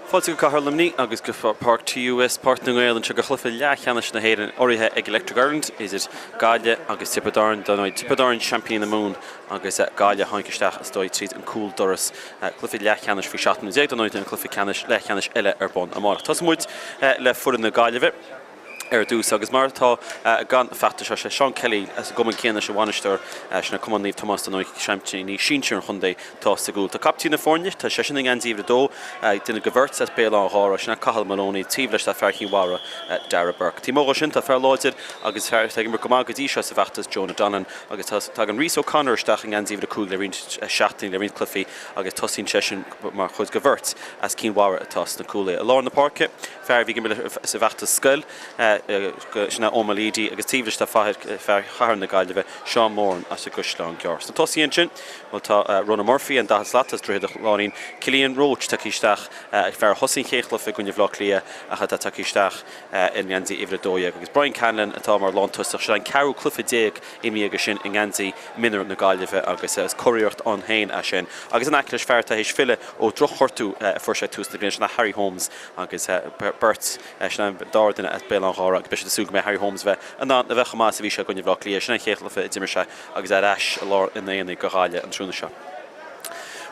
Fáilte go Cathair Luimnigh agus go Páirc TUS, Páirc na nGael anseo do chluiche leathcheannais na hÉireann urraithe ag Electric Ireland idir Gaillimh agus Tiobraid Árann. Dar ndóigh, Tiobraid Árann seaimpíní na Mumhan agus Gaillimh a tháinig isteach is dóigh tríd an cúl doras. Cluiche leathcheannais faoi 17 mbliana, dar ndóigh, tá an cluiche ceannais leathcheannais eile ar bun amárach. Tosóidh muid le foireann na Gaillimhe. ar dtús agus mar atá gan feachtas seo, sé Seán Kelly as an gcumann céanna leis an bhainisteoir, sin é Cumann Naomh Tomás dar ndóigh, seaimpíní sinsir an chontae atá sa gcúl. Tá caiptín na foirne, tá seisean i ngeansaí uimhir a dó, duine de bheirt as Béal Átha an Ghaorthaidh, sin é Cathal Moloney, taobh leis tá fear Chinn Mhara, Darragh Burke. Taobh amuigh dhó sin tá fear láidir agus fear atá ag imirt go maith go dtí seo sa bhfeachtas, Jonah Donlan agus tá tagann Rhys O'Connor isteach i ngeansaí uimhir a 5 le roinnt seachtainí, le roinnt cluichí agus tosaíonn seisean mar chuid de bheirt as Cinn Mhara atá sna cúlaithe. I lár na páirce, Fear a bhí ag imirt sa bhfeachtas scoil, sin é Eoin Meleady agus taobh leis tá fear chathair na Gaillimhe, Seán Moran as an gCaisleán Gearr. Sna tosaithe ansin, bhuel tá Ronan Murphy, an 40 slat as Droichead an Chláirín, Cillian Roche tagtha isteach, fear a thosaigh an chéad chluiche i gcoinne Bhaile Átha Cliath ach atá tagtha isteach i ngeansaí uimhir 12 agus Brian Conlon atá mar lántosach. Sin an ceathrú cluiche imeartha aige sin i ngeansaí mionúir na Gaillimhe agus is curiarracht ann féin é sin. Agus in aice leis fear atá théis filleadh ó dhrochghortú a fuair sé ag tús na bliana, sin é Harry Holmes agus beirt, sin an dara duine as Béal Átha an Ghaorthaidh agus beidh siad ag súil go mbeidh Harry Holmes a bheith in ann a bheith chomh maith is a bhí sé i gcoinne Bhaile Átha Cliath. Sin an chéad chluiche a d'imir sé agus é ar ais i lár an aonaigh do Ghaillimh an tráthnóna seo.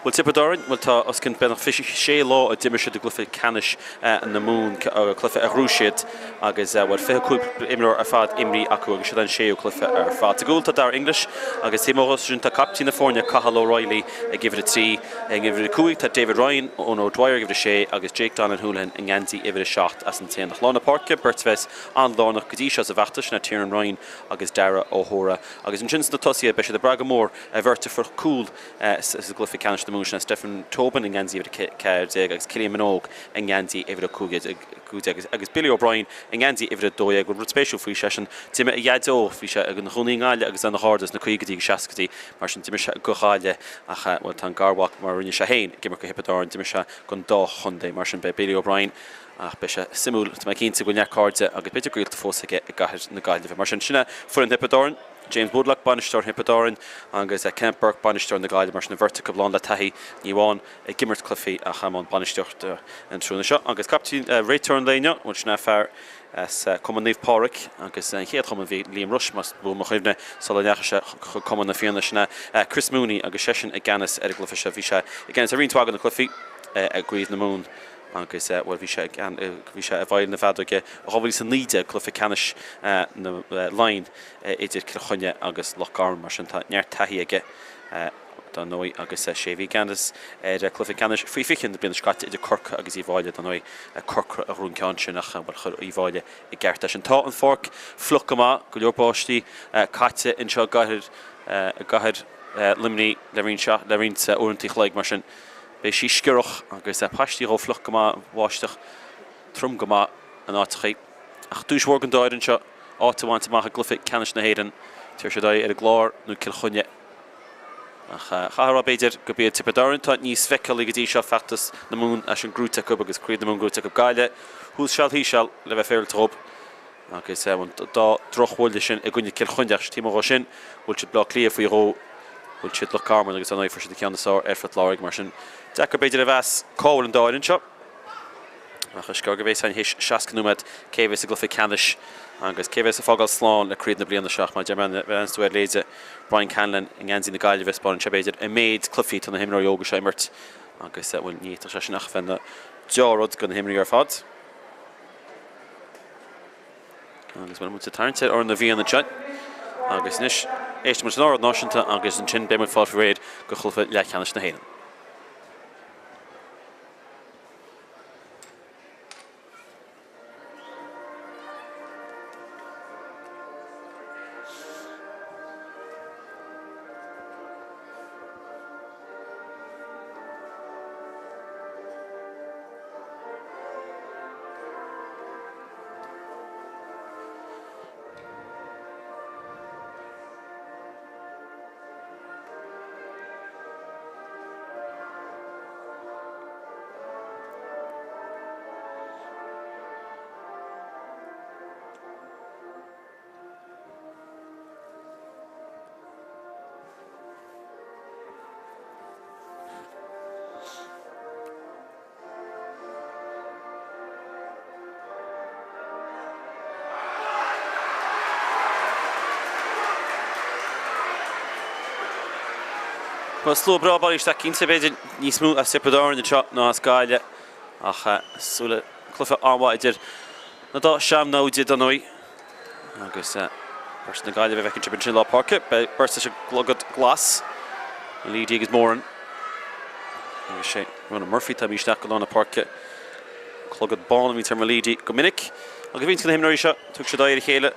Bhuel Tiobraid Árann, bhuel tá os cionn beagnach 26 lá ó d'imir siad i gcluiche ceannais na Mumhan, cluiche a ghnóthaigh siad agus bhuel 25 imreoir ar fad imrithe acu agus siod an séú cluiche ar fad. Sa gcúl tá Darragh English agus taobh amuigh sin tá caiptín na foirne Cathal O'Reilly ag uimhir 3. Ag uimhir 5 tá David Ryan, Eoin O'Dwyer ag uimhir 6 agus Jake Donlan Houlihan i ngeansaí uimhir 7 as an tAonach. Lár na páirce, beirt a bheas an-lárnach go dtí seo sa bhfeachtas, sin é Tiernan Ryan agus Darragh O'Hora. Agus ansin sna tosaithe, beidh siad ag brath go mór ar bheirt a fuair cúl sa gcluiche ceannais na Mumhan, sin é Stephen Tobin i ngeansaí uimhir 14 agus Cillian Minogue i ngeansaí uimhir 15 agus Billy O'Brien i ngeansaí uimhir 12. Rud spéisiúil faoi seisean, d'imir a dhaideo, bhí sé ina chónaí i nGaillimh agus lena chairde sna caogaidí agus seascaidí, Mar sin, d'imir sé do Ghaillimh ach, bhuel, tá an garmhac, mar a rinne sé féin, ag imirt do Thiobraid Árann, d'imir sé don dá chontae. Mar sin, beidh Billy O'Brien, ach beidh sé suimiúil, tá mé cinnte go bhfuil neart cairde agus b'fhéidir gaolta fós aige i gcathair na Gaillimhe. Mar sin, sin é foireann Thiobraid Árann, James Woodlock, bainisteoir Thiobraid Árann, agus Kenneth Burke, bainisteoir na Gaillimhe. Mar sin, an bheirt acu lán le taithí, ní amháin ag imirt cluichí ach i mbun bainistíochta an tráthnóna seo. Agus caiptín, réiteoir an lae inniu, bhuel, sin é fear as Cumann Naomh Pádraig agus an chéad chumann bhí Liam Rushe, más buan mo chuimhne, sula ndeachaigh sé chuig Cumann na Fianna, sin é Chris Mooney agus seisean i gceannas ar an gcluiche seo. Bhí sé i gceannas ar roinnt mhaith de na cluichí i gCraobh na Mumhan agus, bhuel, bhí sé bhí sé i bhfeighil na feadóige i 2019, cluiche ceannais na Laighean idir Cill Chainnigh agus Loch Garman. Mar sin tá neart taithí aige. Dar ndóigh, agus sé a bhí i gceannas ar chluiche ceannais faoi 20 na bliana seo caite idir Corcaigh agus Uíbh Fháilí, dar ndóigh, Corcaigh a ghnóthaigh an ceann sin ach, bhuel, chuir Uíbh Fháilí i gceart é sin. Tá an pháirc fliuch go maith, go leor báistí caite anseo i gcathair, i gcathair Luimnigh le roinnt, le roinnt uaireanta an chloig, mar sin beidh sí sciorrach agus paistí dhó fliuch go maith, bháisteach trom go maith in áiteachaí. Ach duais mhór don dá fhoireann seo, áit a bhaint amach i gcluiche ceannais na hÉireann. Tabharfaidh siad aghaidh ar an gClár nó Cill Chainnigh. Ach chaithfeá a rá b'fhéidir gurb iad Tiobraid Árann atá níos feiceálaí go dtí seo, feachtas na Mumhan é sin gnóite acu agus Craobh na Mumhan gnóite acu. Gaillimh thuas seal thíos seal le bheith féaráilte dhób agus an dá dhrochbhuille sin i gcoinne Cill Chainnigh ach taobh amuigh dhó sin bhuail siad Bleá Cliath faoi dhó, bhuail siad Loch Garman agus ar ndóigh fuair siad an ceann is fearr ar Phort Láirge. Mar sin deacair b'fhéidir a mheas cá bhfuil an dá fhoireann seo. Ach is gearr go mbeidh a fhios againn théis 60 nóiméad cé a bheas i gcluiche ceannais agus cé a bheas ag fágáil slán le craobh na bliana seo. Ach mar a deir mé, nuair a bhreathnaíonns tú ar leithéide Brian Conlon i ngeansaí na Gaillimhe, spáineann sé b'fhéidir an méid cluichí atá na himreoirí óga seo a imirt agus, bhuel, ní fhéadfadh sé sin ach a bheith ina dea-rud do na himreoirí ar fad. Agus bhuel, muid ag tarraingt ar Fhoireann na bhFiann anseo. Agus anois, éistfidh muid leis an oráid náisiúnta agus ansin beidh muid ag fáil faoi réir do chluiche leathcheannais na hÉireann. Bhuel, slua breá bailithe isteach cinnte, b'fhéidir níos mó as Tiobraid Árann anseo ná as Gaillimh ach súil le cluiche an-mhaith idir na dá shean-naimhde dar ndóigh. Agus beirt na Gaillimhe a bhfeiceann sibh ansin i lár páirce, beidh beirt leis an gclogad glas, Leedy agus Moran. Agus sé Ronan Murphy atá imithe isteach go lár na páirce. Clogad bán a bhíonns ar Meleady go minic. Agus roinnt de na himreoirí seo, thug siad aghaidh ar a chéile.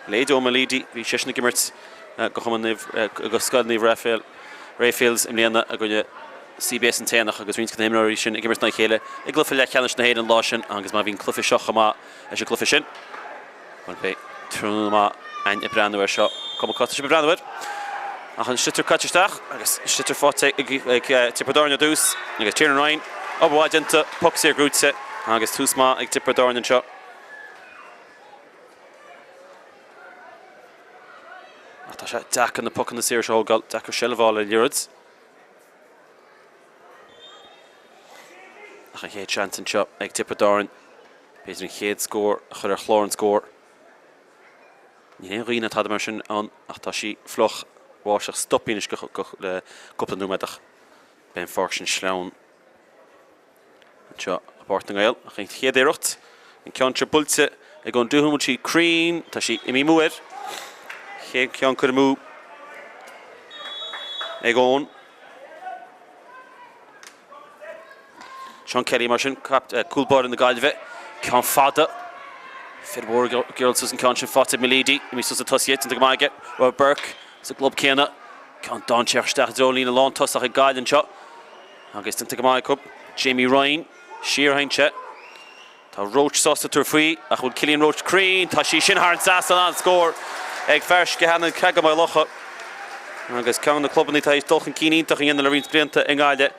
Leithéid Eoin Meleady, bhí seisean ag imirt go Chumann Naomh, go Scoil Naomh Raphael, Raphael's i mbliana i gcoinne CBS An tAonach agus roinnt de na himreoirí sin ag imirt in aghaidh a chéile i gcluiche leathcheannais na hÉireann an lá sin agus má bhí an cluiche seo chomh maith leis an gcluiche sin, bhuel beidh tráthnóna maith againn ag breathnú air seo. Cuma cá tá sibh ag breathnú air. Ach an sliotar caite isteach agus an sliotar faighte ag Tiobraid Árann ar dtús agus Tiernan Ryan, obair mhaith déanta, poc saor gnóite agus tús maith ag Tiobraid Árann anseo. Ach tá sé deacair na pocanna saora seo a thógáil, deacair seilbh a fháil ar liathróid. Ach an chéad seans anseo ag Tiobraid Árann, b'fhéidir an chéad scór a chur ar chlár an scóir. Níl aon ghaoth ná tada mar sin ann ach tá sí fliuch, báisteach stoptha anois le cúpla nóiméad ach beidh an pháirc sin sleamhain. Anseo i bPáirc na nGael, ach an chéad iarracht, an ceann seo buailte ag Eoin Doohan, bhfuil sí cruinn, tá sí imithe amú air. Chéad cheann curtha amú ag Eoin. Seán Kelly mar sin, cúl báire na Gaillimhe, ceann fada. Fir mhór ag iarraidh suas an ceann sin faighte ag Meleady, imithe suas ag tosaí, déanta go maith aige, Robert Burke sa gclub céanna. Ceann dainséarach isteach i dtreo an líne lántosach ag Gaillimh anseo. Agus déanta go maith acu. Jamie Ryan, siar a théann sé. Tá Roche sásta tabhairt faoi, ach bhfuil Cillian Roche cruinn? Tá sí sin thar an trasnán, an-scór ag fear Sceathan an Creaga Maigh Locha. Agus ceann de na clubanna atá théis dul chun cinn iontach a dhéanamh le roinnt blianta i nGaillimh.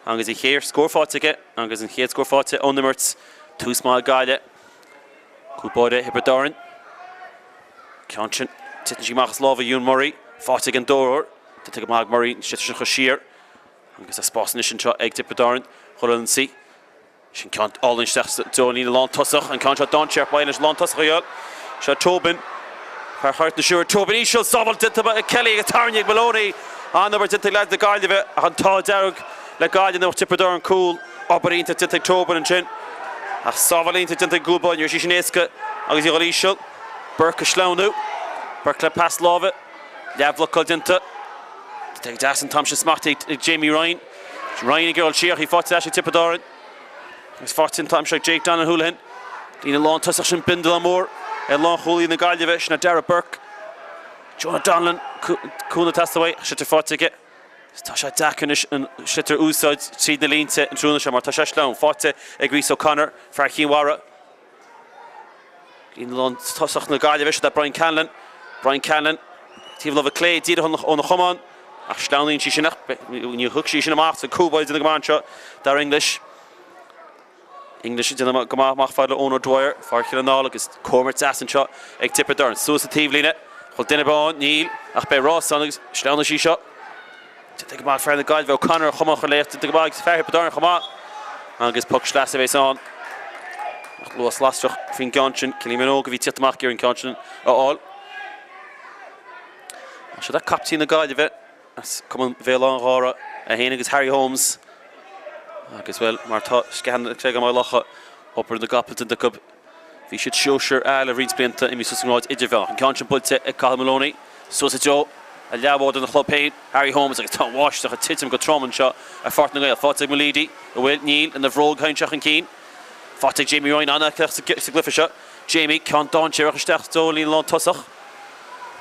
Agus an chéad scór faighte aige agus an chéad scór faighte ón imirt. Tús maith ag Gaillimh. Cúl báire Thiobraid Árann. Ceann sin, titeann sí amach as lámha Ewan Murray. Faighte ag an dóróir. Déanta go maith ag Murray, an sliotar sin a chur siar. Agus tá spás anois anseo ag Tiobraid Árann dhul ar ionsaí. Sin ceann álainn isteach sa dtreo an líne lántosach. An ceann seo dainséarach maith leis lántosach a fháil. Seo Tobin. Fear Charraig na Siúire. Tobin íseal. Sábháil déanta ag Kelly agus tarraingthe ag Maloney. An-obair déanta ag leaids na Gaillimhe ach an t-ádh dearg le Gaillimh nach Tiobraid Árann cúl. Obair iontach déanta ag Tobin ansin. Ach sábháil iontach déanta ag an gcúl báire. Ní raibh sí sin éasca agus í a dhul íseal. Burke a sleamhnú. Burke le pas láimhe. Leathbhlocáil déanta. Tá go deas an t-am sin smachtaithe ag Jamie Ryan. Ryan ag iarraidh siar, í faighte ar ais ag Tiobraid Árann. Agus faighte an t-am seo ag Jake Donlan Houlihan. Líne lántosach sin bindealán mór ar lánchúlaí na Gaillimhe, sin é Darragh Burke. Jonah Donlan, cúnamh ag teastáil uaidh, sliotar faighte aige. Tá sé deacair anois an sliotar a úsáid tríd na línte an tráthnóna seo mar tá sé sleamhain. Faighte ag Rhys O'Connor, fear Chinn Mhara. Líne lántosach na Gaillimhe, siod é Brian Conlon. Brian Conlon, taobh láimhe clé, díreach óna chamán, ach sleamhnaíonn sí sin ach ní thug sí sin amach sa cúl báire déanamh go maith anseo, Darragh English. English ag déanamh go maith amach fad le Eoin O'Dwyer, fear Chill na agus comhimirt deas anseo ag Tiobraid Árann. Suas sa taobhlíne, bhfuil duine ann? Níl, ach beidh rás ann agus sleamhnaigh sí seo. Déanta go maith ag fear na Gaillimhe, O'Connor a chamán a chur léi, déanta go maith ag fear Thiobraid Árann chomh maith agus poc sleasa a bheas ann. Ach luas lasrach faoin gceann sin, Cillian Minogue a bhí ag tíocht amach ag iarraidh an ceann sin a fháil. Ach siod é captaen na Gaillimhe as Cumann Bhéal Átha an Ghaorthaidh, é féin agus Harry Holmes. Agus, bhuel, mar tá Sceathan na Creige Maigh Locha, obair na gcapall déanta acu. Bhí siad sóisear A le roinnt blianta, imithe suas an ngrád idirmheánach. An ceann sin buailte ag Cathal Moloney, suas i dtreo a leathbhádóir ina chlub féin, Harry Holmes, agus tá an bháisteach ag titim go trom anseo ar Pháirc na nGael. Faighte ag Meleady, an bhfuil? Níl, ina bhróg a théann sé chun cinn. Faighte ag Jamie Ryan, an-fheiceálach sa gcluiche seo. Jamie, ceann dainséarach isteach i dtreo an líne lántosach.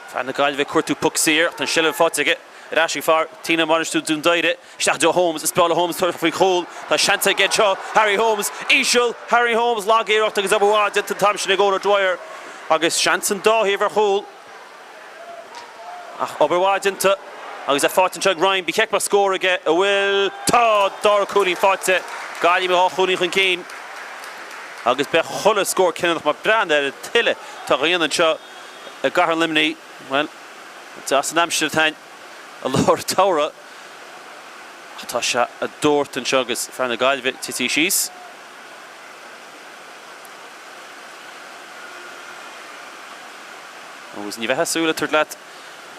Fear na Gaillimhe ag cuartú poc saor, ach tá an seilbh faighte aige ar ais ag fear Tine ag bainistiú Dún Doighre. Isteach i dtreo Holmes, is breá le Holmes tabhairt faoi chúl. Tá seans aige anseo, Harry Holmes, íseal, Harry Holmes, lag-iarracht agus obair mhaith déanta an t-am sin ag Eoin O'Dwyer agus seans an dá thaobh ar chúl. Ach obair mhaith déanta agus é faighte anseo ag Ryan. Ba cheart go mbeadh scór aige, an bhfuil? Tá! Dara cúilín faighte. Gaillimh dhá chúilín chun cinn agus beidh chuile scór cinniúnach mar breathnaigh ar an tuile atá á dhéanamh anseo i gcathair an Luimnigh. Bhuel, deas an aimsir atá ann i lár an tsamhraidh ach tá sé ag doirteadh anseo agus fear na Gaillimhe tití síos. Agus ní bheifeá ag súil le tabhairt leat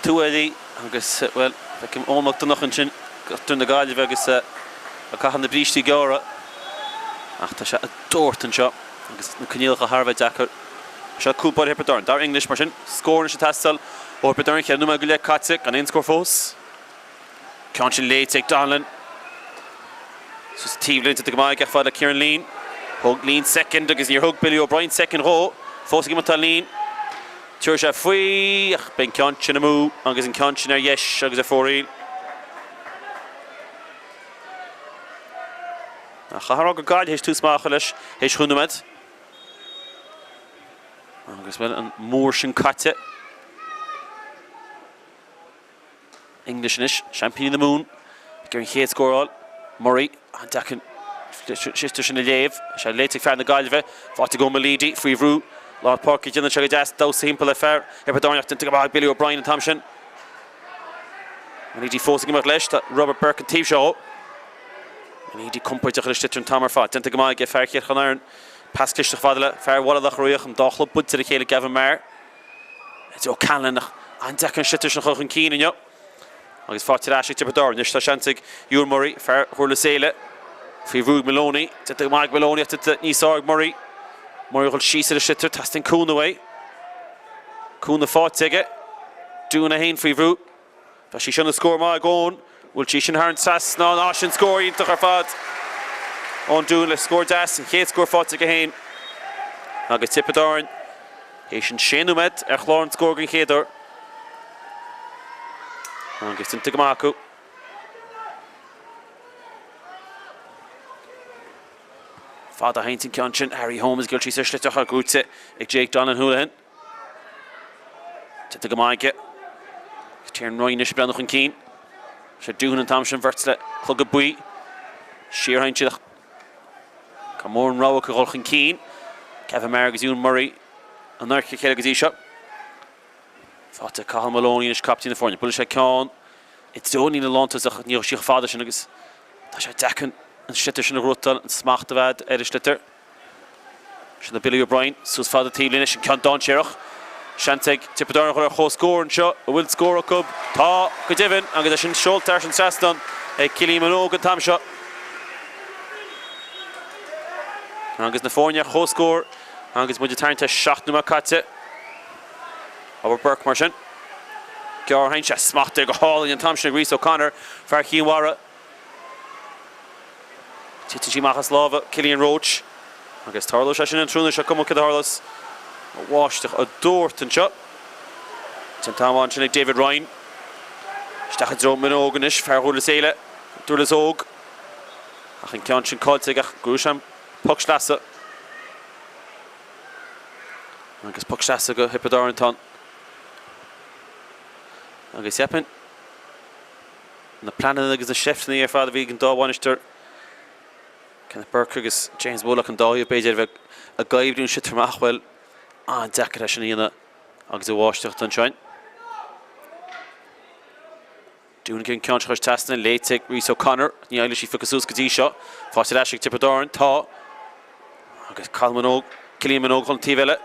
tuáillí agus, bhuel, feicim Eoin Mac Donncha ansin. d'fhir na Gaillimhe agus ag caitheamh na brístí gearra ach tá sé ag doirteadh anseo agus na coinníollacha thar a bheith deacair. Seo cúl báire Thiobraid Árann, Darragh English mar sin. Scór anois ag teastáil ó Thiobraid Árann, 4 nóiméad go leith caite gan aon scór fós. Ceann sin léite ag Donnellan. Suas an taobhlíne déanta go maith aige fad le Kieran Leen. Thug Leen soicind agus níor thug Billy O'Brien soicind dhó. Fós ag imeacht tá Leen. Tabharfaidh sé faoi ach beidh an ceann sin amú agus an ceann sin ar dheis agus ar fóraoil. Ach caithfear a rá gur Gaillimh théis tús maith a chur leis théis chúig nóiméad. Agus bhuel an múr sin caite. English anois, seaimpíní na Mumhan, ag iarraidh an chéad scór a fháil. Murray, an-deacair an sliotar sin a léamh. Tá sé léite ag fear na Gaillimhe. Faighte ag Eoin Meleady faoi bhrú. Lár páirce déanann sé go deas damhsa thimpeall le fear Thiobraid Árann ach déanta go maith ag Billy O'Brien an t-am sin. Meleady fós ag imeacht leis. Tá Robert Burke an taobh seo dhó. Meleady compordach ar an sliotar an t-am ar fad. Déanta go maith ag fear Chill Chonaireann. Pas cliste fada le fear Bhaile Locha Riach, an dá chlub bainte le chéile Gavin Maher. Joe Conlon ach an-deacair an sliotar sin a chur chun cinn inniu. Agus faighte ar ais ag Tiobraid Árann. Anois tá seans ag Ewan Murray, fear Dhurlas Éile, faoi bhrú ag Maloney. Déanta go maith ag Maloney ach déanta níos fearr ag Murray. Murray ag dul síos ar an sliotar. Teastaíonn cúnamh uaidh. Cúnamh faighte aige. Doohan é féin faoi bhrú. Tá sí seo ina scór maith ag Eoin. Bhfuil sí sin thar an trasnán? Á, sin scór iontach ar fad Eoin Doohan le scór deas, an chéad scór faighte aige féin agus Tiobraid Árann théis an sé nóiméad ar chlár an scóir den chéad uair. Agus déanta go maith acu. Fada a théann an ceann sin, Harry Holmes ag dul síos ar sliotar ach gnóthaithe ag Jake Donlan Houlihan. Déanta go maith aige. Tiernan Ryan anois ag breathnú chun cinn. Sé Doohan an t-am sin beirt le clogad buí. Siar a théann siad ach tá mórán rogha acu dhul chun cinn. Kevin Maher agus Ewan Murray in adharca a chéile go dtí seo. Faighte ag Cathal Maloney anois captaen na foirne. Buaileann sé ceann i dtreo an líne lántosach ach ní raibh sí chomh fada sin agus tá sé deacair an sliotar sin a ghnóthachtáil, an smacht a bheith ar an sliotar. Sin é Billy O'Brien suas fada taobhlíne leis an ceann dainséarach. Seans ag Tiobraid Árann a dhul ar chomhscór anseo. An bhfuil scór acu? Tá, go deimhin, agus é sin seolta thar an trasnán ag Cillian Minogue an t-am seo. Agus na foirne ar chomhscór agus muid ag tarraingt ar 7 nóiméad caite. Robert Burke mar sin. Gearr-théann sé smachtaithe go hálainn an t-am sin ag Rhys O'Connor, fear Chinn Mhara. Titeann sí amach as lámha Cillian Roche agus tarlóidh sé sin an tráthnóna seo cuma céard a tharlós. An bháisteach ag doirteadh anseo. Déanta an-mhaith ansin ag David Ryan. Isteach i dtreo Minogue anois, fear Dhurlas Éile, Durlas Óg. Ach an ceann sin caillte aige ach gnóthóidh sé an poc sleasa. Agus poc sleasa go Thiobraid Árann atá ann. Agus cheapfainn na pleananna agus na seifteanna ar fad a bhí ag an dá bhainisteoir, Kenneth Burke agus James Bullock, an dá thaobh b'fhéidir a bheith ag oibriú an sliotar amach, bhuel, an-deacair é sin a dhéanamh agus an bháisteach ansin. Doohan ag an ceann seo trasna, léite ag Rhys O'Connor, ní éileoidh sí phiocadh suas go dtí seo. Faighte ar ais ag Tiobraid Árann, tá. Agus Cathal Minogue, Cillian Minogue chun an taobh eile.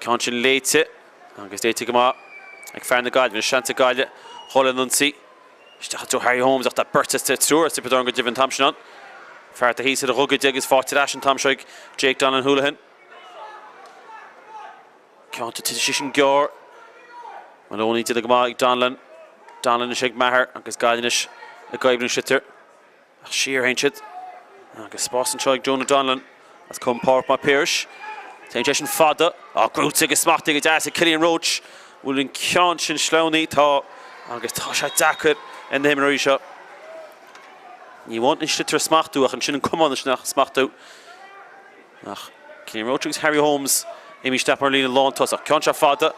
Ceann sin léite. Agus léite go maith ag fear na Gaillimhe. Seans ag Gaillimh dhul ar an ionsaí. Isteach i dtreo Harry Holmes ach tá beirt as triúr as Tiobraid Árann go deimhin an t-am sin ann. Fear atá thíos ar a ghogaide agus faighte ar ais an t-am seo ag Jake Donlan Houlihan. Ceann tite sé sin gearr. Maloney déanta go maith ag Donlan. Donlan anois ag Maher agus Gaillimh anois ag oibriú an sliotar. Ach siar a théann siad. Agus spás anseo ag Jonah Donlan as Cumann Pádraig Mac Piarais. Téann sé sin fada. Á, gnóthaithe agus smachtaithe go deas ag Cillian Roche. Bhfuil an ceann sin sleamhnaithe? Tá. Agus tá sé deacair ar na himreoirí seo. Ní amháin an sliotar a smachtú ach ansin an camán a smachtú. Ach Cillian Roche agus Harry Holmes imithe isteach mar líne lántosach. Ceann seo fada.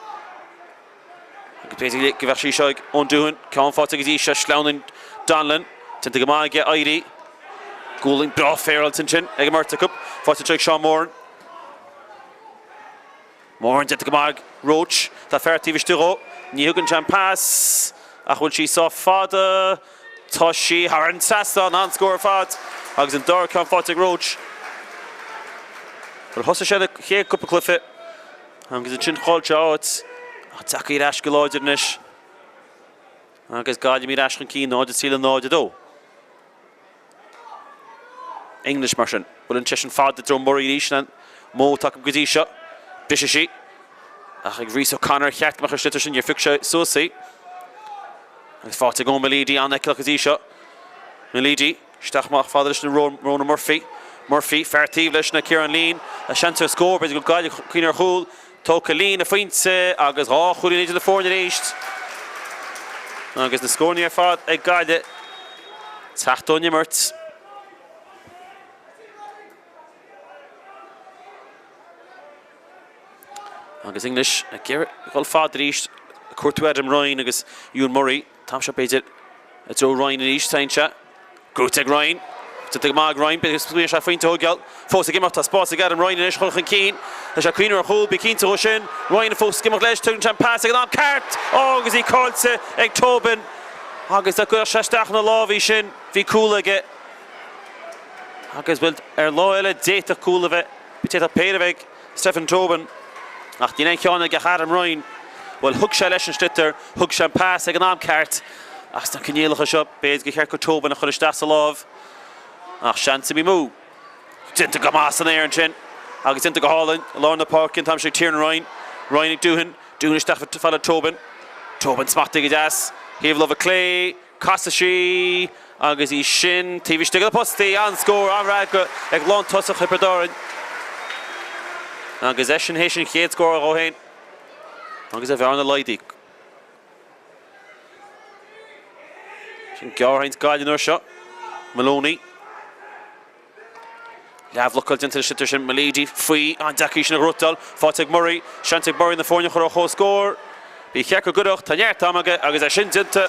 Agus b'fhéidir go mbeadh sí seo ag Eoin Doohan, ceann faighte go dtí seo, sleamhnaíonn Donlan, déanta go maith aige éirí. Gualainn breá féaráilte ansin ag an mbeirt acu. Faighte anseo ag Seán Moran. Moran déanta go maith ag Roche. Tá fear taobh istigh dhó. Ní thugann sé an pas ach bhfuil sí sách fada? Tá sí thar an trasnán, an-scór ar fad agus an dara ceann faighte ag Roche. Bhuel thosaigh sé na chéad cúpla cluiche. Agus ansin chaill sé áit, ach tagtha ar ais go láidir anois. Agus Gaillimh ar ais chun cinn, 0-3 le 0-2. English mar sin. Buaileann seisean fada i dtreo Murray arís, an modh atá acu go dtí seo. Briseadh sí. Ach ag Rhys O'Connor cheart go mbeadh an sliotar sin, níor phioc sé suas í. Agus faighte ag Eoin Meleady, an-fheiceálach go dtí seo. Meleady, isteach amach fada leis na Ronan Murphy. Murphy, fear taobh leis ná Ciarán Leen. A seans ar scór, b'fhéidir go Gaillimh cuimhneamh ar chúl. Tógtha líne phointe agus 2 chúilín idir na foirne arís. Agus na scóranna ar fad ag Gaillimh. Teacht ón imirt. Agus English ag iarraidh dul fada arís. Ag cuartú Adam Ryan agus Ewan Murray. An t-am seo b'fhéidir i dtreo Ryan arís. Téann sé. Gnóthaithe ag Ryan. Déanta go maith ag Ryan. B'fhéidir go scaoileann sé pointe a thógáil. Fós ag imeacht. Tá spás ag Adam Ryan anois chun chun cinn. Tá sé ag cuimhneamh ar chúl. Bí cinnte dhó sin. Ryan fós ag imeacht leis. Tugann sé an pas ag an am ceart. Ó agus í caillte ag Tobin. Agus dá gcuirfeadh sé isteach ina lámh í sin, bhí cúl aige. Agus bhuel, ar lá eile d'fhéadfadh cúl a bheith, d'fhéadfadh péire a bheith ag Stephen Tobin. Ach níl aon cheann aige ach Adam Ryan. Bhuel, thug sé leis an sliotar, thug sé an pas ag an am ceart. Ach sna coinníollacha seo, b'fhéidir gur cheart go Tobin a chur isteach sa lámh. Ach seans imithe amú. Déanta go maith san aer ansin. Agus déanta go hálainn i lár na páirce an t-am seo ag Tiernan Ryan. Ryan ag Doohan. Doohan isteach fada le Tobin. Tobin smachtaithe go deas. Thaobh láimhe clé. Casadh sí agus í sin taobh istigh de na postaí. An-scór, an-fhreagra ag lántosach Thiobraid Árann. Agus eisean théis an chéad scór dhó féin. Agus a bhearna laghdaithe. Sin gearrthaint Gaillimh an uair seo. Moloney. Leathbhlocáil déanta leis an sliotar sin. Meleady faoi. An-deacair í sin a ghnóthachtáil. Faighte ag Murray. Seans ag Murray na foirne a chur ar chomhscór. Ba cheart go gcuirfeadh. Tá neart ama aige agus é sin déanta.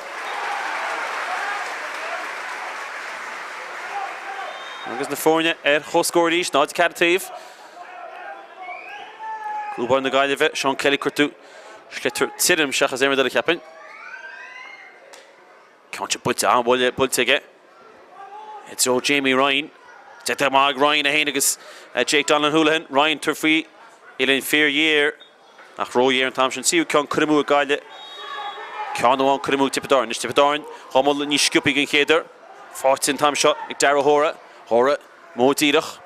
Agus na foirne ar chomhscór arís. 0-4 taobh. Cúl báire na Gaillimhe, Seán Kelly ag cuartú sliotar tirim seachas aon rud eile cheapfainn. Ceann seo buailte, an-bhuille buailte aige i dtreo Jamie Ryan. Déanta go maith ag Ryan é féin agus Jake Donlan Houlihan. Ryan tabhairt faoi uillinn fíor-ghéar ach ró-ghéar an t-am sin. Tríú ceann curtha amú ag Gaillimh. Ceann amháin curtha amú ag Tiobraid Árann. Anois Tiobraid Árann dhá mbualadh níos sciobthaí den chéad uair. Faighte an t-am seo ag Darragh O'Hora. O'Hora Modh díreach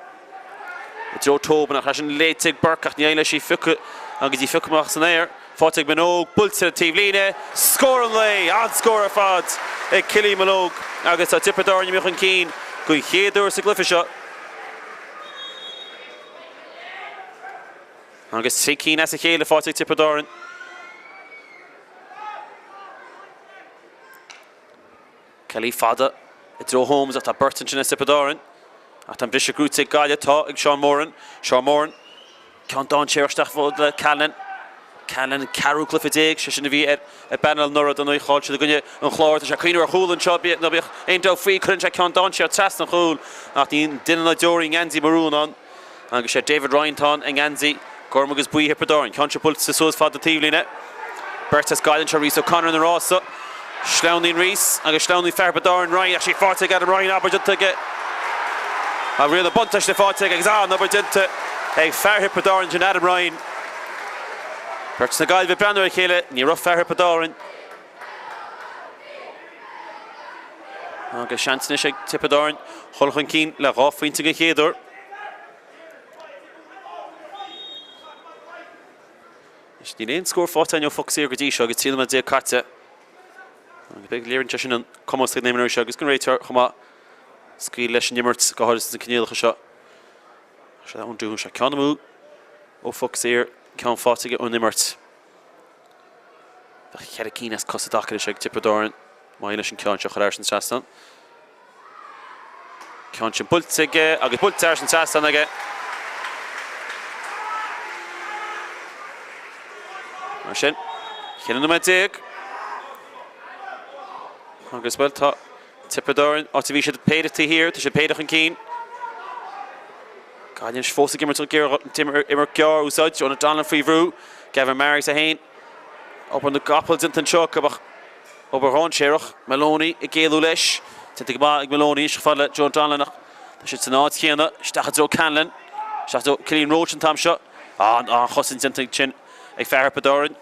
i dtreo Tobin ach eisean léite ag Burke ach ní éiríonn leis í phiocadh agus í phiocadh amach san aer. Faighte ag Minogue, buailte ar an taobhlíne, scór an lae! An-scór ar fad ag Killian Minogue agus tá Tiobraid Árann imithe chun cinn den chéad uair sa gcluiche seo. Agus 3 cinn as a chéile faighte ag Tiobraid Árann. Kelly fada i dtreo Holmes ach tá beirt ansin as Tiobraid Árann. Ach tá an briseadh gnóthaithe ag Gaillimh. Tá ag Seán Moran. Seán Moran. Ceann dainséarach isteach fad le Callanan. Callanan, ceathrú cluiche déag, sé sin a bhí ar an bpainéal anuraidh don aghaidh. Chaill siad i gcoinne an Chláir. Tá sé ag cuimhneamh ar chúl anseo. Ná bíodh aon dabht faoi. Cuireann sé ceann dainséarach trasna an chúil ach níl duine ná deoraí i ngeansaí marún ann. Agus sé David Ryan atá ann i ngeansaí gorm agus buí Thiobraid Árann. Ceann seo buailte suas fada taobhlíne. Beirt as Gaillimh anseo, Rhys O'Connor ina rása. Sleamhnaíonn Rhys agus sleamhnaíonn fear Thiobraid Árann, Ryan, ach sí faighte ag Adam Ryan, obair déanta aige. Tá riail na buntáiste faighte aige agus an-obair déanta ag fear Thiobraid Árann sin Adam Ryan. Beirt na Gaillimhe ag breathnú ar a chéile, ní raibh fear Thiobraid Árann. Agus seans anois ag Tiobraid Árann dhul chun cinn le 2 phointe den chéad uair. Anois níl aon scór faighte againn ó phoc saor go dtí seo agus 13 nóiméad caite. Agus beidh léiríonn sé sin an cumas ag na himreoirí seo agus don réiteoir chomh maith scaoileadh leis an imirt go háirithe sna coinníollacha seo. Sé ón dúthain seo ceann amú ó phoc saor, ceann faighte aige ón imirt. Bheadh cheithre cinn as cos i dtaca leis ag Tiobraid Árann. Maith leis an ceann seo a chur thar an trasnán. Ceann sin buailte aige agus buailte thar an trasnán aige. Mar sin, 14 nóiméad. Agus bhuel tá Tiobraid Árann, áit a bhí siad péire taobh thiar, tá siad péire chun cinn. Gaillimh fós ag imirt imirt gearr úsáid, Jonah Donlan faoi bhrú, Gavin Marks é féin. Obair na gcapall déanta anseo acu ach obair dhainséarach. Maloney ag éalú leis. Déanta go maith ag Maloney isteach fad le Joe Donlan ach tá siad san áit chéanna. Isteach i dtreo Conlon. Isteach i dtreo Cillian Roche an t-am seo. An-chosaint déanta ansin ag fear Thiobraid Árann.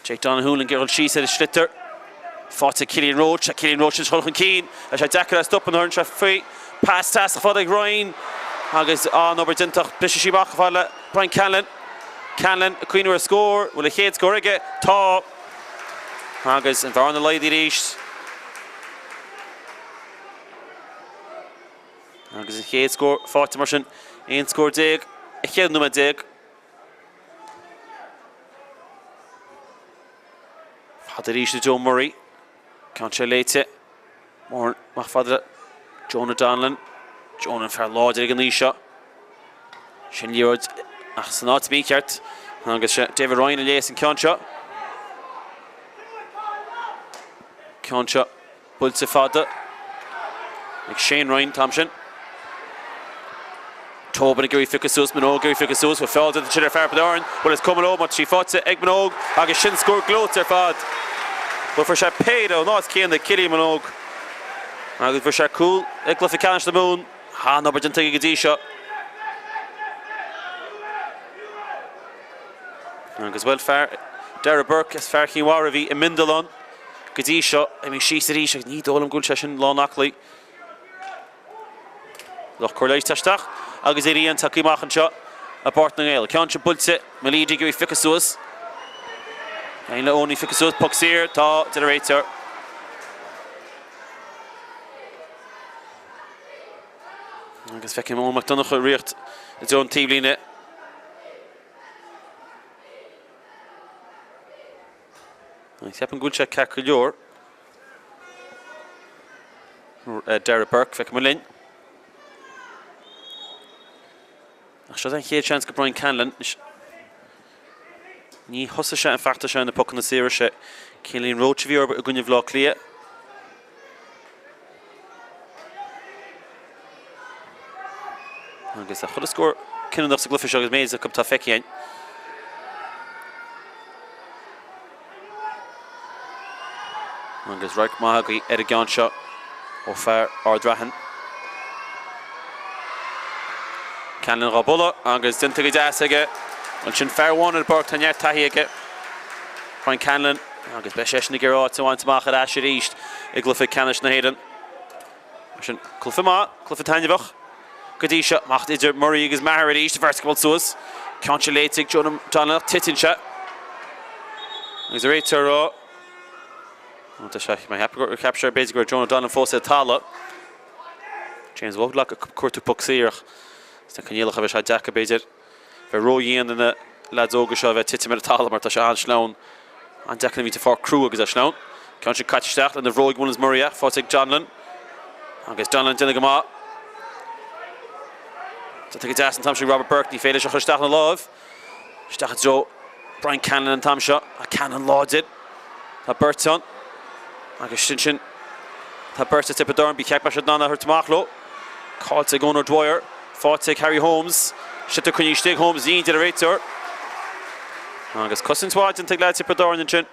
Jake Donoghue ag dul síos ar an sliotar. Faighte ag Cillian Roche. Cillian Roche ag dul chun cinn. Tá sé deacair é a stopadh nuair a thabharann sé faoi. Pas deas fada ag Ryan agus an-obair déanta ach briseann sí amach chomh fada le Brian Conlon. Conlon ag cuimhniú ar scór. Bhfuil a chéad scór aige? Tá! Agus an bhearna laghdaithe arís. Agus an chéad scór faighte mar sin. 11 scór i 14 nóiméad. Fada arís do Joe Murray. Ceann seo léite. Moran amach fada le Jonah Donnellan. Jonah an fear láidir ag an aois seo. Sin liathróid ach san áit mhícheart. Agus sé David Ryan a léas an ceann seo. Ceann seo Buailte fada ag Shane Ryan an t-am sin. Tobin ag iarraidh piocadh suas, Minogue ag iarraidh piocadh suas, bhfuil feall déanta ansin ar fear Thiobraid Árann, bhuel is cuma leo má tá sí faighte ag Minogue agus sin scór gleoite ar fad. Bhuel fuair sé péire ón áit céanna ag Cillian Minogue agus fuair sé cúl i gcluiche ceannais na Mumhan. An-obair déanta aige go dtí seo. Agus bhuel fear Darragh Burke is fear Chinn Mhara a bhí i Mindelo go dtí seo. Imithe síos arís agus ní dóigh liom go bhfuil sé sin lán aclaí. Lucht cóir leighis isteach agus éiríonn tagtha amach anseo i bPáirc na nGael. Ceann seo buailte, Meleady ag iarraidh piocadh suas. Éiríonn le Eoin piocadh suas, poc saor, tá, deir an réiteoir. Agus feicim Eoin Mac Donncha ag ritheacht i dtreo an taobhlíne. Ceapaim go bhfuil sé ceart go leor. Darragh Burke, feicfidh muid linn. Ach seo an chéad seans go Brian Conlon. Ní thosaigh sé an feachtas seo ar na pocanna saora sé. Cillian Roche a bhí orthu i gcoinne Bhaile Átha Cliath. Agus tá chuile scór cinniúnach sa gcluiche seo agus méid acu atá feicthe againn. Agus radharc maith agaibh ar an gceann seo ó fear Ard Raithin. Conlon dhá bualadh agus déanta go deas aige. Ansin fear amháin ar an bpáirc, tá neart taithí aige. Brian Conlon agus beidh seisean ag iarraidh áit a bhaint amach ar ais arís i gcluiche ceannais na hÉireann. Mar sin, cluiche maith, cluiche taitneamhach go dtí seo. Amach idir Murray agus Maher arís, an bheirt ag dul suas. Ceann seo léite ag Jonah Donnelly, titeann sé. Agus an réiteoir á rá, tá sé, cheap sé b'fhéidir go raibh Jonah Donnelly fós ar an talamh. James Woodlock ag cuartú poc saor ach sna coinníollacha bheadh sé deacair b'fhéidir. bheith ródhian ar na leaids óga seo a bheith ag titim ar an talamh mar tá sé an-sleamhain, an-deacair nuair a bhíonn an pháirc crua agus é sleamhain. Ceann sin caite isteach lena bhróig Mullins Murray ach faighte ag Donlan agus Donlan ag déanamh go maith. Déanta go deas an t-am sin Robert Burke, ní féidir leis a chur isteach ina láimh. Isteach i dtreo Brian Conlon an t-am seo, ach Conlon láidir. Tá beirt ann agus sin sin. Tá beirt ag Tiobraid Árann, ba cheart go mbeadh siad in ann é a thabhairt amach leo. Caillte ag Eoin O'Dwyer, faighte ag Harry Holmes. Sliotar coinnithe istigh, Holmes níl, deir an réiteoir. Agus cosaint mhaith déanta ag leaids Thiobraid Árann ansin.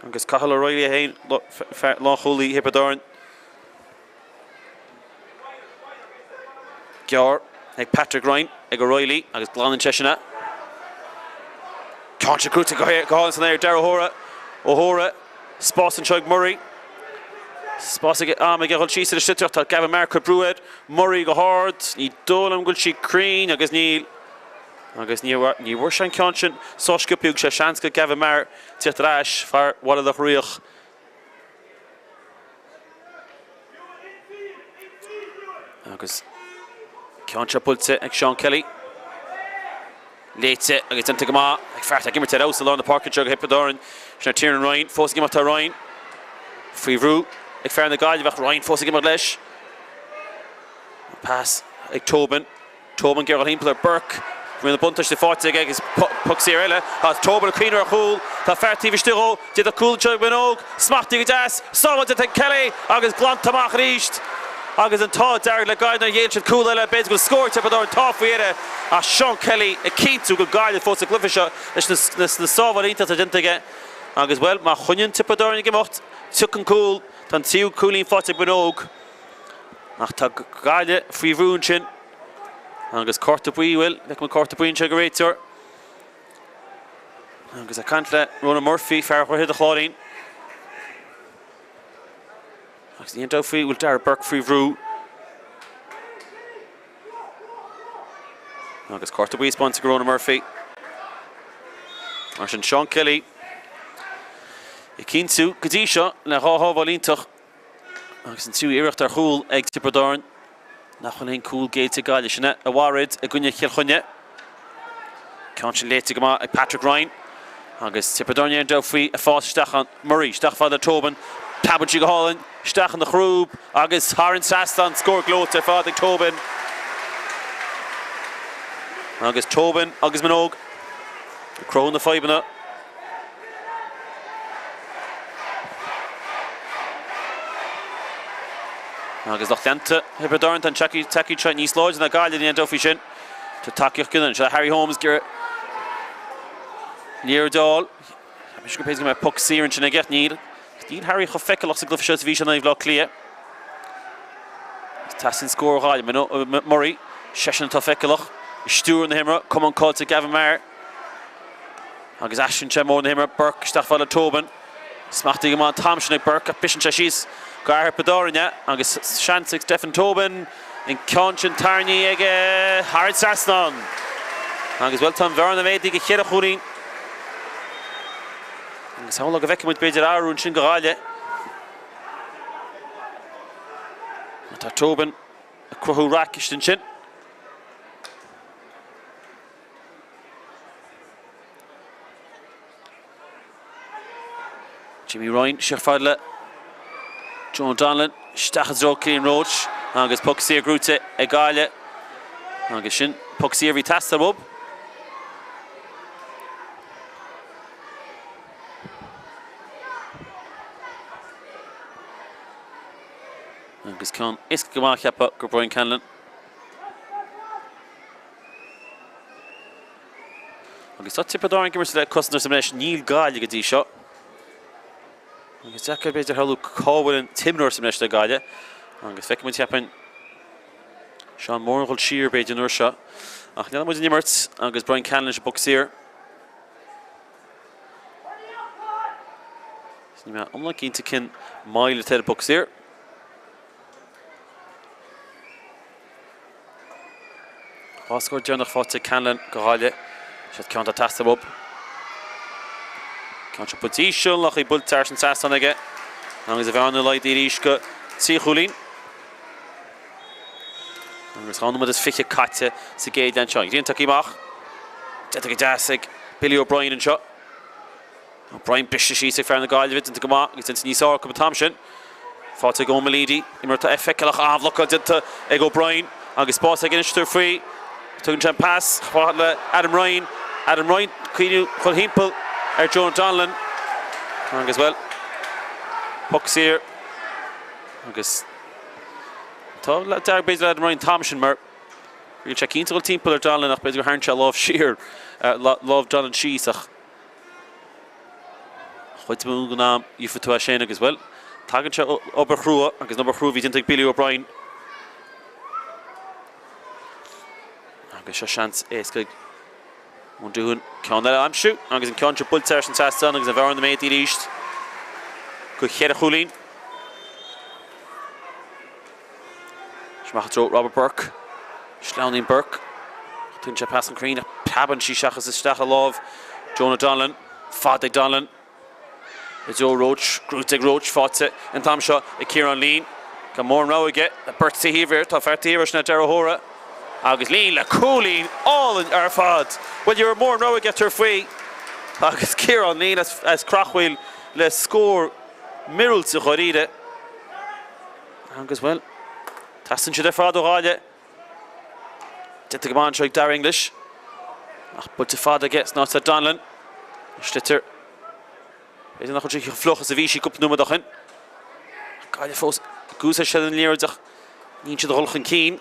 Agus Cathal O'Reilly é féin, lánchúlaí Thiobraid Árann. Gearr ag Patrick Ryan ag O'Reilly agus glanann seisean é. Ceann seo buailte go hálainn san aer, Darragh O'Hora. O'Hora, spás anseo ag Murray. Spás aige, am aige dhul síos ar an sliotar ach tá Gavin Maher ag cur brú air. Murray go hard, ní dóigh liom go bhfuil sí cruinn agus níl. Agus ní bhfuair sé an ceann sin sách sciobtha, thug sé seans go Gavin Maher tíocht ar ais, fear Bhaile Locha Riach. Agus ceann seo buailte ag Seán Kelly. Léite agus déanta go maith ag fear atá ag imirt ar fheabhas i lár na páirce anseo do Thiobraid Árann. Sin é Tiernan Ryan, fós ag imeacht tá Ryan. Faoi bhrú ag fear na Gaillimhe ach Ryan fós ag imeacht leis. Pas ag Tobin. Tobin ag iarraidh dul thimpeall ar Burke. Bhí na buntáiste faighte aige agus poc saor eile. Tá Tobin ag cuimhneamh ar chúl. Tá fear taobh istigh dhó. D'fhéadfadh cúl anseo ag Minogue. Smachtaithe go deas. Sábháilte ag Kelly agus glanta amach arís. Agus an t-ádh dearg le Gaillimh nár ghéill siad cúl eile. B'fhéidir go bhfuil scór ag Tiobraid Árann. Tá faoi dheireadh. Ach Seán Kelly ag cinntiú go bhfuil Gaillimh fós sa gcluiche seo leis na sábháil iontacha atá déanta aige. Agus, bhuel, má choinníonn Tiobraid Árann ag imeacht, tiocfaidh an cúl. Tá an tríú cúilín faighte ag Minogue. Ach tá Gaillimh faoi bhrú ansin. Agus cárta buí, bhuel, feicim an cárta buí anseo ag an réiteoir. Agus ag caint le Ronan Murphy, fear Dhroichead an Chláirín. Agus níl aon dabht faoi, bhfuil Darragh Burke faoi bhrú. Agus cárta buí spáinte go Ronan Murphy. Mar sin Seán Kelly ag cinntiú go dtí seo le dhá shábháil iontach agus an tríú iarracht ar chúl ag Tiobraid Árann nach bhfuil aon cúl géillte ag Gaillimh. Sin é a Mhairéad i gcoinne Chill Chainnigh. Ceann sin léite go maith ag Patrick Ryan agus Tiobraid Árann níl aon dabht faoi ag fás isteach ann. Murray isteach fad le Tobin. Preabann sí go hálainn isteach ina chrúb agus thar an trasnán, scór gleoite ar fad ag Tobin. Agus Tobin agus Minogue ag cruthú na fadhbanna. Agus lucht leanta Thiobraid Árann, tá an tacaíocht seo níos láidre ná Gaillimh, níl aon dabht faoi sin. Tá tacaíocht gona anseo Harry Holmes ag iarraidh liathróid a fháil. Cheap mise go b'fhéidir go mbeadh poc saor ansin aige ach níl. Níl Harry chomh feiceálach sa gcluiche seo is a bhí sé in aghaidh Bhaile Átha Cliath. Teastaíonn scór ó Ghaillimh. Murray, seisean atá feiceálach i stiúir na himeartha. Camán caillte ag Gavin Maher. Agus aistríonn sé mór na himeartha. Burke isteach fad le Tobin. Smachtaithe go maith an t-am sin ag Burke ach briseann sé síos go fhear Thiobraid Árann é agus seans ag Stephen Tobin an ceann sin tarraingthe aige thar an trasnán. Agus bhuel tá an bhearna méadaithe go cheithre chúilín. Agus samhlaigh go bhfeicfidh muid b'fhéidir athrú ansin go Ghaillimh. Tá Tobin ag cruthú raic istigh ansin. Jimmy Ryan isteach fad le John Donlan isteach i dtreo Cillian Roche agus poc saor gnóthaithe ag Gaillimh agus sin poc saor a bhí ag teastáil uathu. Agus ceann éasca go maith cheapfá go Brian Conlon. Agus tá Tiobraid Árann ag imirt le cosantóir sa mbreis, níl Gaillimh go dtí seo. Agus deacair b'fhéidir a shamhlú cá bhfuil an t-imreoir sa mbreis le Gaillimh. Agus feicfidh muid cheapfainn Seán Moran ag dul siar b'fhéidir an uair seo. Ach leanfaidh muid an imirt agus Brian Conlon leis an bpoc saor. Níl mé iomlán cinnte cén moill atá ar an bpoc saor. Dhá scór deireanach faighte ag Conlon go Ghaillimh. Siad ceann atá ag teastáil uathu. Ceann seo buailte íseal ach í buailte thar an trasnán aige. Agus an bhearna laghdaithe arís go 3 chúilín. Agus 2 nóiméad is 20 caite sa gcéad leath anseo. An ghrian tagtha amach. Déanta go deas ag Billy O'Brien anseo. O'Brien briste síos ag fear na Gaillimhe, déanta go maith agus déanta níos fearr acu an t-am sin. Faighte ag Eoin Meleady, imirt feiceálach an-bhlocáil déanta ag O'Brien agus spás aige anois tabhairt faoi. Tugann sé an pas chomh fada le Adam Ryan. Adam Ryan cuimhniú dhul thimpeall ar Jonah Donnellan agus, bhuel, poc saor agus tá dearg b'fhéidir le Adam Ryan an t-am sin mar bhí sé cinnte dhul timpeall ar Donnellan ach b'fhéidir gur tharraing sé a lámh siar, lámh Donnellan síos ach Chuid mó den am gheobhaidh tú é sin agus, bhuel, tagann sé ó obair chrua agus an obair chrua a bhí déanta ag Billy O'Brien. Agus seo seans éasca ag Eoin Doohan ceann eile a aimsiú agus an ceann seo buailte thar an trasnán agus an bhearna méadaithe arís go cheithre chúilín. Amach i dtreo Robert Burke. Sleamhnaíonn Burke. Tugann sé pas chun cinn ach preabann sí seachas isteach i lámh Jonah Donnellan. Fada ag Donnellan. I dtreo Roche. Gnóthaithe ag Roche. Faighte an t-am seo ag Ciarán Leen. Tá mórán rogha aige. Beirt taobh thiar air. Tá fear taobh thiar sin Darragh O'Hora. Agus Leen le cúilín álainn ar fad. Bhuel, ní raibh mórán rogha aige tabhairt faoi. Agus Ciarán Leen as Creachmhaoil le scór míorúilteach dháiríre. Agus, bhuel, teastaíonn siad ar fad ó Ghaillimh. Déanta go maith anseo ag Darragh English. Ach buailte fada aige san áit le Donnellan. Sliotar. B'fhéidir nach bhfuil sé chomh fliuch is a bhí sí cúpla nóiméad ó shin. Gaillimh fós ag úsáid seilbh na liathróide ach níl siad ag dul chun cinn.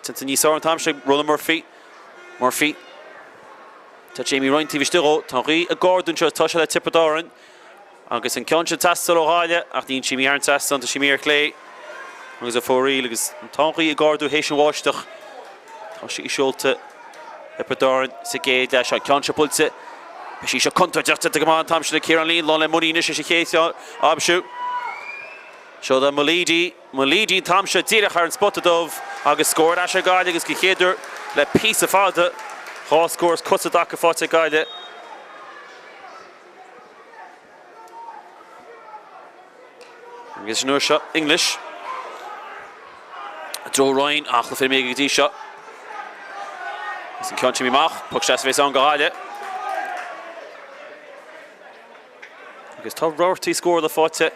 Déanta níos fearr an t-am seo ag Ronan Murphy. Murphy. Tá Jamie Ryan taobh istigh dhó. Tá an ghaoth ag ardú anseo. Tá sé le Tiobraid Árann. Agus an ceann sin ag teastáil ó Ghaillimh ach níl sí imithe thar an trasnán, tá sí imithe ar chlé agus ar fóraoil agus tá an ghaoth ag ardú théis an bháisteach. Tá sí seolta Thiobraid Árann sa gcéad leath seo. An ceann seo buailte, beidh sí seo contúirteach, déanta go maith an t-am sin ag Ciarán Leen, lán le muinín anois théis a chéad cheann a aimsiú. Seo do Mulleady. Mulleady an t-am seo díreach thar an spota dubh agus scór ar ais ag Gaillimh agus den chéad uair le píosa fada, 2 scór as cosa i dtaca faighte ag Gaillimh. Agus an uair seo English i dtreo Ryan ach le fir go dtí seo. Agus an ceann sin amach, poc sleasa a bheas ann do Ghaillimh. Agus tá rabhartaí scórála faighte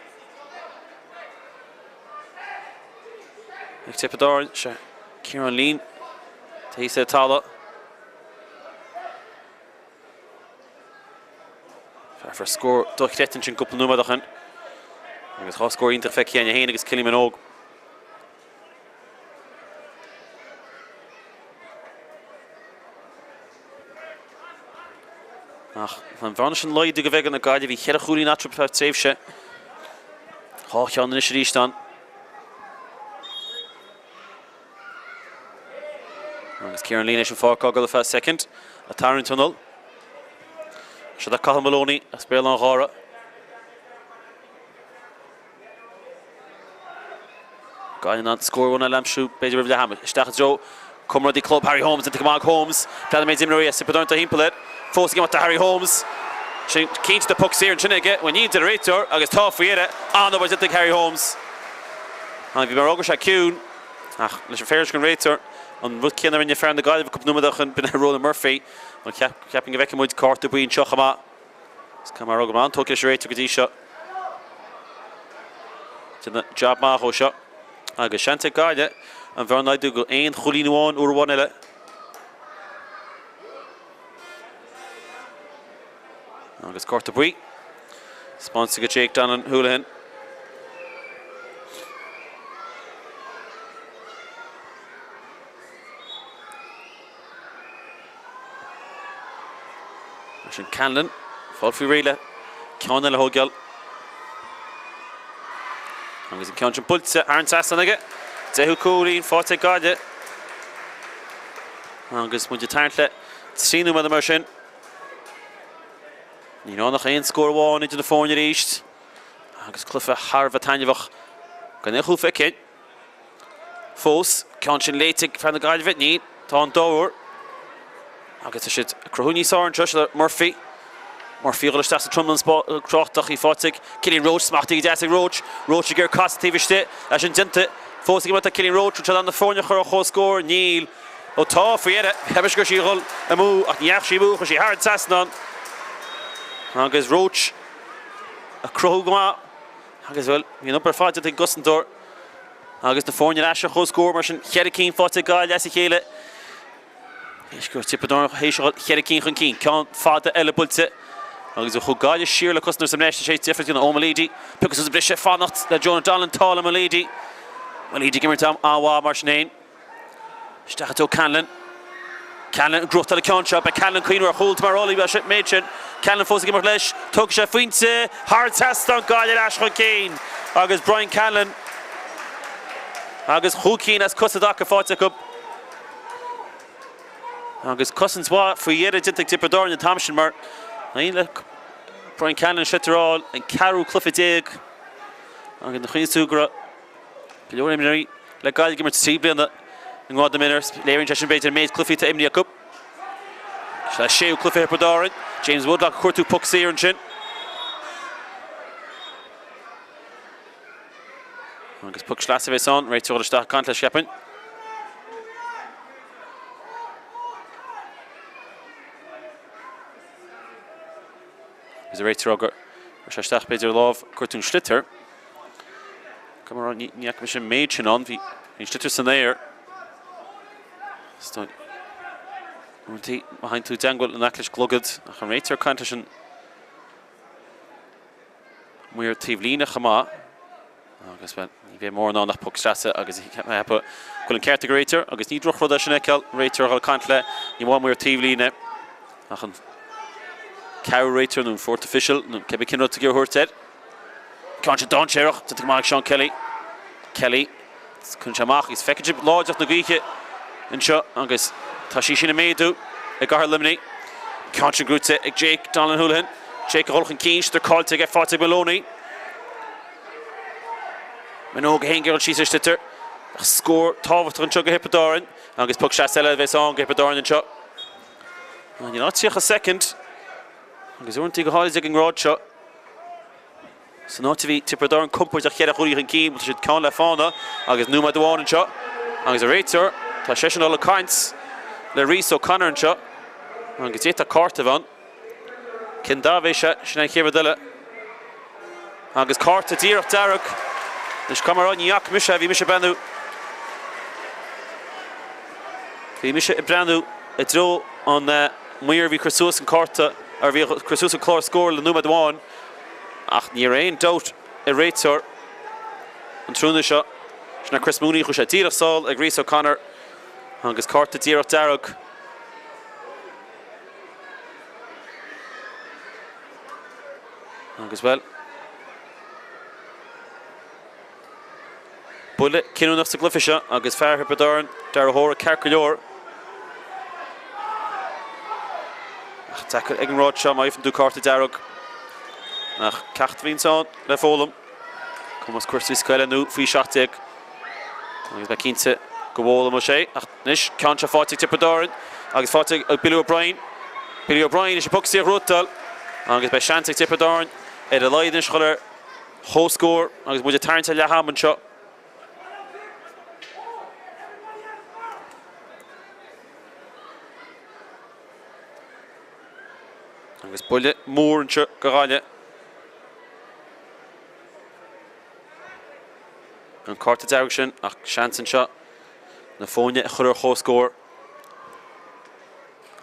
ag Tiobraid Árann. Seo Ciarán Leen thíos ar an talamh. Fear a fuair scór dochreidte ansin cúpla nóiméad ó shin. Agus 2 scór iontach feicthe againn féin agus Kylie Minogue. Ach an bhearna sin laghdaithe go bheagan ag Gaillimh, bhí cheithre chúilín eatarthu ar feadh tréimhse. 2 cheann anois arís ann. Agus Ciarán Leen leis an pháirc a fhágáil ar feadh soicind. Ag tarraingt anall. Seo do Cathal Moloney as Béal an Ghára. Gaillimh in ann scór amháin eile a aimsiú, b'fhéidir roimh leath ama. Isteach i dtreo comrádaí club Harry Holmes, déanta go maith ag Holmes. Plean an méid imreoirí as Tiobraid Árann timpeall air. Fós ag imeacht do Harry Holmes. Sin cinnte de poc saor ansin aige. Bhuel níl, deir an réiteoir, agus tá faoi dheireadh. An-obair déanta ag Harry Holmes. Bhí mé ag rá go raibh sé ciúin, ach leis an féar leis an réiteoir, an rud céanna a rinne fear na Gaillimhe cúpla nóiméad ó shin, b'in é Ronan Murphy. Cheapfainn go bhfeicfidh muid cárta buí anseo chomh maith. Is cuma ar go an-tógtha leis an réiteoir go dtí seo. Déanamh jab maith ó seo. Agus seans ag Gaillimh an bhearna a laghdú go aon chúilín amháin uair amháin eile. Agus cárta buí. Spáinte go Jake Donlan Houlihan. Mar sin Conlon, fáil faoi réidh le ceann eile a thógáil. Agus an ceann sin buailte thar an trasnán aige. Deichiú cúilín faighte ag Gaillimh. Agus muid ag tarraingt le 3 nóiméad mar sin. Níl ann ach aon scór amháin idir na foirne arís. Agus cluiche thar a bheith taitneamhach gan aon chúl feicthe. Fós, ceann sin léite ag fear na Gaillimhe, níl, tá an dá uair. Agus tá siad ag cruthú níos fearr anseo, seo Murphy. Murphy ag dul isteach sa tromlán tráchtach í faighte ag Cillian Roche, smachtaithe go deas ag Roche. Roche ag iarraidh casadh taobh istigh, é sin déanta. Fós ag imeacht tá Cillian Roche, bhfuil sé in ann na foirne a chur ar comhscór? Níl. Ó tá, faoi dheireadh. Cheap mise go raibh sí ag dul amú ach ní dheachaigh sí amú, chuir sí thar an trasnán. Agus Roche ag cruthú go maith. Agus, bhuel, bhí an obair ar fad déanta ag an gcosantóir agus na foirne ar ais ar comhscór, mar sin, cheithre cinn faighte ag Gaillimh as a chéile. Théis go raibh Tiobraid Árann théis a dhul cheithre cinn chun cinn, ceann fada eile buailte agus chuaigh Gaillimh siar le cosantóir sa mbreis, is é deifir Eoin Mullady, piocadh suas an briseadh, fanacht le Jonah Donlan, tá le Mullady. Mullady ag imirt an-mhaith mar sin féin. Isteach i dtreo Conlon. Conlon ag gnóthachtáil an ceann seo. Beidh Conlon ag cuimhneamh ar chúl mar fholaigh an méid sin. Conlon fós ag imeacht leis. Tógfaidh sé pointe thar an trasnán. Gaillimh ar ais chun cinn agus Brian Conlon agus chúig cinn as cosa i dtaca faighte acu. Agus cosaint mhaith faoi dheireadh déanta ag Tiobraid Árann an t-am sin mar aon le Brian Conlon sliotar fháil an ceathrú cluiche déag agus na chuimhníonn tú go raibh Go leor imreoirí le Gaillimh ag imirt 3 bliana i ngrád na mionúr. Léiríonn sé sin b'fhéidir an méid cluichí atá imrithe acu. Seo é séú cluiche Thiobraid Árann. James Woodlock ag cuartú poc saor ansin. Agus poc sleasa a bheas ann. Réiteoir isteach ag caint leis cheapfainn. Agus an réiteoir ag rá sé isteach b'fhéidir a lámh cuartú an sliotar. Go mar ní fhaca mise an méid sin ann, bhí an sliotar san aer. Uaireanta má thagann tú i dteangmháil in aice leis an gclogad ach an réiteoir ag caint leis an maor taobhlíne chomh maith. Agus, bhuel, ní bheidh mórán ann ach poc sleasa agus cheap mé go bhfuil an ceart ag an réiteoir agus ní drochrud é sin a fheiceáil, réiteoir a dhul ag caint le ní amháin maor taobhlíne ach an ceathrú réiteoir nó an fourth official nó cébí cén rud atá ag iarraidh a thabhairt air. Ceann sin dainséarach, déanta go maith ag Seán Kelly. Kelly, cuireann sé amach agus feiceann sibh láidreacht na gaoithe anseo agus tá sí sin ag méadú i gcathair Luimnigh. Ceann sin gnóite ag Jake Donlan Houlihan. Jake a dhul chun cinn, sliotar caillte aige, faighte ag Moloney. Minogue é féin ag dul síos ar sliotar. Scór tábhachtach anseo do Thiobraid Árann agus poc seasta eile a bheas ann do Thiobraid Árann anseo. Níl ach 30 soicind agus uaireanta go háirid ag an ngrád seo. San áit a bhí Tiobraid Árann compordach cheithre chúilín chun cinn, tá siad ceann le fána agus nóiméad amháin anseo agus an réiteoir, tá seisean ag dul ag caint le Rhys O'Connor anseo agus d'fhéadfadh cárta a bheith ann. Cén dath a bheidh sé, sin an chéad rud eile. Agus cárta díreach dearg. Anois caithfidh mé a rá, ní fhaca mise é, bhí mise ag breathnú, bhí mise ag breathnú i dtreo an maor a bhí ag cur suas an cárta, ar bhí ag cur suas an clár scóir le nóiméad amháin. Ach ní raibh aon dabht ar réiteoir an tráthnóna seo, sin é Chris Mooney, chuaigh sé díreach sall ag Rhys O'Connor agus cárta díreach dearg. Agus, bhuel, Buille cinniúnach sa gcluiche seo agus fear Thiobraid Árann, Darragh O'Hora, ceart go leor. Ach deacair ag an ngrád seo má gheibheann tú cárta dearg. Ach ceacht a bhíonns ann le foghlaim. Cuma más cúrsaí scoile nó faoi 17. Agus beidh cinnte go bhfoghlaimeoidh sé. Ach anois ceann seo faighte ag Tiobraid Árann agus faighte ag Billy O'Brien. Billy O'Brien leis an bpoc saor a ghnóthachtáil agus beidh seans ag Tiobraid Árann ar a laghad anois dhul ar chomhscór agus muid ag tarraingt ar leath ama anseo. Agus buille mór anseo do Ghaillimh. An cárta dearg sin ach seans anseo na foirne a chur ar chomhscór.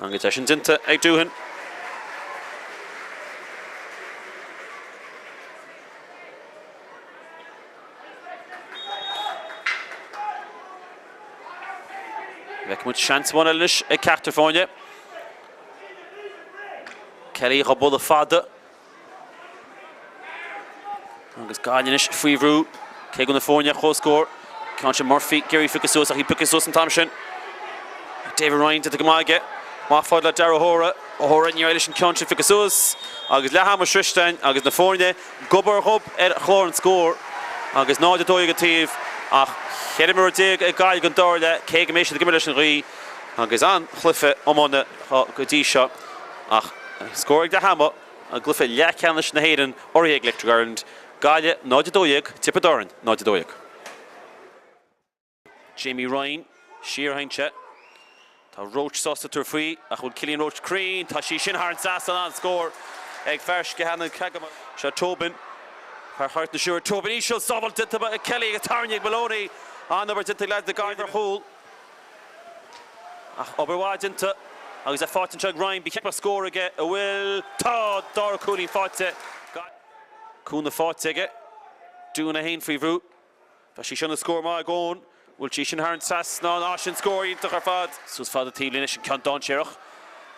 Agus é sin déanta ag Doohan. Feicfidh muid seans amháin eile anois ag ceachtar foirne. Kelly dhá bualadh fada. Agus Gaillimh anois faoi bhrú, cé go bhfuil na foirne ar comhscór. Ceann sin Murphy ag iarraidh piocadh suas ach í pioctha suas an t-am sin. David Ryan déanta go maith aige. Amach fad le Darragh O'Hora. O'Hora ní leis an ceann sin piocadh suas agus leath ama sroiste againn agus na foirne gob ar ghob ar chlár an scóir agus 0-12 an taobh ach 14 imreoir ag Gaillimh don dara leath cé go mbeidh siad ag imirt leis an ghaoth agus an-chluiche iomána go dtí seo ach scór ag leath ama. I gcluiche leathcheannais na hÉireann urraithe ag Electric Ireland, Gaillimh 0-12, Tiobraid Árann 0-12. Jamie Ryan, siar a théann sé. Tá Roche sásta tabhairt faoi ach bhfuil Cillian Roche cruinn? Tá sí sin thar an trasnán, an-scór ag fear Sceathan an Seo Tobin, fear Charraig na Siúire. Tobin íseal, sábháil déanta ag Kelly agus tarraingthe ag Moloney. An-obair déanta ag leaids na Gaillimhe ar chúl. Ach obair mhaith déanta agus é faighte anseo ag Ryan. Ba cheart go mbeadh scór aige, an bhfuil? Tá! Dara cúilín faighte. Cúnamh faighte aige. Doohan é féin faoi bhrú. Tá sí seo ina scór maith ag Eoin. Bhfuil sí sin thar an trasnán? Á, sin scór iontach ar fad. Suas fada taobh líne, sin ceann dainséarach.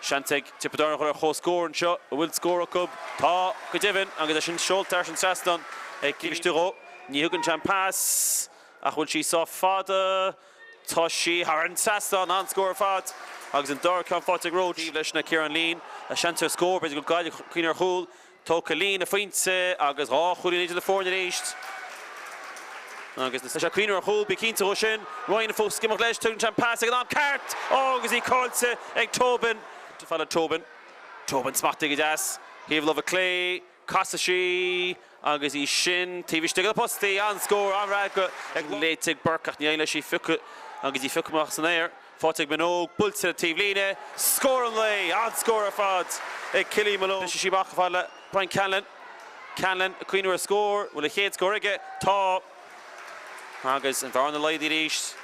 Seans ag Tiobraid Árann a dhul ar chomhscór anseo. An bhfuil scór acu? Tá, go deimhin, agus é sin seolta thar an trasnán ag Cillian Istigh. Ní thugann sé an pas. Ach bhfuil sí sách fada? Tá sí thar an trasnán, an-scór ar fad agus an dara ceann faighte ag Roche. Taobh leis na Ciarán Leen, seans ar scór, b'fhéidir go bhfuil Gaillimh ag cuimhneamh ar chúl. Tógtha Leen a phointe agus dhá chúilín idir na foirne arís. Agus na. Tá sé ag cuimhneamh ar chúl, bí cinnte dhó sin. Ryan fós ag imeacht leis, tugann sé an pas ag an am ceart! Ó agus í caillte ag Tobin. Fada Tobin. Tobin smachtaithe go deas. Thaobh láimhe clé. Casfaidh sí agus í sin taobh istigh de na postaí. An-scór, an-fhreagra ag léite ag Burke ach ní éiríonn leis í a phiocadh agus í phiocadh amach san aer. Faighte ag Minogue, buailte le taobh líne. Scór an lae! An-scór ar fad ag Killian Malone. Briseann sí amach chomh fada le Brian Conlon. Conlon ag cuimhneamh ar scór. Bhfuil a chéad scór aige? Tá! Agus an bhearna laghdaithe arís.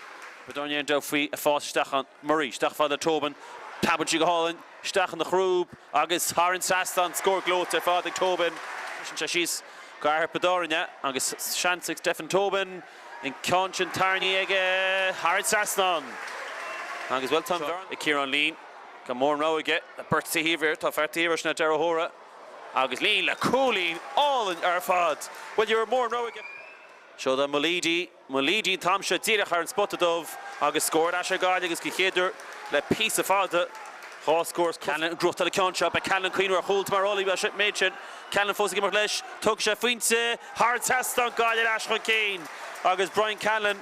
B'fhéidir aon dabht faoi a phas isteach ann. Murray, isteach fada le Tobin. Preabann sí go hálainn isteach ina chrúb agus thar an trasnán. Scór gleoite ar fad ag Tobin. Briseann sé síos go fear Thiobraid Árann é agus seans ag Stephen Tobin an ceann sin tarraingthe aige thar an trasnán. Agus, bhuel, tá an bhearna ag Ciarán Leen. Gan mórán rogha aige. Beirt sa thaobh air. Tá fear taobh air, sin é Darragh O'Hora. Agus Leen le cúilín álainn ar fad. Bhuel, ní raibh mórán rogha aige. Seo do Mulleady. Mulleady an t-am seo díreach thar an spota dubh agus scór ar ais ag Gaillimh agus den chéad uair le píosa fada, dhá scór is Callanan ag gnóthachtáil an ceann seo. Beidh Callanan ag cuimhneamh ar chúl, tá mar an méid sin. Callanan fós ag imeacht leis. Tógfaidh sé a phointe thar an trasnán, Gaillimh ar ais chun cinn. Agus Brian Conlon.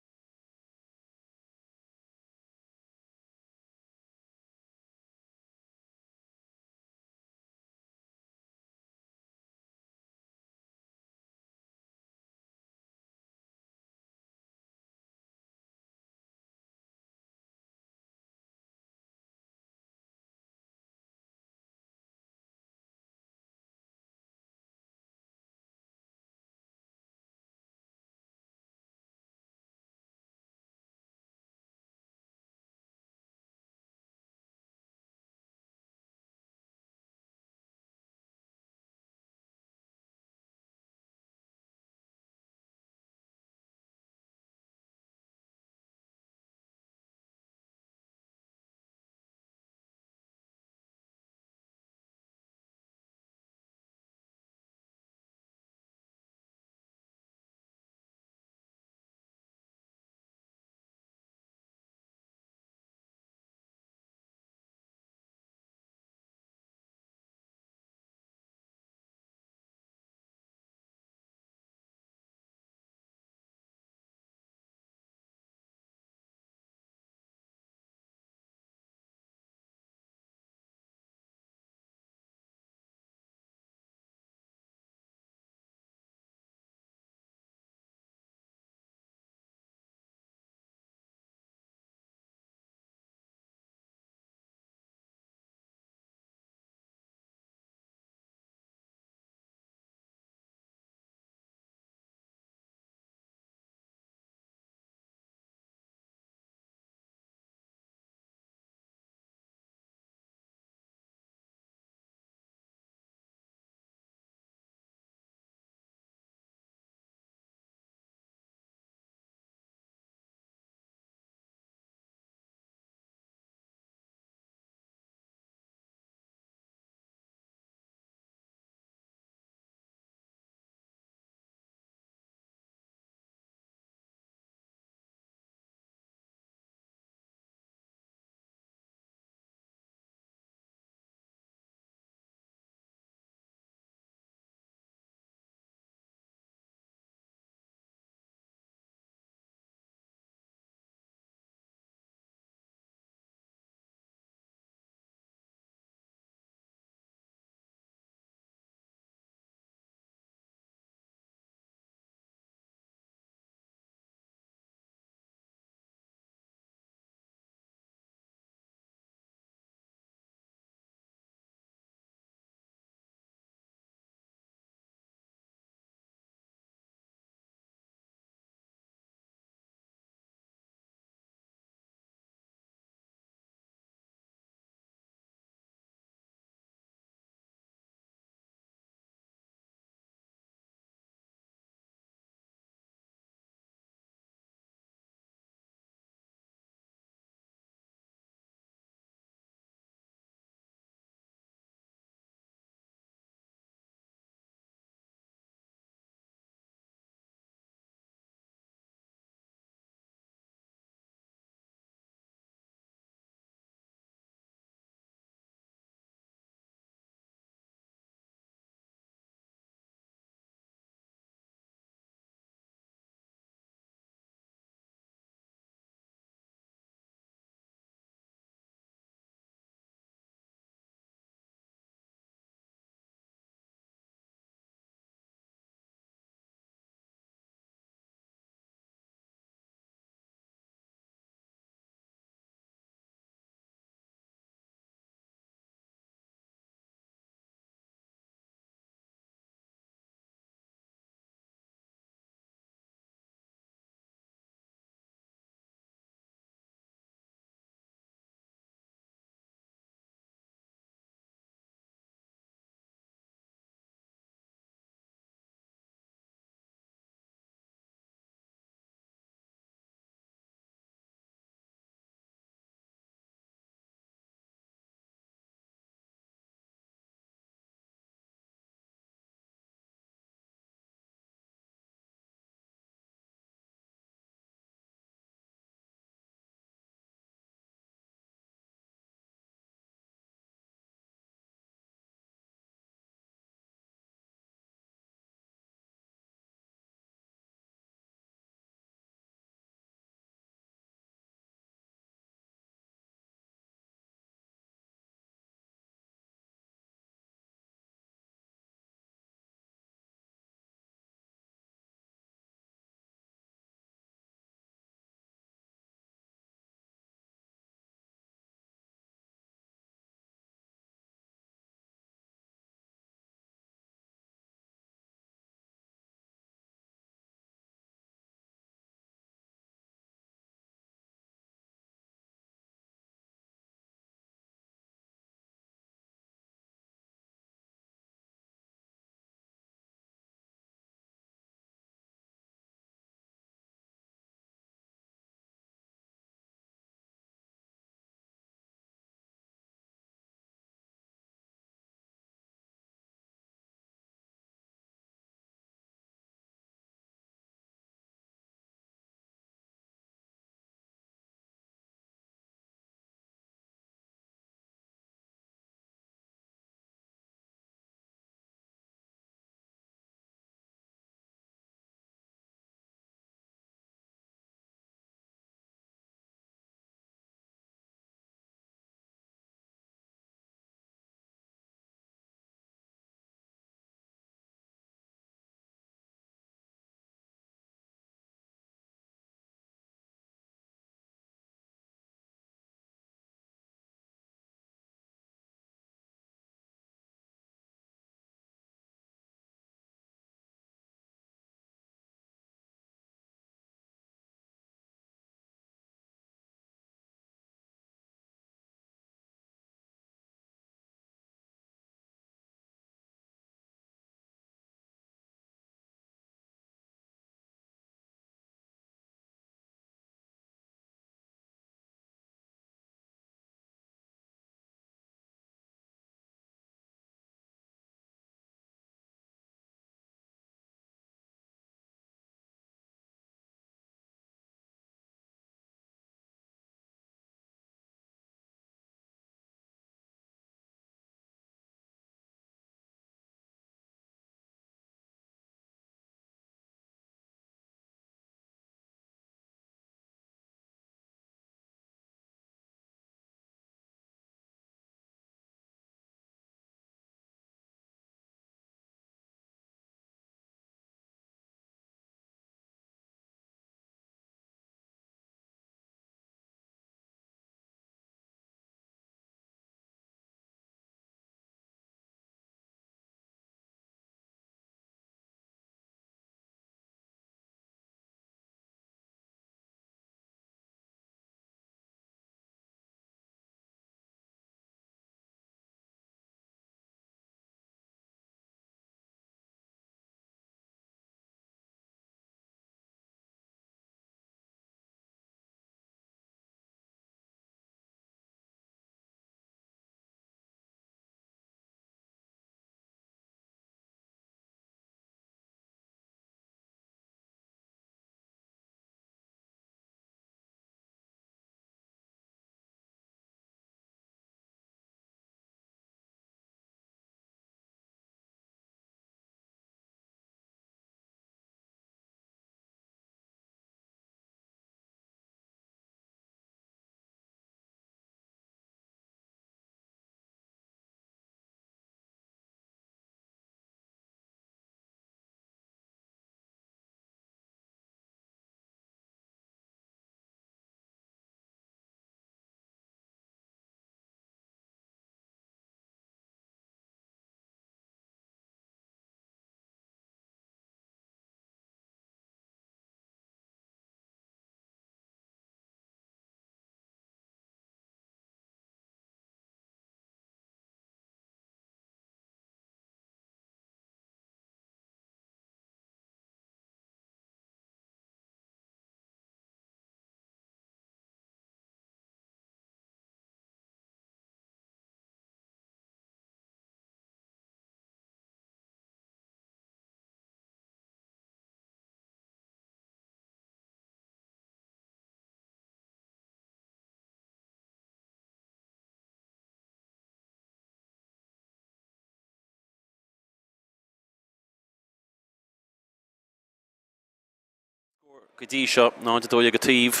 Go dtí seo, 0-12 an taobh.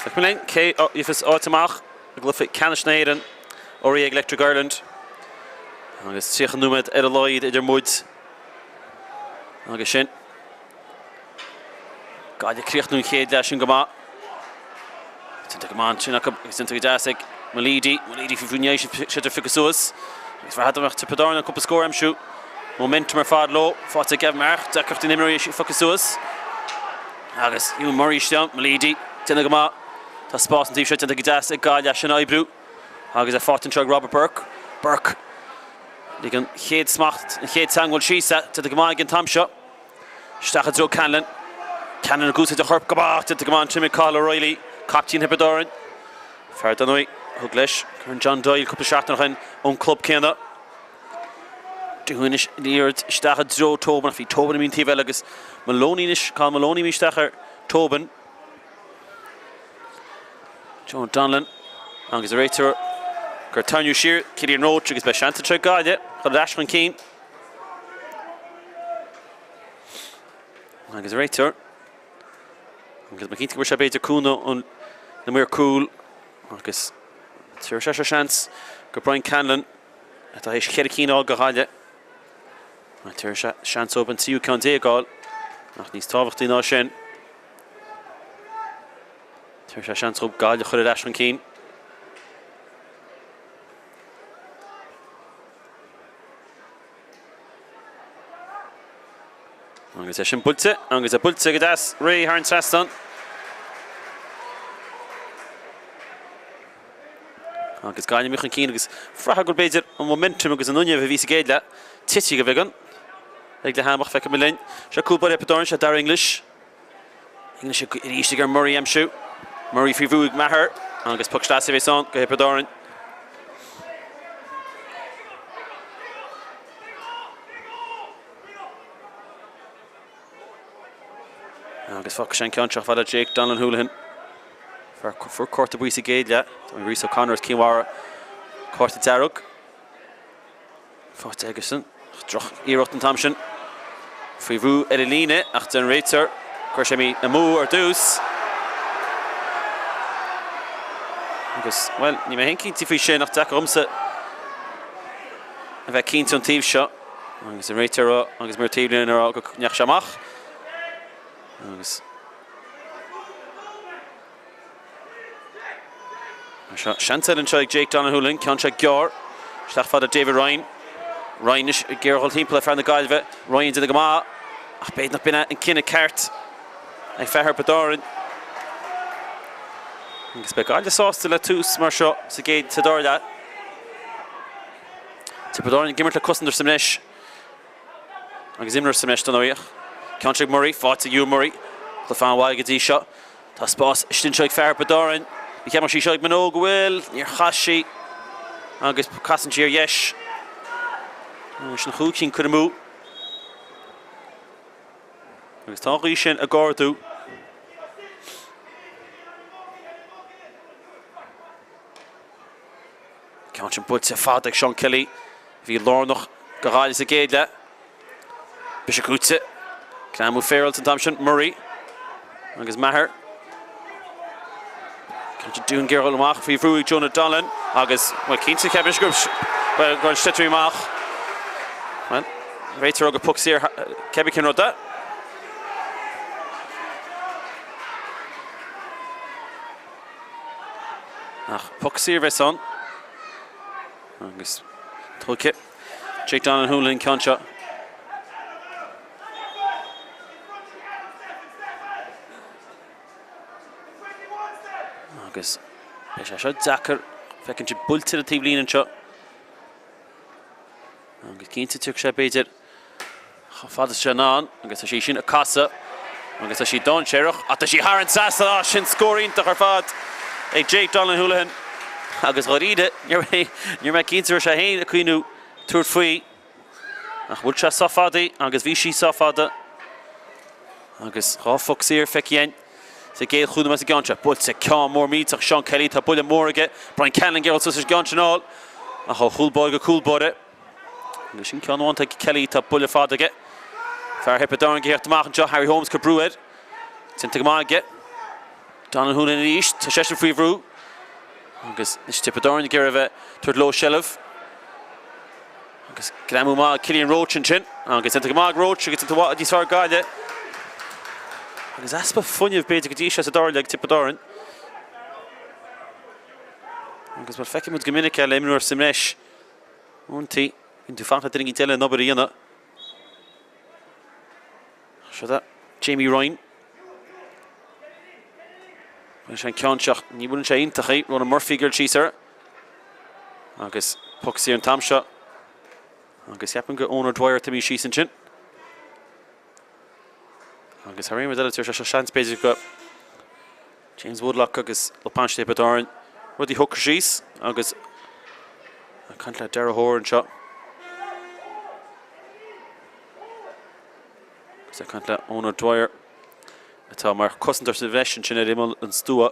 Feicfimid linn cé a gheobhas áit amach i gcluiche ceannais na hÉireann, urraithe ag Electric Ireland. Agus 30 nóiméad ar a laghad idir muid agus sin. Gaillimh ag críochnú an chéad leath sin go maith. Déanta go maith ansin acu agus déanta go deas ag Mulleady. Mulleady faoi bhrú níl sé ag piocadh suas. Agus bhraithfeá dá mbeadh Tiobraid Árann in ann cúpla scór a aimsiú. Momentum ar fad leo. Faighte ag Gavin Maher. Deacracht na n-imreoirí é a phiocadh suas. Agus Ewan Murray istigh ann. Mulleady déanta go maith. Tá spás an taobh seo déanta go deas ag Gaillimh é sin a oibriú. Agus é faighte anseo ag Robert Burke. Burke. Lig an chéad smacht, an chéad teagmháil síos é. Déanta go maith ag an t-am seo. Isteach i dtreo Conlon. Conlon ag úsáid a choirp go maith. Déanta go maith ansin ag Cathal O'Reilly, captaen Thiobraid Árann. Fear dar ndóigh a thug leis Corn John Doyle cúpla seachtain ó shin ón gclub céanna. Doohan anois an liathróid isteach i dtreo Tobin ach bhí Tobin imithe an taobh eile agus Maloney anois, Cathal Maloney imithe isteach ar Tobin. Joe Donlan agus an réiteoir gur tarraingíodh siar Cillian Roche agus beidh seans anseo ag Gaillimh dul ar ais chun cinn. Agus an réiteoir agus mé cinnte go bhfuair sé b'fhéidir cúnamh ó na maoir cúil agus tabharfaidh sé seo seans go Brian Conlon atá théis cheithre cinn a fháil go Ghaillimh. Tabharfaidh sé seans dóibh an tríú ceann déag a fháil ach níos tábhachtaí ná sin tabharfaidh sé seans dóibh Gaillimh a chur ar ais chun cinn. Agus é sin buailte, agus é buailte go deas réidh thar an trasnán. Agus Gaillimh chun cinn agus bhraithfeá go b'fhéidir an momentum agus an fhuinneamh a bhí sa gcéad leath tite go beagán ag leath ama ach feicfimid linn. Seo cúl báire Thiobraid Árann, seo Darragh English. English arís ag iarraidh Murray a aimsiú. Murray faoi bhrú ag Maher agus poc sleasa a bheas ann go Thiobraid Árann. Agus fágfaidh sé an ceann seo fada Jake Donlan Houlihan. Fuair cárta buí sa gcéad leath. Tá Rhys O'Connor as Cill Mhara cárta dearg. Faighte aigesean. Droch-iarracht an t-am sin. Faoi bhrú ar an líne ach deir an réiteoir go raibh sé imithe amú ar dtús. Agus, bhuel, níl mé féin cinnte faoi sin ach deacair dhomsa a bheith cinnte ón taobh seo. Agus an réiteoir a rá agus maor taobhlíne a rá go ndeachaigh sé amach. Agus. Seo seans eile anseo ag Jake Donlan Houlihan, ceann seo gearr isteach fada David Ryan. Ryan anois ag iarraidh dhul timpeall ar fear na Gaillimhe. Ryan déanta go maith ach b'fhéidir nach b'in é an cinneadh ceart ag fear Thiobraid Árann. Agus beidh Gaillimh sásta le tús mar seo sa gcéad sa dara leath. Tiobraid Árann ag imirt le cosaint sa mbreis. Agus imreoir sa mbreis dar ndóigh. Ceann seo ag Murray, faighte ag Ewan Murray. Cluiche an-mhaith go dtí seo. Tá spás istigh anseo ag fear Thiobraid Árann. Ní cheapfadh sí seo ag Minogue go bhfuil. Níor chas sí. Agus casann sí ar dheis. Sin chúig cinn curtha amú. Agus tá an ghaoth sin ag ardú. Ceann sin buailte fada ag Seán Kelly, a bhí lárnach do Ghaillimh sa gcéad leath. Briseadh cúite. Greamú féaráilte an t-am sin. Murray agus Maher. Ceann sin Doohan ag iarraidh dul amach faoi bhrú ag Jonah Donlan agus, bhuel, cinnte, cheap mise go raibh an sliotar amach. Bhuel, réiteoir ag poc saor cébí cén rud é. Ach poc saor a bheas ann. Agus tógfaidh Jake Donlan Houlihan an ceann seo. Agus beidh sé seo deacair. Feiceann siad buailte ar an taobhlíne anseo. Agus cinnte tiocfaidh sé b'fhéidir chomh fada is sé in ann agus tá sí sin ag casadh agus tá sí dainséarach ach tá sí thar an trasnán. Á, sin scór iontach ar fad ag Jake Donlan Houlihan agus dháiríre ní raibh mé cinnte raibh sé féin ag cuimhniú tabhairt faoi ach bhuail sé sách fada í agus bhí sí sách fada agus dhá phoc saor feicthe againn sa gcéad chúig nóiméad sa gceann seo. Buailte ceann mór millteach Seán Kelly, tá buille mór aige. Brian Conlon ag iarraidh suas leis an gceann sin a fháil ach ó chúl báire go cúl báire. Agus sin ceann amháin atá ag Kelly, tá buille fada aige. Fear Thiobraid Árann ag theacht amach anseo, Harry Holmes ag cur brú air. Déanta go maith aige. Donal Hoonan arís, tá seisean faoi bhrú. Agus anois Tiobraid Árann ag iarraidh a bheith tabhairt leo seilbh. Agus greamú maith ag Cillian Roche ansin. Agus déanta go maith ag Roche agus déanta i bhfad níos fearr ag Gaillimh. Agus easpa fuinnimh b'fhéidir go dtí seo sa dara leath ag Tiobraid Árann. Agus bhuel feiceann muid go minic é le imreoir sa mbreis. Uaireanta bíonn tú ag fanacht le duine éicint eile an obair a dhéanamh. Seo é Jamie Ryan. Bhain sé an ceann seo, ní bhfuil sé iontach é, Ronan Murphy ag dul síos air. Agus poc saor an t-am seo. Agus ceapaim gur Eoin O'Dwyer atá imithe síos ansin. Agus thar aon rud eile, tabharfaidh sé seo seans b'fhéidir go James Woodlock agus lucht bainistithe Thiobraid Árann rudaí a shocrú síos agus ag caint le Darragh Hoare anseo. Agus ag caint le Eoin O'Dwyer atá mar chosantóir sa bhreis ansin ar imeall an stua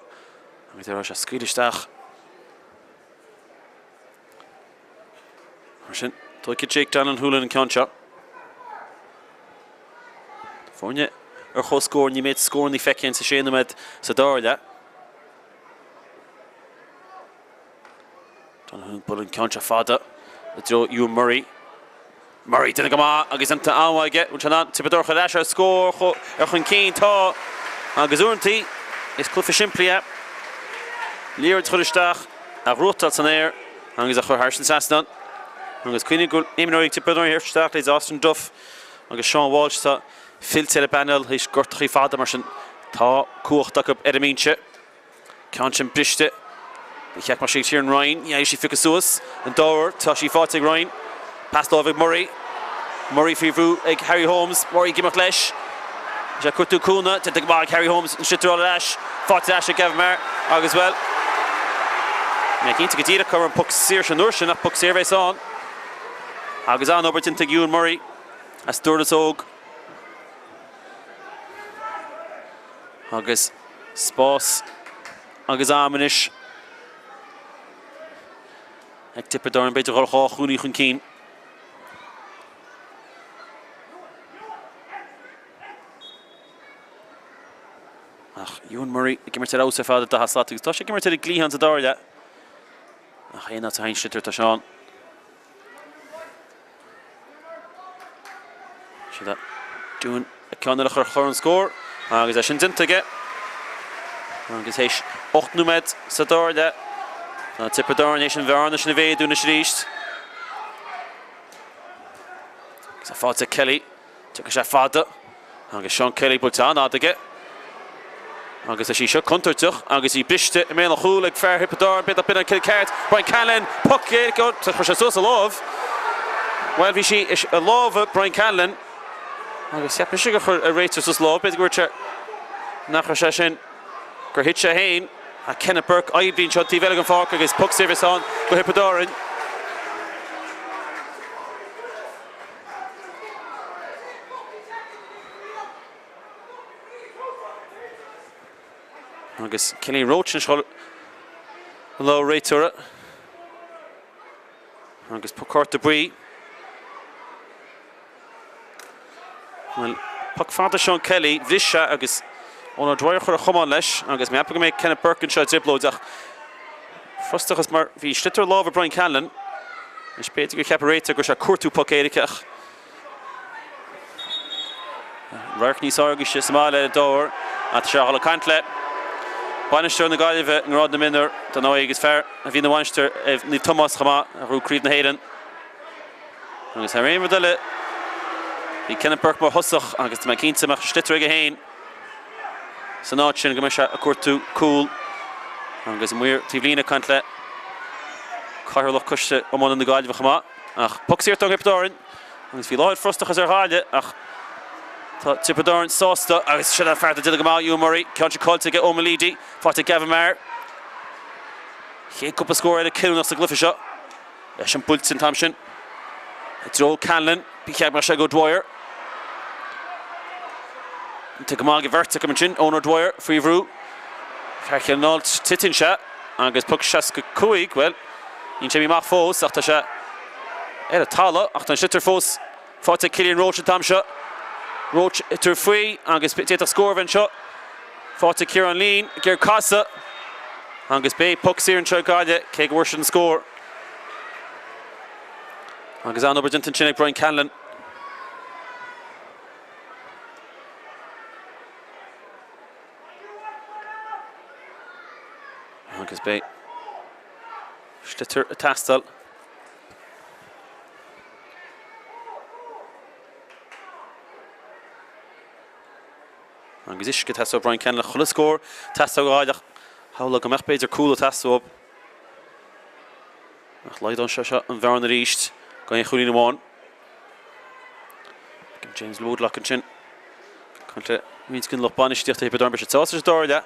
agus ar sé scaoileadh isteach. Mar sin, tógfaidh Jake Donlan Hoolan an ceann seo. Foirne ar comhscór, ní méid scóranna feicthe sa sé nóiméad sa dara leath. Donoghue bualadh an ceann seo fada i dtreo Ewan Murray. Murray déanta go maith agus déanta an-mhaith aige. Bhfuil sé in ann Tiobraid Árann a chur ar ais ar scór ar chun cinn? Tá. Agus uaireanta is cluiche simplí é. Liathróid a chur isteach, a ghnóthachtáil san aer agus a chur thar an trasnán. Agus cuimhnigh go bhfuil imreoirí ag Tiobraid Árann ag isteach leis Austin Duff agus Sean Walsh atá fillte ar an bpainéal théis gortachaí fada mar sin tá cumhacht acu ar an mbinse. Ceann sin briste. Ba cheart go mbeadh sí ag Ciarán Ryan. Ní fhaigheann sí phiocadh suas. An dá uair, tá sí faighte ag Ryan. Pas láimhe ag Murray. Murray faoi bhrú ag Harry Holmes. Murray ag imeacht leis. Tá sé ag cuartú cúnamh. Déanta go maith ag Harry Holmes. An sliotar ar ais. Faighte ar ais ag Gavin Maher. Agus, bhuel, níl mé cinnte go díreach cá raibh an poc saor sin an uair sin ach poc saor a bheas ann. Agus an-obair déanta ag Ewan Murray as Durlas Óg. Agus spás agus am anois ag Tiobraid Árann, b'fhéidir dhul 2 chúilín chun cinn. Ach Ewan Murray ag imirt ar fheabhas ar fad i dtathas slat agus tá sé ag imirt ar an gcliathán sa dara leath. Ach aon áit a théann sliotar tá sé ann. Sin é Ewan ceann eile a chur ar an scór agus é sin déanta aige. Agus théis 8 nóiméad sa dara leath, tá Tiobraid Árann théis an bhearna sin a mhéadú anois arís. Agus é faighte ag Kelly. Tiocfaidh sé fada agus Seán Kelly buailte an-fhada aige. Agus tá sí seo contúirteach agus í briste i mbéal an chúil ag fear Thiobraid Árann, b'fhéidir b'in an cic ceart. Brian Conlon, poc éirice, ó, chuir sé suas a lámh. Bhuel, bhí sí i lámha Brian Conlon agus cheap mise gur chuir an réiteoir suas a lámh. B'fhéidir go raibh sé, nach raibh sé sin, gur thit sé féin. Ach Kenneth Burke oibrithe anseo taobh eile den pháirc agus poc saor a bheas ann do Thiobraid Árann. Agus Cillian Roche anois ag dul i lámha réiteora. Agus cárta buí. Bhuel, poc fada Seán Kelly, bhris sé agus Eoin O'Dwyer a chuir a chamán leis agus mé ag ceapadh go mbeidh Kenneth Burke anseo i dtrioblóid ach frustrachas mar bhí sliotar i lámha Brian Conlon. Anois b'fhéidir gur cheap an réiteoir go raibh sé ag cuartú poc éirice ach radharc níos fearr agaibhse sa mbaile ar dóigh ach tá sé ag dul ag caint le bainisteoir na Gaillimhe i ngrád na mionúr dar ndóigh agus fear a bhí ina bhainisteoir ar Naomh Tomás chomh maith a ghnóthaigh Craobh na hÉireann. Agus thar aon rud eile bhí Kenneth Burke mar thosach agus tá mé cinnte mbeadh sliotar aige féin san áit sin go mbeidh sé ag cuartú cúl agus an maor taobh líne ag caint le Cathaoirleach Coiste Iomána na Gaillimhe chomh maith. Ach poc saor do Thiobraid Árann agus bhí láthair frustrachas ar Ghaillimh ach tá Tiobraid Árann sásta agus sin an fear atá déanamh go maith, Ewan Murray, ceann sin caillte aige Eoin Meleady, faighte ag Gavin Maher. Chéad cúpla scór eile cinniúnach sa gcluiche seo. Leis an buailte an t-am sin i dtreo Conlon, ba cheart go mbeadh sé ag O'Dwyer. Tá go maith ag an bheirt acu ansin, Eoin O'Dwyer faoi bhrú. Fear Chill an Ailt, titeann sé agus poc 65, bhuel, níl sé imithe amach fós ach tá sé ar an talamh ach tá an sliotar fós faighte ag Cillian Roche an t-am seo. Roche ag tabhairt faoi agus d'fhéadfadh scór a bheith anseo. Faighte ag Ciarán Leen ag iarraidh casadh agus beidh poc saor anseo ag Gaillimh cé go bhfuair siad an scór. Agus an-obair déanta ansin ag Brian Conlon. Agus beidh sliotar ag teastáil. Agus uisce ag teastáil ó Brian Conlon chuile scór ag teastáil ó Ghaillimh. Shamhlófá go mbeadh b'fhéidir cúl ag teastáil uathu. Ach laghdaíonn sé seo an bhearna arís go aon chúilín amháin. James Woodlock ansin. Caint le roinnt den lucht bainistíochta Thiobraid Árann beidh siad sásta sa dara leath.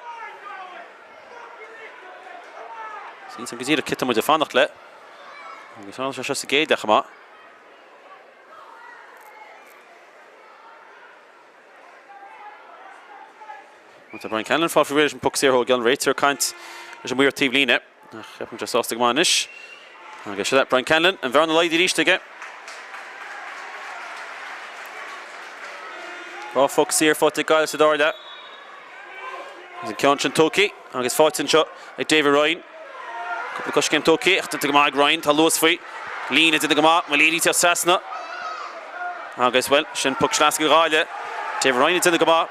Níl a fhios agam go díreach cé tá muid ag fanacht le. Agus tharla sé seo sa gcéad leath chomh maith. Tá Brian Conlon fáil faoi réir leis an bpoc saor a thógáil, an réiteoir ag caint leis an maor taobhlíne. Ach ceapaim go bhfuil sé sásta go maith anois. Agus seo Brian Conlon, an bhearna laghdaithe arís aige. Dhá phoc saor faighte ag Gaillimh sa dara leath. Agus an ceann sin tógtha agus faighte anseo ag David Ryan. Cúpla coiscéim tógtha ach déanta go maith ag Ryan, tá luas faoi. Leen ag déanamh go maith, Mulleady ag teacht trasna. Agus, bhuel, sin poc sleasa do Ghaillimh. David Ryan ag déanamh go maith.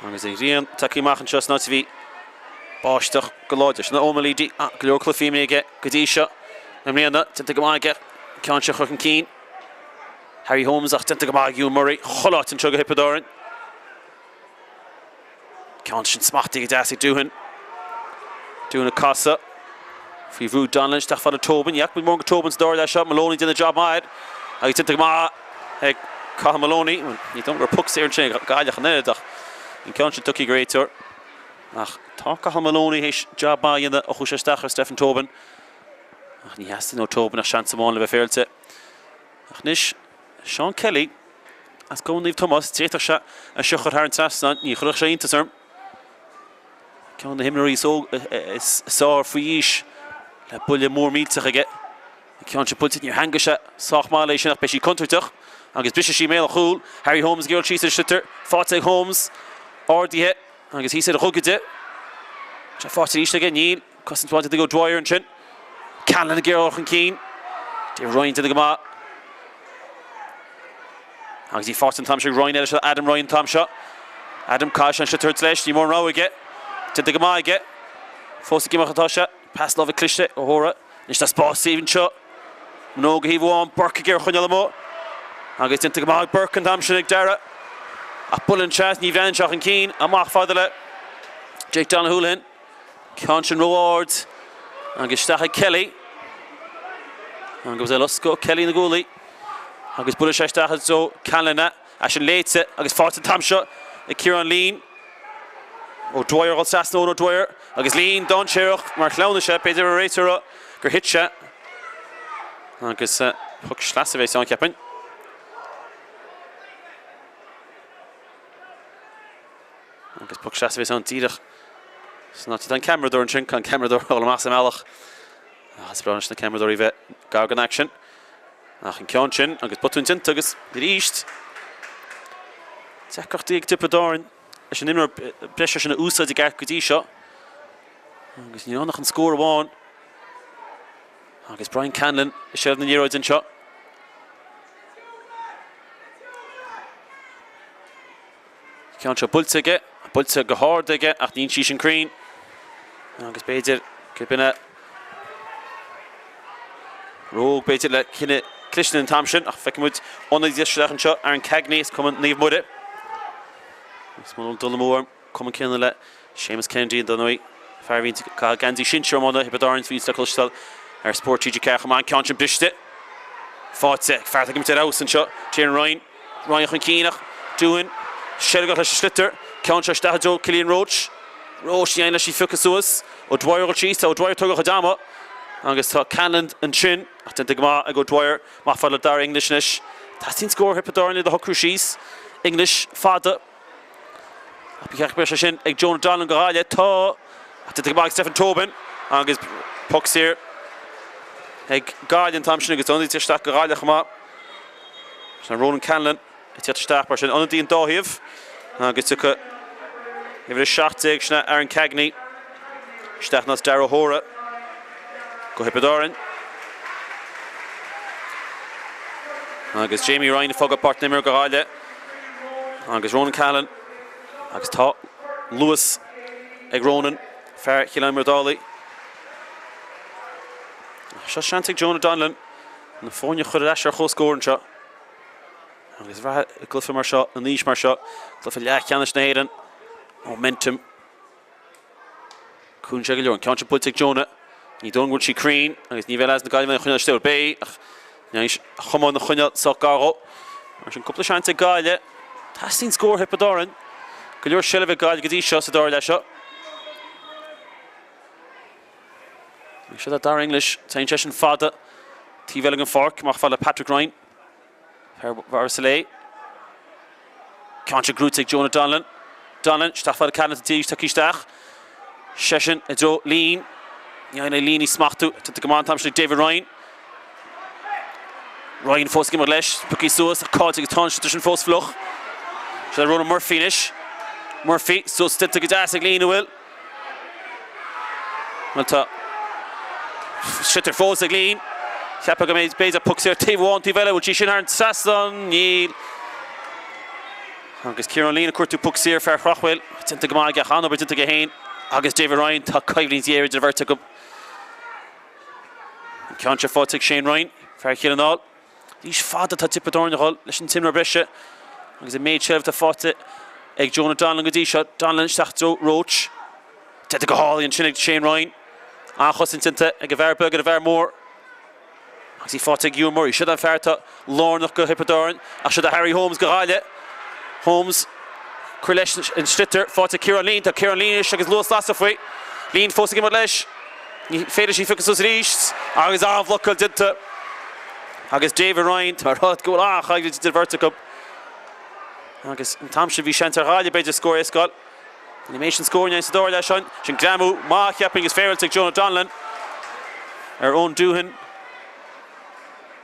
Agus an ghrian tagtha amach anseo san áit a bhí báisteach go láidir. Sin Eoin Mulleady, go leor cluichí imeartha aige go dtí seo i mbliana. Déanta go maith aige, ceann seo a chur chun cinn. Harry Holmes ach déanta go maith ag Ewan Murray. Chuile áit anseo do Thiobraid Árann. Ceann sin smachtaithe go deas ag Doohan. Doohan ag casadh. Faoi bhrú Donnellan isteach fada Tobin. Ní fhaca muid mórán de Tobin sa dara leath seo. Maloney déanamh job maith air. Agus déanta go maith ag Cathal Maloney. Ní dóigh go raibh poc saor ansin ag Gaillimh an oiread ach an ceann sin tugtha ag an réiteoir. Ach tá Cathal Maloney théis job maith a dhéanamh ó chuaigh sé isteach ar Stephen Tobin. Ach ní theastaíonn ó Tobin ach seans amháin le bheith féaráilte. Ach anois Seán Kelly as Cumann Naomh Tomás, d'fhéadfadh sé é seo a chur thar an trasnán, ní chuirfeadh sé iontas orm. Ceann de na himreoirí is is fearr faoi aois le buille mór millteach aige. An ceann seo buailte, níor theangaigh sé sách maith léi sin ach beidh sí contúirteach agus brisfidh sí i mbéal an chúil. Harry Holmes ag dul síos ar an sliotar, faighte ag Holmes, ardaithe agus thíos ar a ghogaide. Tá sé faighte arís aige, níl. Cosaint mhaith déanta ag O'Dwyer ansin. Conlon ag iarraidh dul chun cinn. David Ryan déanta go maith. Agus í faighte an t-am seo ag Ryan eile seo Adam Ryan an t-am seo. Adam caithfidh sé an sliotar a thabhairt leis, ní mór an rogha aige. Déanta go maith aige. Fós ag imeacht atá sé. Pas láimhe cliste ó Hóra. Anois tá spás taobh anseo. Minogue thaobh amháin, Burke ag iarraidh choinneáil amuigh. Agus déanta go maith ag Burke an t-am sin ag Dara. Ach buaileann sé, ní bhreathnaíonn sé chun cinn. Amach fada le Jake Donagh Houlihan. Ceann sin ró-ard agus isteach ag Kelly. Agus é loscadh ó Kelly na gcúlaí. Agus buaileann sé isteach i dtreo Conlon é. Eisean léite agus faighte an t-am seo ag Ciarán Leen. O'Dwyer dhul trasna Eoin O'Dwyer agus Leen dainséarach mar shleamhnaigh sé, b'fhéidir ar réiteoir gur thit sé. Agus poc sleasa a bheas ann, cheapfainn. Agus poc sleasa a bheas ann díreach san áit atá an ceamaradóir ansin, tá an ceamaradóir ag dul amach sa mbealach. Ach is breá leis na ceamaradóirí bheith gar don aicsean. Ach an ceann sin agus botún déanta agus arís deacrachtaí ag Tiobraid Árann leis an imreoir breise sin a úsáid i gceart go dtí seo. Agus níl ann ach an scór amháin. Agus Brian Conlon i seilbh na liathróide anseo. Ceann seo buailte aige, buailte go hard aige ach níl sí sin cruinn. Agus b'fhéidir gurb in é rogue b'fhéidir le cinneadh cliseanna an t-am sin ach feicfidh muid ionadaí isteach anseo Aaron Cagney as Cumann Naomh Muire. Agus muna bhfuil dul amú orm, cumann céanna le Séamus Kennedy dar ndóigh, fear a bhíonn ag caitheamh geansaí sinsir iomána Thiobraid Árann, bhíonns le cloisteáil ar Spórt TG4 chomh maith, an ceann sin briste. Faighte ag fear atá ag imirt ar fheabhas anseo, Tiernan Ryan. Ryan chun cinn ach Doohan seilgeach leis an sliotar. Ceann seo isteach i dtreo Cillian Roche. Roche ní éiríonn leis í phiocadh suas. O'Dwyer dhul síos. Tá O'Dwyer tugtha a chuid ama agus tá Conlon ansin ach déanta go maith ag O'Dwyer. Amach fada le Dara English anois. Teastaíonn scór ó Thiobraid Árann iad a shocrú síos. English fada. Ach ba cheart go mbeadh sé sin ag Jonah Donnellan do Ghaillimh. Tá. Ach déanta go maith ag Stephen Tobin agus poc saor ag Gaillimh an t-am sin agus ionadaí isteach do Ghaillimh chomh maith. Sin Ronan Callanan ag teacht isteach mar sin ionadaí an dá thaobh agus tiocfaidh uimhir 17 sin Aaron Cagney isteach in áit Darragh O'Hora do Thiobraid Árann. Agus Jamie Ryan ag fágáil páirc na himeartha do Ghaillimh agus Ronan Callanan agus tá luas ag Ronan, fear Chill Íomair Dálaigh. Seo seans ag Jonah Donnellan na foirne a chur ar ais ar comhscór anseo. Agus bhraith i gcluiche mar seo, in aois mar seo, cluiche leathcheannais na hÉireann, momentum. Cúnann sé go leor. An ceann sin buailte ag Jonah. Ní dóigh liom go bhfuil sí cruinn agus ní bheidh leaids na Gaillimhe in ann a choinneáil istigh. Bhuel, beidh, ach ní chuma na choinneáil sách gar dhó. Mar sin, cúpla seans ag Gaillimh. Teastaíonn scór ó Thiobraid Árann. Go leor seilbhe ag Gaillimh go dtí seo sa dara leath seo. Seo Darragh English. Téann seisean fada taobh eile den pháirc, amach fad le Patrick Ryan. Fear Bhorris-Ileigh. Ceann seo gnóite ag Jonah Donnellan. Donnellan isteach fad le Callanan arís tagtha isteach. Seisean i dtreo Leen. Ní fhaigheann é Leen í smachtú. Déanta go maith an t-am sin ag David Ryan. Ryan fós ag imeacht leis. Pioctha suas ach caillte agus tá an sliotar sin fós fliuch. Seo Ronan Murphy anois. Murphy suas déanta go deas ag Leen an bhfuil. Bhuel tá sliotar fós ag Leen. Cheapfá go mbeidh b'fhéidir poc saor taobh amháin taobh eile. Bhfuil sí sin thar an trasnán? Níl. Agus Ciarán Leen ag cuartú poc saor fear Shrath Chaoil. Déanta go maith aige ach an-obair déanta aige féin agus David Ryan. Tá coimhlint ghéar idir an bheirt acu. An ceann seo faighte ag Shane Ryan, fear Chill na nGall. Arís fada atá Tiobraid Árann a dhul leis an t-imreoir breise agus an méid seilbh atá faighte ag Jonah Donnellan go dtí seo. Donnellan isteach i dtreo Roche. Déanta go hálainn ansin ag Shane Ryan. An-chosaint déanta ag an bhfear beag ar an bhfear mór. Agus í faighte ag Ewan Murray. Siod an fear atá lárnach do Thiobraid Árann ach siod é Harry Holmes do Ghaillimh. Holmes cuir leis an sliotar faighte ag Ciarán Leen. Tá Ciarán Leen anois agus luas lasrach faoi. Leen fós ag imeacht leis. Ní féidir sí phiocadh suas arís agus an-bhlocáil déanta agus David Ryan, tá mé ag rá go bhfuil an-choimhlint idir an bheirt acu. Agus an t-am sin bhí seans ar Ghaillimh b'fhéidir scór a fheiceáil. Ní mbeidh sin scór sa dara leath sin. Sin greamú maith cheapfainn agus féaráilte ag Jonah Donnellan ar Eoin Doohan.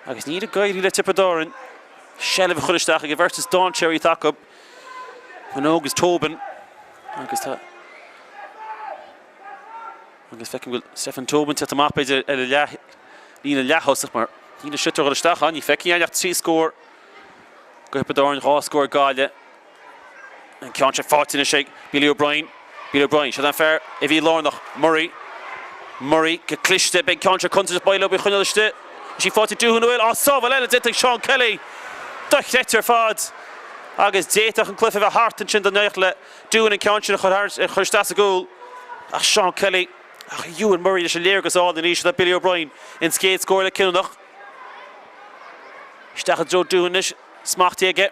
Agus níl ag éirí le Tiobraid Árann seilbh a chur isteach ag an bheirt is dainséaraí atá acu, Minogue agus Tobin. Agus tá Agus feicim go bhfuil Stephen Tobin teacht amach b'fhéidir ar an leath líne leath-thosach mar níl an sliotar ag dul isteach ann. Ní feicim ach 3 scór do Thiobraid Árann, 2 scór ag Gaillimh. An ceann seo faighte anois ag Billy O'Brien. Billy O'Brien, siod an fear a bhí lárnach. Murray. Murray go cliste. Beidh an ceann seo contúirteach beidh leo í a choinneáil istigh. Is í faighte ag Doohan an bhfuil? Á, sábháil eile déanta ag Seán Kelly. Dochreidte ar fad. Agus d'fhéadfadh an cluiche a bheith thart ansin dá n-éireodh le Doohan an ceann sin a chur isteach sa gcúl ach Seán Kelly ach Ewan Murray leis an léargas álainn arís le Billy O'Brien an chéad scór eile cinniúnach. Isteach i dtreo Doohan anois, smachtaithe aige.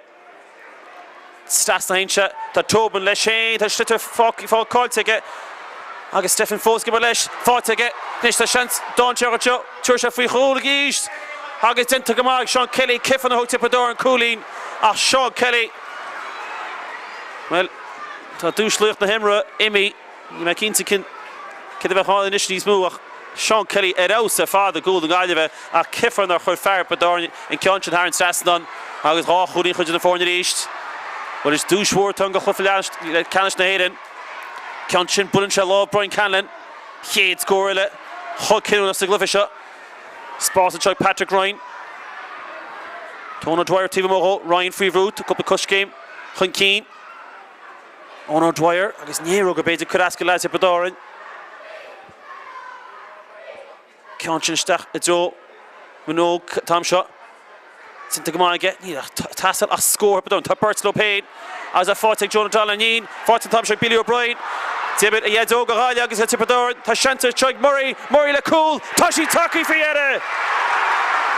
Trasna na hinse, tá Tobin leis féin, tá sliotar caillte aige agus Stephen fós ag imeacht leis, faighte aige. Anois tá seans dainséarach anseo, tabharfaidh sé faoi chúl arís agus déanta go maith ag Seán Kelly, cén fáth nár thug Tiobraid Árann cúilín ach Seán Kelly. Bhuel, tá duais laoch na himeartha imithe. Níl mé cinnte cén céard a bheadh ann anois níos mó ach Seán Kelly ar fheabhas ar fad i gcúl na Gaillimhe ach cén fáth nár chuir fear Thiobraid Árann an ceann sin thar an trasnán agus 2 chúilín chun cinn na foirne arís. Bhuel, is duais mhór atá ann do chluiche leathcheannais na hÉireann. Ceann sin, buaileann sé lámh Brian Conlon. Chéad scór eile chomh cinniúnach sa gcluiche seo. Spás anseo ag Patrick Ryan. Tony O'Dwyer taobh amuigh dhó. Ryan faoi bhrú, cúpla coiscéim chun cinn. Eoin O'Dwyer agus néaróga b'fhéidir cur as go leaids Thiobraid Árann. Ceann sin isteach i dtreo Minogue an t-am seo. Déanta go maith aige. Níl ag teastáil ach scór Thiobraid Árann. Tá beirt leo féin agus é faighte ag Jonah Donnellan. Níl faighte an t-am seo ag Billy O'Brien. D'imir a dhaideo do Ghaillimh agus do Thiobraid Árann. Tá seans anseo ag Murray. Murray le cúl. Tá sí tagtha faoi dheireadh!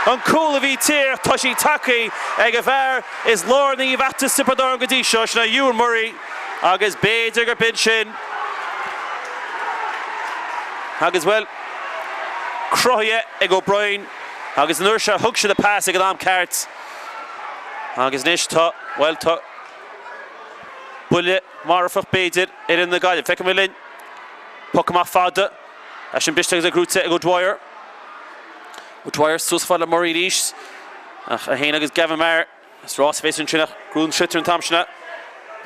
An cúl a bhí ag tíocht, tá sí tagtha ag an bhfear is lárnaí i bhfeachtas Thiobraid Árann go dtí seo, sin é Ewan Murray agus b'fhéidir gur b'in sin agus, bhuel, cruthaithe ag O'Brien agus an uair seo thug sé an pas ag an am ceart agus anois tá, bhuel, tá. Buille marfach b'fhéidir ar fhoireann na Gaillimhe. Feicfidh muid linn. Poc amach fada. É sin briste agus é gnóite ag O'Dwyer. O'Dwyer suas fad le Murray arís. Ach é féin agus Gavin Maher. Is rás a bheas ansin ach gnóthaíonn sliotar an t-am sin.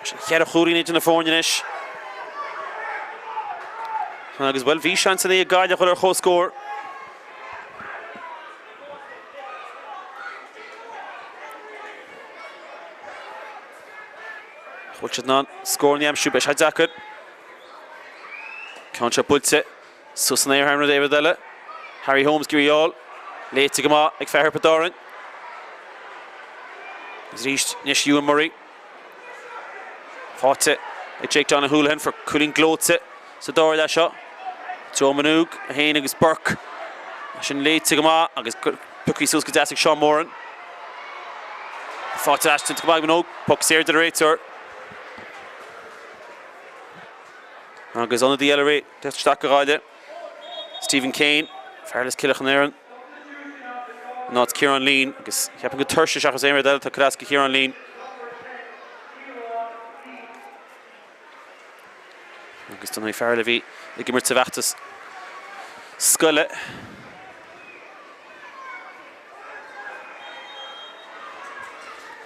Sin cheithre chúilín idir na foirne anois. Agus bhuel, bhí seansanna ag Gaillimh a dhul ar comhscór. Bhfuil siad in ann scór a aimsiú, beidh sé deacair. Ceann seo buailte suas san aer thar an rud eile. Harry Holmes ag iarraidh a fháil. Léite go maith ag fear Thiobraid Árann. Agus arís anois Ewan Murray. Faighte ag Jake Donagh Houlihan fuair cúilín gleoite sa dara leath seo. Joe Minogue é féin agus Burke. Sin léite go maith agus pioctha suas go deas ag Seán Moran. Faighte ar ais go maith ag Minogue. Poc saor a deir an réiteoir. Agus ionadaí eile ag teacht isteach do Ghaillimh. Stephen Kane, fear as Cill Chonaire. In áit Ciarán Leen agus cheapfainn gur tuirse seachas aon rud eile atá ag cur as do Chiarán Leen. Agus don fear eile a bhí ag imirt sa bhfeachtas scoile.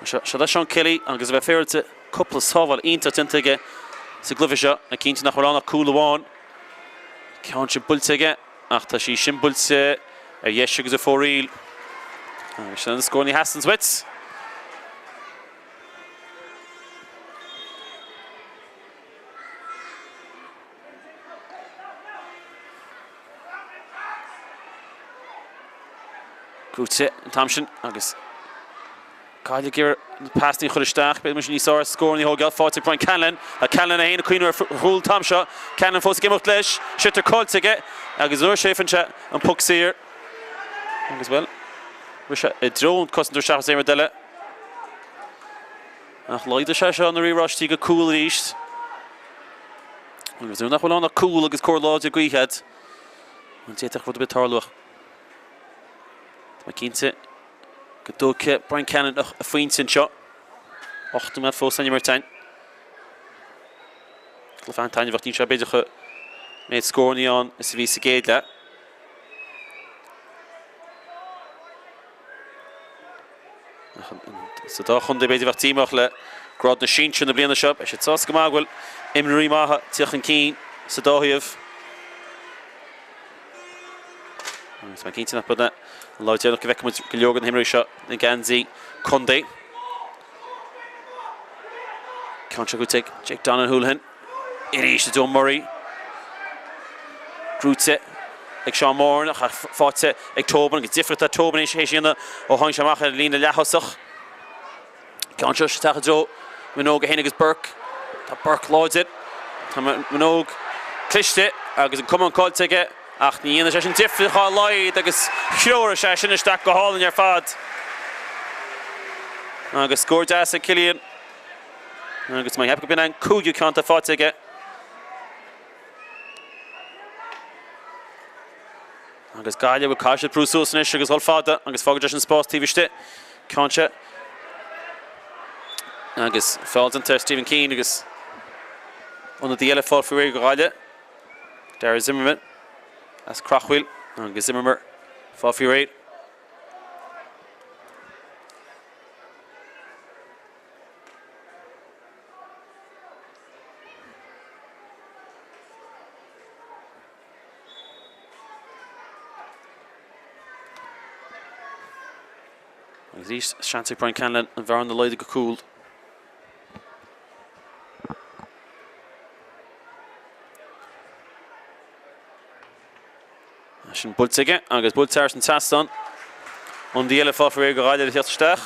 Seo é Seán Kelly agus a bheith féaráilte cúpla sábháil iontach déanta aige sa gcluiche seo. Ná cinnte nach bhfuil ann ach cúl amháin. Ceann sin buailte aige ach tá sí sin buailte ar dheis agus ar fóraoil. Agus sin an scór ní theastaíonn uait. Gnóite an t-am sin agus Gaillimh ag iarraidh na pasanna a chur isteach. B'fhéidir muid níos fearr scóranna a thógáil. Faighte ag Brian Conlon. Tá Conlon é féin ag cuimhneamh ar chúl an t-am seo. Conlon fós ag imeacht leis. Sliotar caillte aige agus an uair seo faigheann sé an poc saor. Agus bhuel, rith sé i dtreo an cosantóir seachas aon rud eile. Ach laghdaigh sé seo na riaráistí go cúl arís. Agus nuair nach bhfuil ann ach cúl agus cóir láidir gaoithe agat, an d'fhéadfadh rud ar bith tarlú ach tá mé cinnte go dtógfaidh Brian Cannon a phointe anseo. 8 nóiméad fós san imirt againn. Cluiche an-taitneamhach, níl sé b'fhéidir chomh méid scóranna ann is a bhí sa gcéad leath. Sa dá chontae b'fhéidir bheadh díomách le grád na sinsir na bliana seo. Beidh siad sásta go maith go bhfuil imreoirí maithe ag teacht chun cinn sa dá thaobh. Agus mé cinnte nach b'in é an lá deireanach go bhfeicfidh muid go leor de na himreoirí seo ina ngeansaí contae. Ceann seo gnóite ag Jake Donagh Houlihan. Arís i dtreo Murray. Gnóite ag Seán Moran ach faighte ag Tobin agus difríocht atá Tobin théis a dhéanamh ó tháinig sé amach ar an líne leath-thosach. Ceann seo isteach i dtreo Minogue é féin agus Burke. Tá Burke láidir. Tá Minogue cliste agus an camán caillte aige ach ní dhéanfaidh sé sin difríocht dá laghad agus threoraigh sé sin isteach go hálainn ar fad. Agus scór deas ag Cillian. Agus má cheap go b'in an cúigiú ceann atá faighte aige. Agus Gaillimh ag caithfidh siad brú suas anois agus dhul fada agus fágann sé sin spás taobh istigh. Ceann seo agus feall déanta ar Stephen Keane agus ionadaí eile fáil faoi réir do Ghaillimh. Dara Zimmerman as Creachmhaoil agus Zimmerman fáil faoi réir. Agus arís seans ag Brian Conlon an bhearna a laghdú go cúl. Sin buailte aige agus buailte thar an trasnán. Ionadaí eile fáil faoi réir do Ghaillimh le theacht isteach.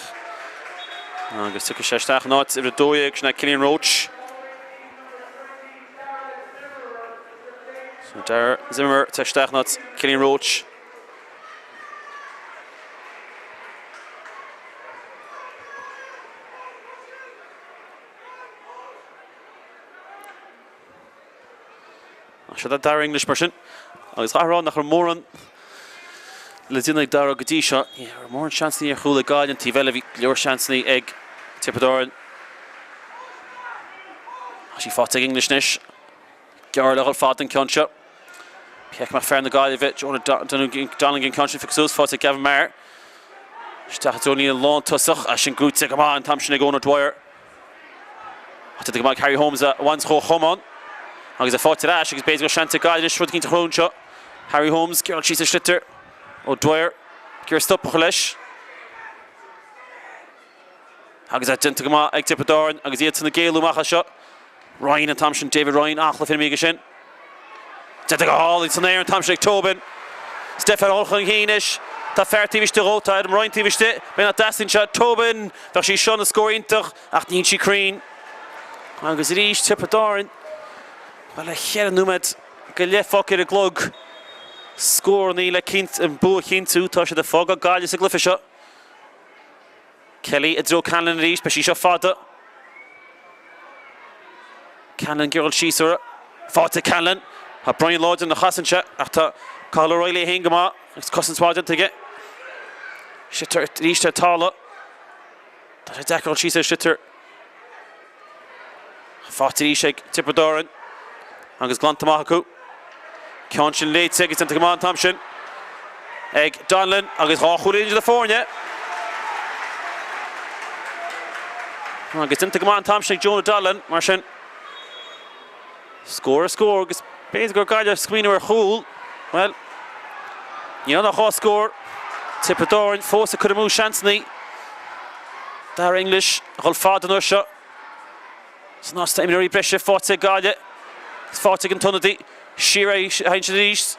Agus tiocfaidh sé isteach in áit uimhir 12, sin é Cillian Roche. So Dara Zimmer ag teacht isteach in áit Cillian Roche. Seo Dara English mar sin. Agus caithfidh a rá nach raibh mórán le déanamh ag Dara go dtí seo. Ní raibh mórán seansanna ar chúl ag Gaillimh. An taobh eile bhí go leor seansanna ag Tiobraid Árann. Tá sí faighte ag English anois. Gearr le dhul fada an ceann seo. Cé acu mbeadh fear na Gaillimhe, Jonah Donnellan an ceann sin a phiocadh suas, faighte ag Gavin Maher. Isteach i dtreo an líne lántosach, é sin gnóite go maith an t-am sin ag Eoin O'Dwyer. Ach déanta go maith ag Harry Holmes a bhaint chomh chomán agus é faighte ar ais agus b'fhéidir go raibh seans ag Gaillimh anois rud eicínt a chruthú anseo. Harry Holmes, gearráil síos an sliotar. O'Dwyer, ag iarraidh stop a chur leis. Agus é déanta go maith ag Tiobraid Árann agus iadsan ag éalú amach as seo. Ryan an t-am sin, David Ryan, an-chluiche imithe aige sin. Déanta go hálainn san aer an t-am sin ag Tobin. Stefan ag dul chun cinn anois. Tá fear taobh istigh dhó, tá Adam Ryan taobh istigh. B'fhéidir nach dteastaíonn sé. Tobin! Bheadh sí seo ina scór iontach ach níl sí cruinn. Agus arís Tiobraid Árann. Bhuel, le cheithre nóiméad go leith fágtha ar an gclog, scórannaí le an bua a chinntiú. Tá siad ag fágáil Gaillimh sa gcluiche seo. Kelly i dtreo Conlon arís, beidh sí seo fada. Conlon ag dul síos uirthi. Faighte ag Conlon. Tá Brian láidir ina chosaint sé ach tá Cathal O'Reilly é féin go maith agus cosaint mhaith déanta aige. Sliotar arís ar talamh. Tá sé deacair dul síos ar sliotar. Faighte arís ag Tiobraid Árann agus glanta amach acu. Ceann sin léite agus déanta go maith an t-am sin ag Donlan agus 2 chúl idir na foirne. Agus déanta go maith an t-am sin ag Jonah Donlan mar sin. Scór ar scór agus b'fhéidir gur Gaillimh ag smaoineamh ar chúl. Bhuel, níl ann ach 2 scór. Tiobraid Árann fós ag cur amú seansanna. Darragh English ag dul fada an uair seo. San áit tá imreoirí breise faighte ag Gaillimh. Is faighte ag an t-ionadaí. Siar a théann siad arís.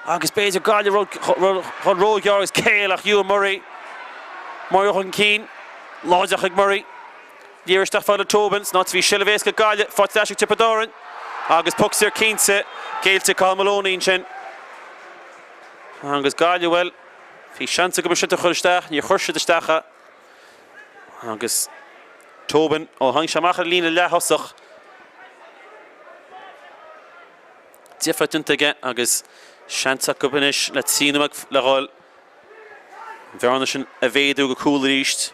Agus b'fhéidir Gaillimh ag dul róghearr agus céill ach Ewan Murray. Murray chun cinn. Láidir ag Murray. Liathróid isteach fada le Tobin. San áit a bhí seilbh éasca ag Gaillimh. Faighte ar ais ag Tiobraid Árann. Agus poc saor cinnte géillte ag Cathal Moloney ansin. Agus Gaillimh, bhuel, bhí seans acu an sliotar a chur isteach, níor chuir siad isteach é. Agus Tobin, ó tháinig sé amach ar an líne leath-thosach, difear déanta aige agus seans acu anois le 3 nóiméad le dhul an bhearna sin a mhéadú go cúl arís.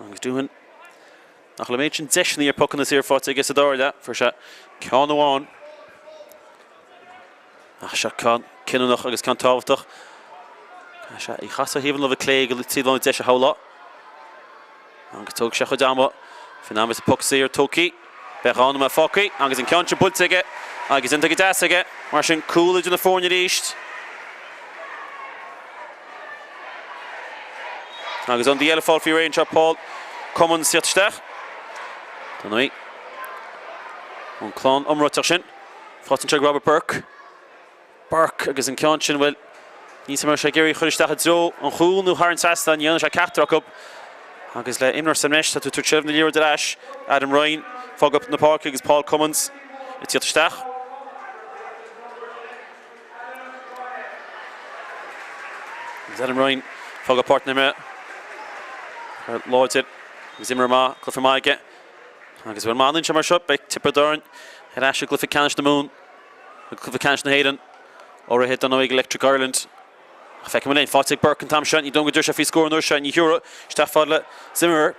Agus Doohan nach bhfuil an méid sin deiseanna ar pocanna saor faighte aige sa dara leath, fuair sé ceann amháin. Ach seo ceann cinniúnach agus ceann tábhachtach. Caithfidh sé í a chasadh ó thaobh an láimhe clé go taobh láimhe deise a shamhlá. Agus tógfaidh sé a chuid ama. Faoin am is an poc saor tógtha, beidh 2 nóiméad fágtha agus an ceann sin buailte aige agus déanta go deas aige. Mar sin, cúl idir na foirne arís. Agus ionadaí eile ag fáil faoi réir anseo, Paul Cummins ag tíocht isteach. Dar ndóigh, ón clann iomráiteach sin, faighte anseo ag Robert Burke. Burke agus an ceann sin, bhuel, níl 's agam an raibh sé ag iarraidh a chur isteach i dtreo an chúil nó thar an trasnán, ní dhearna sé ceachtar acu. Agus le imreoir sa mbreis, tá tú ag tabhairt seilbh na liathróide ar ais, Adam Ryan, ag fágáil na páirce agus Paul Cummins ag tíocht isteach. Agus Adam Ryan, ag fágáil páirc na himeartha. Láidir agus imreoir maith, cluiche maith aige. Agus bhuel, má fhanann sé mar seo, beidh Tiobraid Árann ar ais i gcluiche ceannais na Mumhan. I gcluiche ceannais na hÉireann, urraithe dar ndóigh ag Electric Ireland. Ach feicfidh muid linn. Faighte ag Burke an t-am seo. Ní dóigh liom go dtabharfaidh sé faoi scór an uair seo. Ní thiúrfaidh. Isteach fad le Zimmer.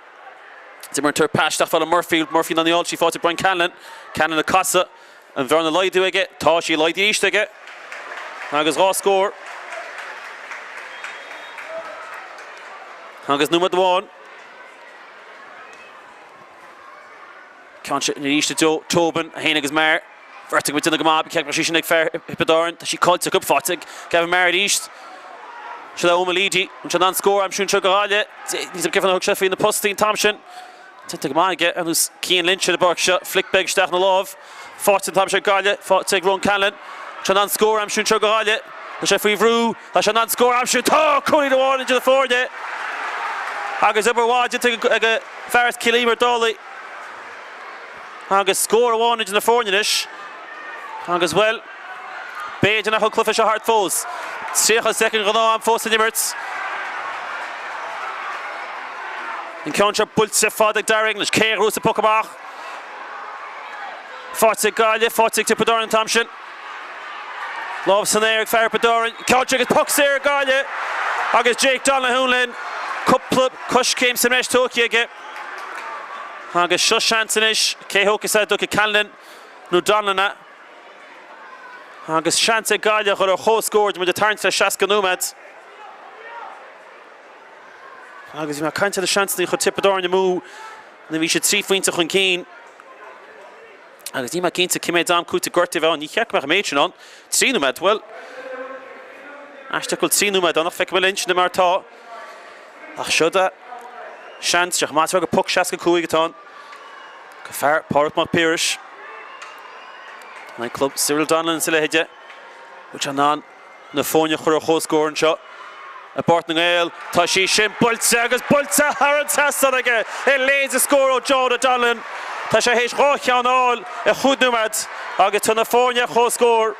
Zimmer ag tabhairt pas isteach fad le Murphy. Murphy in ann í a fháil. Sí faighte ag Brian Conlon. Conlon ag casadh. An bhearna á laghdú aige. Tá sí laghdaithe arís aige. Agus 2 scór. Agus nóiméad amháin. Ceann sin arís i dtreo Tobin, é féin agus Maher. Beirt acu ag déanamh go maith, ba cheart go mbeadh sí sin ag fear Thiobraid Árann. Tá sí caillte acu, faighte ag Gavin Maher arís. Seo le Eoin Leedy. An sé in ann scór a aimsiú anseo do Ghaillimh. Níl 's agam cén fáth nár thug sé faoi na postaí an t-am sin. Déanta go maith aige ar nós Cian Lynch ar an bpáirc seo. Flic beag isteach ina lámh. Faighte an t-am sin ag Gaillimh. Faighte ag Rohan Conlon. An sé in ann scór a aimsiú anseo do Ghaillimh. Tá sé faoi bhrú. Tá sé in ann scór a aimsiú. Tá! Cúilín amháin idir na foirne. Agus obair mhaith déanta ag fear as Cill Íomair Dálaigh. Agus scór amháin idir na foirne anois. Agus, bhuel, b'fhéidir nach bhfuil an cluiche seo thart fós. 30 soicind ghnáth-am fós san imirt. An ceann seo buailte fada ag Darragh English. Cé a ghnóthós an poc amach? Faighte ag Gaillimh, faighte ag Tiobraid Árann an t-am sin. Lámh san aer ag fear Thiobraid Árann. Ceann seo agus poc saor ag Gaillimh agus Jake Donnellan linn. Cúpla coiscéim sa mbreis tógtha aige. Agus seo seans anois, cé thógfas é, an dtógfaidh Callanan nó Donnellan é? Agus seans ag Gaillimh a dhul ar chomhscór, muid ag tarraingt le 60 nóiméad. Agus bhí mé ag caint ar na seansanna a chuir Tiobraid Árann amú nuair a bhí siad 3 phointe chun cinn. Agus níl mé cinnte cé mhéad am cúitimh gortaithe a bheidh ann. Ní cheart go mbeadh an méid sin ann. 3 nóiméad, bhuel, aisteach go bhfuil 3 nóiméad ann ach feicfidh muid linn, sin mar atá. Ach siod é seans, sé chomh maith is gur poc 65 atá ann. Go fear Pádraig Mac Piarais. An club Cyril Donnellan is a leithéide. Bhfuil sé in ann na foirne a chur ar comhscór anseo i bPáirc na nGael. Tá sí sin buailte agus buailte thar an trasnán aige. A leithéid de scór ó Jonah Donnellan. Tá sé théis 2 cheann a fháil i chúig nóiméad agus tá na foirne ar comhscór.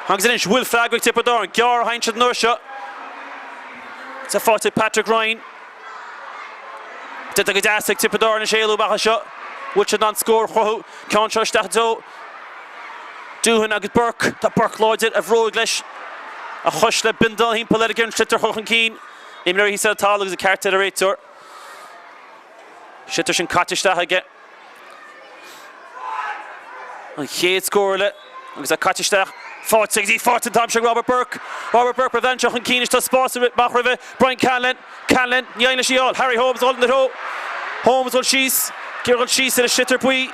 Agus anois bhfuil freagra ag Tiobraid Árann. Gearr a thagann siad an uair seo. Tá faighte ag Patrick Ryan. Déanta go deas ag Tiobraid Árann anois éalú amach anseo. Bhfuil siad in ann scór a chruthú? Ceann seo isteach i dtreo Doohan agus Burke. Tá Burke láidir, a bhróig leis, a chois le bindealán thimpeall air ag iarraidh an sliotar a chur chun cinn. Imreoir thíos ar an talamh agus an ceart ar an réiteoir. Sliotar sin caite isteach aige. An chéad scór eile agus é caite isteach. Faighte agus í faighte an t-am seo ag Robert Burke. Robert Burke roimh anseo chun cinn anois tá spás amach roimhe. Brian Callanan. Callanan, ní éiríonn leis í a fháil. Harry Holmes ag dul ina threo. Holmes ag dul síos. Ag iarraidh dul síos ar an sliotar buí.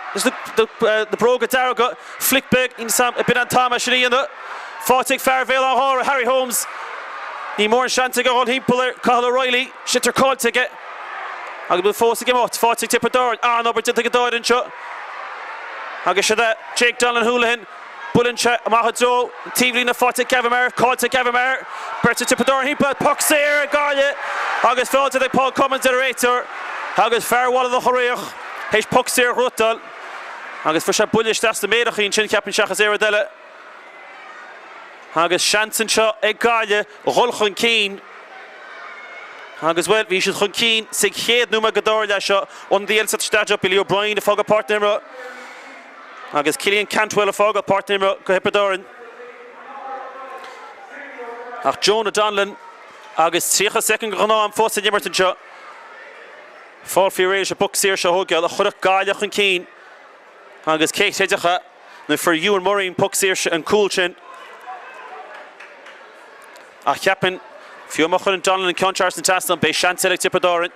Na bróga dearga. Flic beag. B'in an t-am é sin a dhéanamh. Faighte ag fear Bhéal Átha Ghára, Harry Holmes. Ní mór an seans aige a dhul thimpeall ar Cathal O'Reilly. Sliotar caillte aige. Agus bhfuil fós ag imeacht. Faighte ag Tiobraid Árann. An-obair déanta ag an dá fhoireann anseo. Agus siod é Jake Donnellan Houlihan. Buaileann sé amach i dtreo an taobhlíne faighte ag Gavin Maher, caillte ag Gavin Maher. Beirt ag Tiobraid Árann thimpeall, poc saor ag Gaillimh agus feall déanta ag Paul Cummins ar an réiteoir agus fear Bhaile Locha Riach théis poc saor a ghnóthachtáil agus fuair sé buille isteach sna méarachaí ansin cheapfainn seachas aon rud eile. Agus seans anseo ag Gaillimh a dhul chun cinn agus, bhuel, bhí siad chun cinn sa chéad nóiméad den dara leath seo. Ionadaí eile isteach anseo, Billy O'Brien ag fágáil páirc na himeartha. Agus Cillian Cantwell ag fágáil páirc na himeartha do Thiobraid Árann. Ach Jonah Donnellan agus 30 soicind de ghnáth-am fós san imirt anseo. Fáil faoi réir leis an bpoc saor seo a thógáil a chuirfeadh Gaillimh chun cinn. Agus cé chreidfeadh é nuair fuair Ewan Murray an poc saor an cúl sin. Ach cheapfainn, fiú má chuireann Donnellan an ceann seo thar an trasnán, beidh seans eile ag Tiobraid Árann.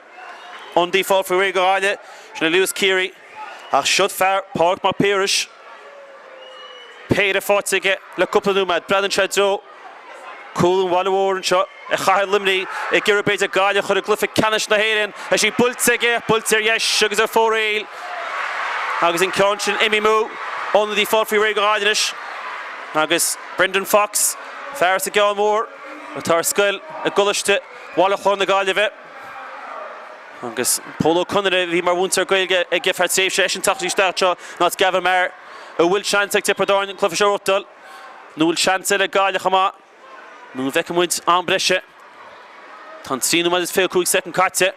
Ionadaí fáil faoi réir do Ghaillimh, sin é Lewis Keary. Ach siod fear Pádraig Mac Piarais. Péire faighte aige le cúpla nóiméad. Breathnaíonn sé i dtreo cúl an bhaile mhóir anseo i chathair Luimnigh ag iarraidh b'fhéidir Gaillimh a chur i gcluiche ceannais na hÉireann. Tá sí buailte aige, buailte ar dheis agus ar fóraoil. Agus an ceann sin imithe amú. Ionadaí fáil faoi réir do Ghaillimh anois. Agus Brendan Fox, fear as an gCeann Mhór atá ar scoil i gColáiste Bhaile Chláir na Gaillimhe. Agus Pól Ó Conaire a bhí mar mhúinteoir Gaeilge aige feadh tréimhse, eisean ag teacht isteach anseo in áit Gavin Maher. An bhfuil seans ag Tiobraid Árann an cluiche seo a ghnóthachtáil nó bhfuil seans eile ag Gaillimh chomh maith? Nó an bhfeicfidh muid am breise? Tá an 3 nóiméad is 25 soicind caite.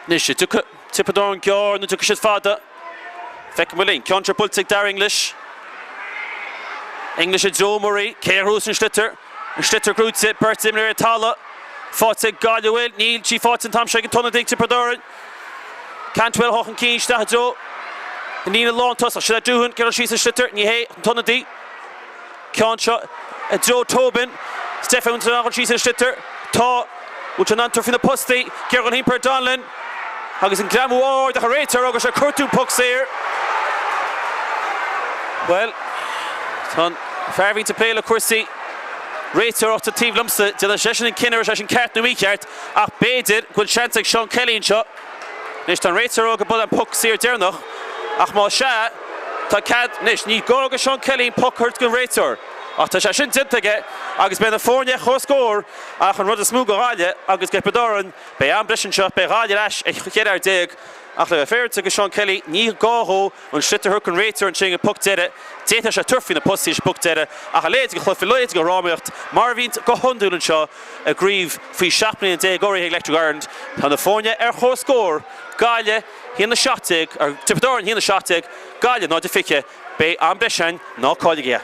Anois, an dtiocfaidh Tiobraid Árann gearr nó an dtiocfaidh siad fada? Feicfidh muid linn. Ceann seo buailte ag Darragh English. English i dtreo Murray. Cé a ghnóthós an sliotar? An sliotar gnóthaithe. Beirt imreoir ar talamh. Faighte ag Gaillimh bhfuil? Níl sí faighte an t-am seo ag an t-ionadaí ag Tiobraid Árann. Cantwell chun cinn isteach i dtreo an líne lántosach. Sin é Doohan. Gearrann síos an sliotar. Ní hé an t-ionadaí. Ceann seo i dtreo Tobin. Stephen Donnellan síos an sliotar. Tá bhfuil sé in ann tabhairt faoi na postaí. Gearrann thimpeall ar Donnellan. Agus an greamú ard ach an réiteoir agus sé cuartú poc saor. Bhuel, tá an fear a bhíonn ag plé le cúrsaí réiteoireachta taobh liomsa. Déanfaidh seisean an cinneadh an raibh sé sin ceart nó mícheart ach b'fhéidir go bhfuil seans ag Seán Kelly anseo. Anois tá an réiteoir ag rá go b'in an poc saor deireanach ach más ea, tá cead, anois ní gá do Seán Kelly an poc a thabhairt don réiteoir ach tá sé sin déanta aige agus beidh na foirne ar comhscór ach an rud is mó do Ghaillimh agus do Thiobraid Árann, beidh am breise anseo, beidh Gaillimh ar ais ag 14 fhear ach le bheith féaráilte do Seán Kelly ní gá dhó an sliotar a thabhairt don réiteoir ansin ag an poc deiridh, d'fhéadfadh sé tabhairt faoi na postaí leis an bpoc deiridh ach a leithéid de chluiche, a leithéid de dhrámaíocht mar a bhíonn go hiondúil anseo. I gcraobh faoi 17 mbliana urraithe ag Electric Ireland, tá na foirne ar comhscór. Gaillimh, 1-17, ar Tiobraid Árann, 1-17, Gaillimh 0-20. Beidh am breise ann, ná cailligí é.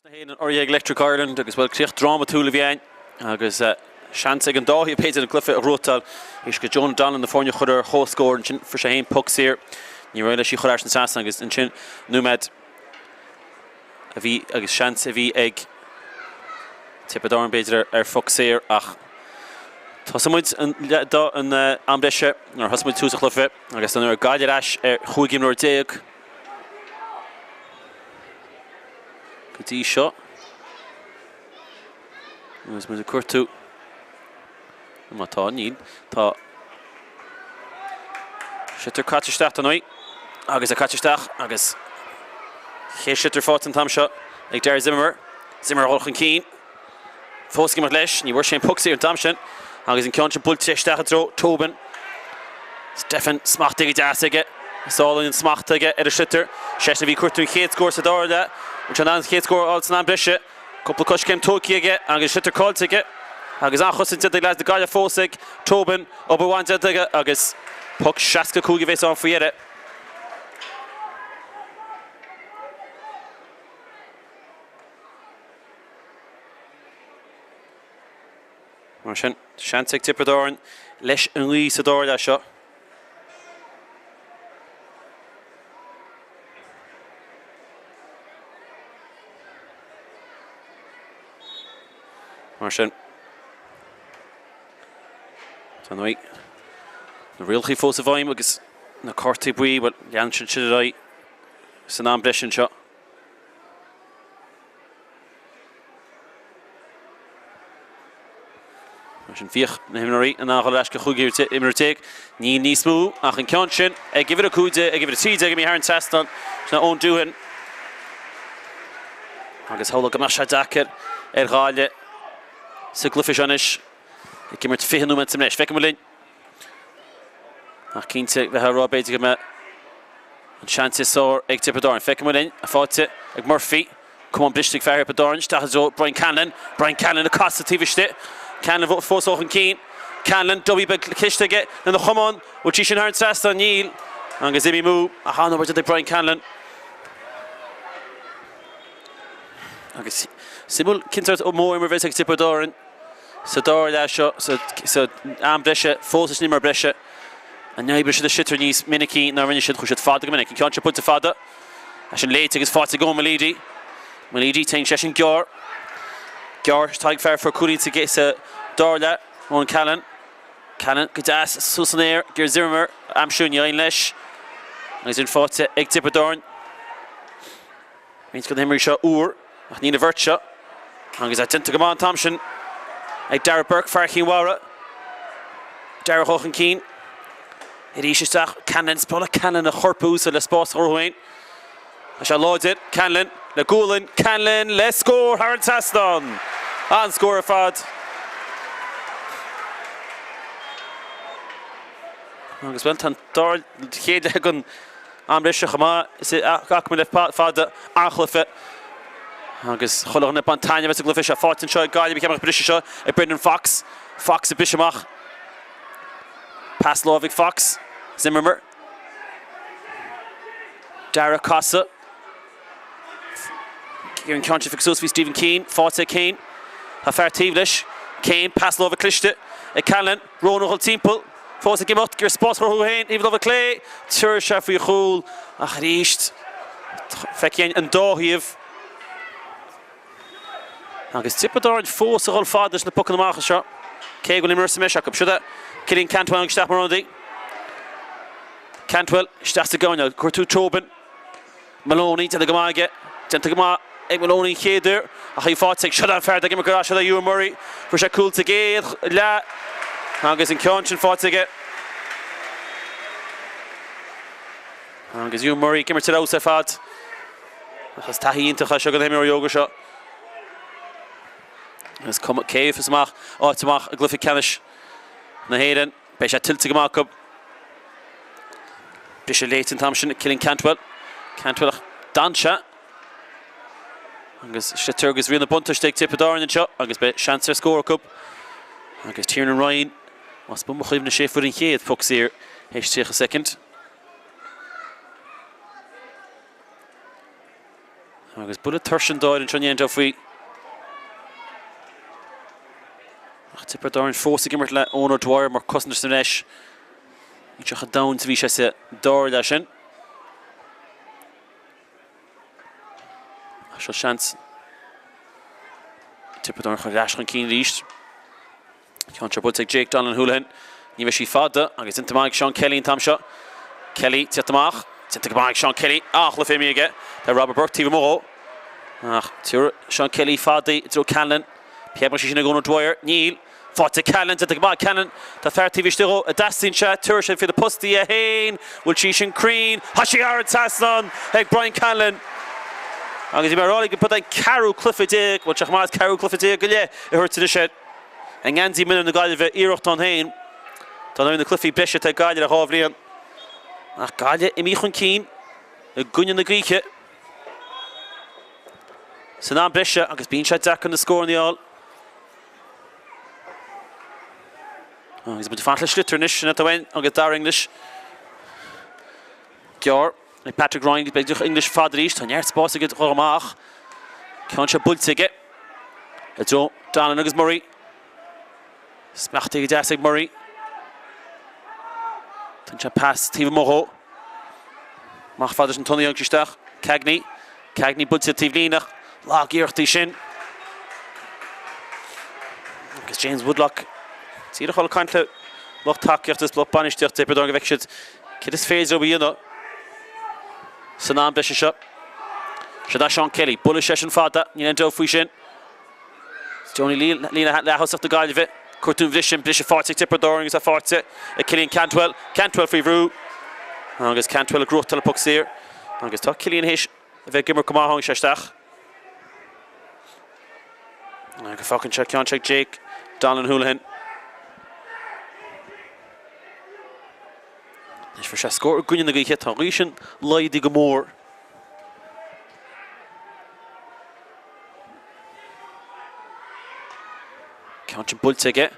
Na hÉireann urraithe ag Electric Ireland agus, bhuel, críoch drámatúil a bhí ann agus seans ag an dá thaobh b'fhéidir an cluiche a ghnóthachtáil théis go Jonah Donnellan na foirne a chur ar chomhscór ansin fuair sé féin poc saor níor éirigh leis í a chur thar an trasnán agus ansin nóiméad a bhí agus seans a bhí ag Tiobraid Árann b'fhéidir ar phoc saor ach thosaigh muid an an am breise nuair a thosaigh muid tús an chluiche agus nuair a Gaillimh ar ais ar chúig imreoir déag. Go dtí seo, agus muid ag cuartú, má tá, níl, tá sliotar caite isteach dar ndóigh, agus é caite isteach agus chéad sliotar faighte an t-am seo ag Darragh Zimmer, Zimmer a dhul chun cinn. Fós ag imeacht leis, ní bhfuair sé an poc saor an t-am sin agus an ceann sin buailte isteach i dtreo Tobin. Stephen smachtaithe go deas aige. Is álainn an smacht aige ar an sliotar. Seisean a bhí ag cuartú an chéad scór sa dara leath. Bhfuil sé in ann an chéad scór a fháil san am breise. Cúpla coiscéim tógtha aige agus an sliotar caillte aige. Agus an-chosaint déanta ag leaids na Gaillimhe fós ag Tobin. Obair mhaith déanta aige agus poc 65 a bhéas ann faoi dheireadh. Mar sin, seans ag Tiobraid Árann leis an ngaoth sa dara leath seo. Mar sin, tá na rialacha fós i bhfeidhm agus na cártaí buí, bhuel, leanann siad sin ar aghaidh san am breise anseo. Mar sin bhíodh na himreoirí in ann dhul ar ais go chúig imreoir déag. Níl níos mó ach an ceann sin ag uimhir 15, ag uimhir 13 imithe thar an trasnán. Sin Eoin Doohan. Agus shamhlófá go mbeadh sé deacair ar Ghaillimh sa gcluiche seo anois ag imirt 20 nóiméad sa mbreis. Feicfidh muid linn. Ach cinnte, bheifeá ag rá b'fhéidir go mbeadh an seans is fearr ag Tiobraid Árann. Feicfidh muid linn, faighte ag Murphy. Camán briste ag fear Thiobraid Árann, isteach i dtreo Brian Conlon. Brian Conlon ag casadh taobh istigh. Conlon fós dul chun cinn. Conlon, dubby beag cliste aige lena chamán. Bhfuil sí sin thar an trasnán? Níl. Agus imithe amú. Ach an-obair déanta ag Brian Conlon. Agus suimiúil cén sórt modh imeartha a bheas ag Tiobraid Árann. Sa dara leath seo, sa am breise, fós leis an imreoir breise, an n-oibreoidh siad an sliotar níos minicí ná a rinne siad? Chuaigh siad fada go minic. An ceann seo buailte fada, é sin léite agus faighte ag Eoin Meleady. Meleady, téann seisean gearr. Gearr, tá ag fear fuair cúilín sa dara leath, Ronan Callanan. Callanan go deas suas san aer, ag iarraidh Zimmer a aimsiú, ní éiríonn leis. Agus sin faighte ag Tiobraid Árann. Roinnt de na himreoirí seo úr, ach ní na bheirt seo. Agus é déanta go maith an t-am sin ag Darragh Burke, fear Chinn Mhara. Darragh dul chun cinn. Arís isteach, Conlon, is breá le Conlon a chorpú so le spás a chruthú féin. Tá sé láidir, Conlon le gualainn, Conlon le scór thar an trasnán! An-scór ar fad. Agus bhuel, tá an dara chéad leath den am breise chomh maith is a chonaic muid le fada, an-chluiche agus chuile dhuine ag baint taitneamh as an gcluiche seo. Faighte anseo ag Gaillimh, an briseadh seo ag Brendan Fox. Fox ag briseadh amach. Pas láimhe ag Fox. Zimmerman. Dara casadh. Ar an ceann sin phiocadh suas bhí Stephen Keane, faighte ag Keane. Tá fear taobh leis. Keane, pas láimhe cliste ag Callanan. Ronan a dhul timpeall. Fós ag imeacht, ag iarraidh spás a chruthú féin, taobh láimhe clé, tabharfaidh sé faoi chúl ach arís feicfidh an dá thaobh. Agus Tiobraid Árann fós ag dhul fada leis na pocanna amach seo, cé go bhfuil imreoir sa mbreis acu. Siod é Cillian Cantwell isteach mar ionadaí. Cantwell isteach sa gcoirnéal, cuartú Tobin. Maloney, déanta go maith aige. Déanta go maith ag Maloney an chéad uair, ach í faighte ag Siod an fear ag imirt go Siod é Ewan Murray. Fuair sé cúl sa gcéad leath agus an ceann sin faighte aige. Agus Ewan Murray ag imirt ar fheabhas ar fad. Ach is taithí iontach é seo do na himreoirí óga seo. Agus cuma cé a bheas amach, áit amach i gcluiche ceannais na hÉireann. Beidh sé tuillte go maith acu. Briseadh léite an t-am sin ag Cillian Cantwell. Cantwell ach d'fhan sé. Agus sliotar agus riail na buntáiste ag Tiobraid Árann anseo agus beidh seans ar scór acu. Agus Tiernan Ryan, más buan mo chuimhne sé fuair an chéad phoc saor théis 30 soicind. Agus buille tuirse an dáil anseo ní aon faoi. Ach Tiobraid Árann fós ag imirt le Eoin O'Dwyer mar cosantóir sa mbreis. Níl sé chomh domhain is a bhí sé sa dara leath sin. Ach seo seans Tiobraid Árann chun ar ais chun cinn arís. Ceann seo buailte ag Jake Donlan Houlihan. Ní bheidh sí fada agus déanta maith ag Seán Kelly an t-am seo. Kelly teacht amach. Déanta go maith ag Seán Kelly. An-chluiche imithe aige. Tá Robert Burke taobh amuigh dhó. Ach tabharfaidh Seán Kelly fada i dtreo Callanan. Pé an mbeidh sí sin ag Eoin O'Dwyer? Níl. Faighte ag Callanan. Déanta go maith ag Callanan. Tá fear taobh istigh dhó. An dteastaíonn sé. Tabharfaidh sé faoi na postaí é féin. Bhfuil sí sin cruinn? Tá sí thar an trasnán ag Brian Callanan. Agus bhí mé ag rá go b'é an ceathrú cluiche déag, bhuel, sé chomh maith is ceathrú cluiche déag go leith a thabhairt anois air. I ngeansaí mionúir na Gaillimhe, iarracht ann féin. Tá na cluichí breise atá ag Gaillimh le dhá bhliain. Ach Gaillimh imithe chun cinn i gcoinne na gaoithe san am breise agus bíonn sé deacair na scóranna a fháil. Agus muid ag fanacht le sliotar anois, sin atá uainn agus Darragh English. Gearr ag Patrick Ryan, beidh English fada arís, tá neart spáis aige dul amach. Ceann seo buailte aige i dtreo Donlan agus Murray. Smachtaithe go deas ag Murray. Tugann sé pas taobh amuigh dhó. Amach fada leis an tonnaí thug sé isteach. Cagney. Cagney buailte taobh líne ach lag iarracht í sin. Agus James Woodlock díreach ag caint le lucht tacaíochta is lucht bainistíochta Thiobraid Árann go bhfeicfidh siad céard is féidir leo a dhéanamh san am breise seo. Seo é Seán Kelly. Buailfidh seisean fada, níl aon dabht faoi sin. Stoney líne leath-thosach na Gaillimhe. Cuartú an bhriseadh, an briseadh faighte ag Tiobraid Árann agus é faighte ag Cillian Cantwell. Cantwell faoi bhrú agus Cantwell ag gnóthachtáil an poc saor. Agus tá Cillian théis a bheith ag imirt go maith tháinig sé isteach. Agus fágann sé ceann seo ag Jake Donlan Houlihan. Anois fuair sé scór i gcoinne na gaoithe, tá an ghaoth sin laghdaithe go mór. Ceann sin buailte aige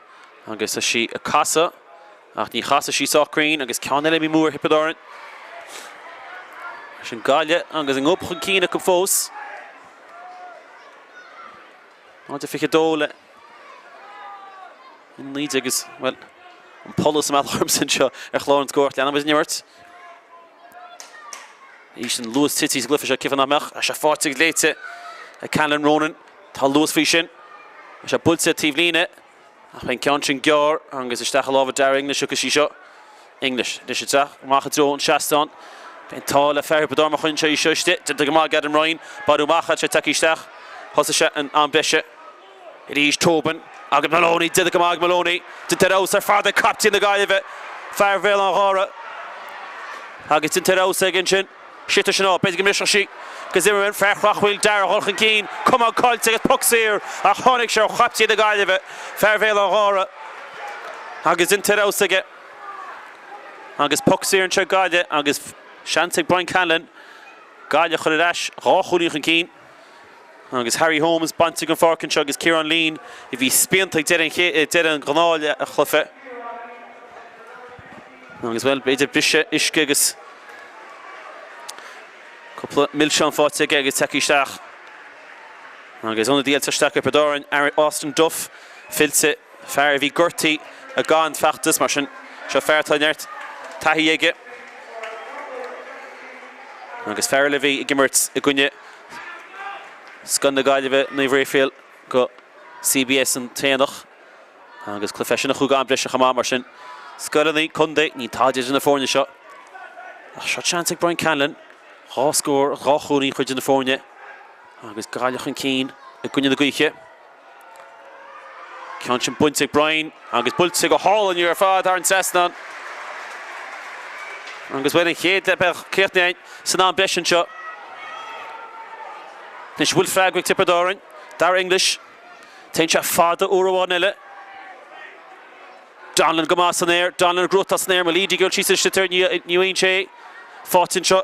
agus tá sí ag casadh ach ní chasfaidh sí sách cruinn agus ceann eile imithe amú ar Thiobraid Árann. Sin Gaillimh agus an gob chun cinn acu fós. 0-22 le 19 agus, bhuel, an poll sa mbealach ormsa anseo ar chlár an scóir ach leanfaidh muid an imirt. Arís an luas tite sa gcluiche seo, cibé nach mbeadh, tá sé faighte agus léite ag Callanan Ronan. Tá luas faoi sin. Tá sé buailte taobh líne ach beidh an ceann sin gearr agus isteach i lámha Darragh English thiocfaidh sí seo. English anois isteach amach i dtreo an seastán. Beidh an t-ádh le fear Thiobraid Árann má chuireann sé í seo istigh. Déanta go maith ag Adam Ryan. Bádh amach as sé tagtha isteach. Thosaigh sé an am breise. Arís Tobin agus Moloney, déanta go maith ag Moloney. Déanta ar fheabhas ar fad ag captaen na Gaillimhe, fear Bhéal an Ghára. Agus déanta ar fheabhas aige ansin. Sliotar sin á, b'fhéidir go mbrisfeadh sí go Zimmerman, fear Shrath Chaoil, dara dhul chun cinn, camán caillte agus poc saor ach tháinig sé ó chaptaen na Gaillimhe, fear Bhéal an Ghára. Agus déanta ar fheabhas aige. Agus poc saor anseo ag Gaillimh agus seans ag Brian Conlon Gaillimh a chur ar ais dhá chúilín chun cinn. Agus Harry Holmes bainte den pháirc anseo agus Ciarán Leen a bhí spíonta ag deireadh an ghnáthchluiche. Agus bhuel, b'fhéidir briseadh uisce agus cúpla milseán faighte aige agus tagtha isteach. Agus ionadaí eile isteach ag Tiobraid Árann, Austin Duff, fillte, fear a bhí gortaithe i gcaitheamh an feachtas, mar sin seo fear atá neart taithí aige. Agus fear eile a bhí ag imirt i gcoinne Scoil na Gaillimhe, Naomh Raphael go CBS an tAonach agus cluiche sin a chuaigh go am breise chomh maith mar sin scoileanna contae níl tada idir na foirne seo. Ach seo seans ag Brian Conlon, dhá scór, dhá chúilín chuid de na foirne agus Gaillimh chun cinn i gcoinne na gaoithe. Ceann sin bainte ag Brian agus buailte go hálainn ar fad thar an trasnán. Agus bhuel an chéad leath beag críochnaithe san am breise anseo. Anois bhfuil freagra ag Tiobraid Árann, Darragh English. Téann sé fada uair amháin eile. Donlan go maith san aer, Donlan gnóthachtáil san aer, Meleady ag dul síos an sliotar, ní fhaigheann sé é. Faighte anseo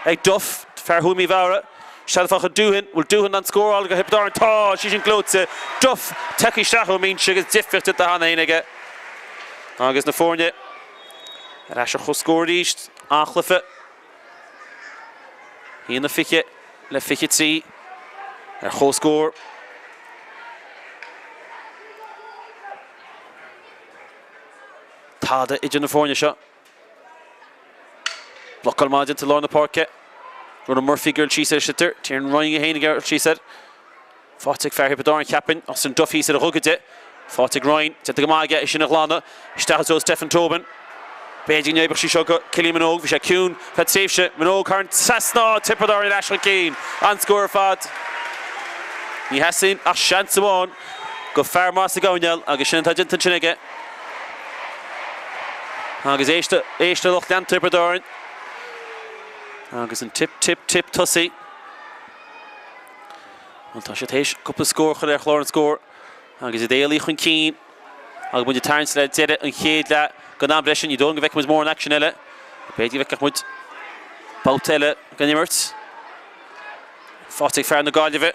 ag Duff, fear Thuaim Uí Mheára. Seans faighte ag Doohan, bhfuil Doohan in ann scóráil do Thiobraid Árann? Tá! Sí sin gleoite. Duff tagtha isteach ón mbinse agus difríocht déanta cheana féin aige. Agus na foirne ar ais ar chomhscór arís. An-chluiche. 1-20. le 23 ar chomhscór. Tada idir na foirne seo. Blocáil maith déanta i lár na páirce. Ronan Murphy ag gabháil síos ar an sliotar. Tiernan Ryan é féin ag gabháil síos air. Faighte ag fear Thiobraid Árann, cheapfainn. Austin Duffy thíos ar a ghogaide. Faighte ag Ryan. Déanta go maith aige é sin a ghlanadh. Isteach i dtreo Stephen Tobin. B'fhéidir go n-oibreodh sí seo go Cillian Minogue. Bhí sé ciúin feadh tréimhse. Minogue thar an trasnán. Tiobraid Árann ar ais chun cinn. An-scór ar fad. Ní theastaíonn ach seans amháin go fear maith sa gcoirnéal agus sin atá déanta ansin aige. Agus éist, éist a lucht leanta Thiobraid Árann. Agus an tip, tip, tip tosaigh. Bhuel, tá siad théis cúpla scór a chur ar chlár an scóir agus iad éalaithe chun cinn agus muid ag tarraingt le deireadh an chéad leath den am breise. Ní dóigh liom go bhfeicfidh muid mórán aicsin eile. B'fhéidir go bhfeicfeadh muid babhta eile den imirt. Faighte ag fear na Gaillimhe.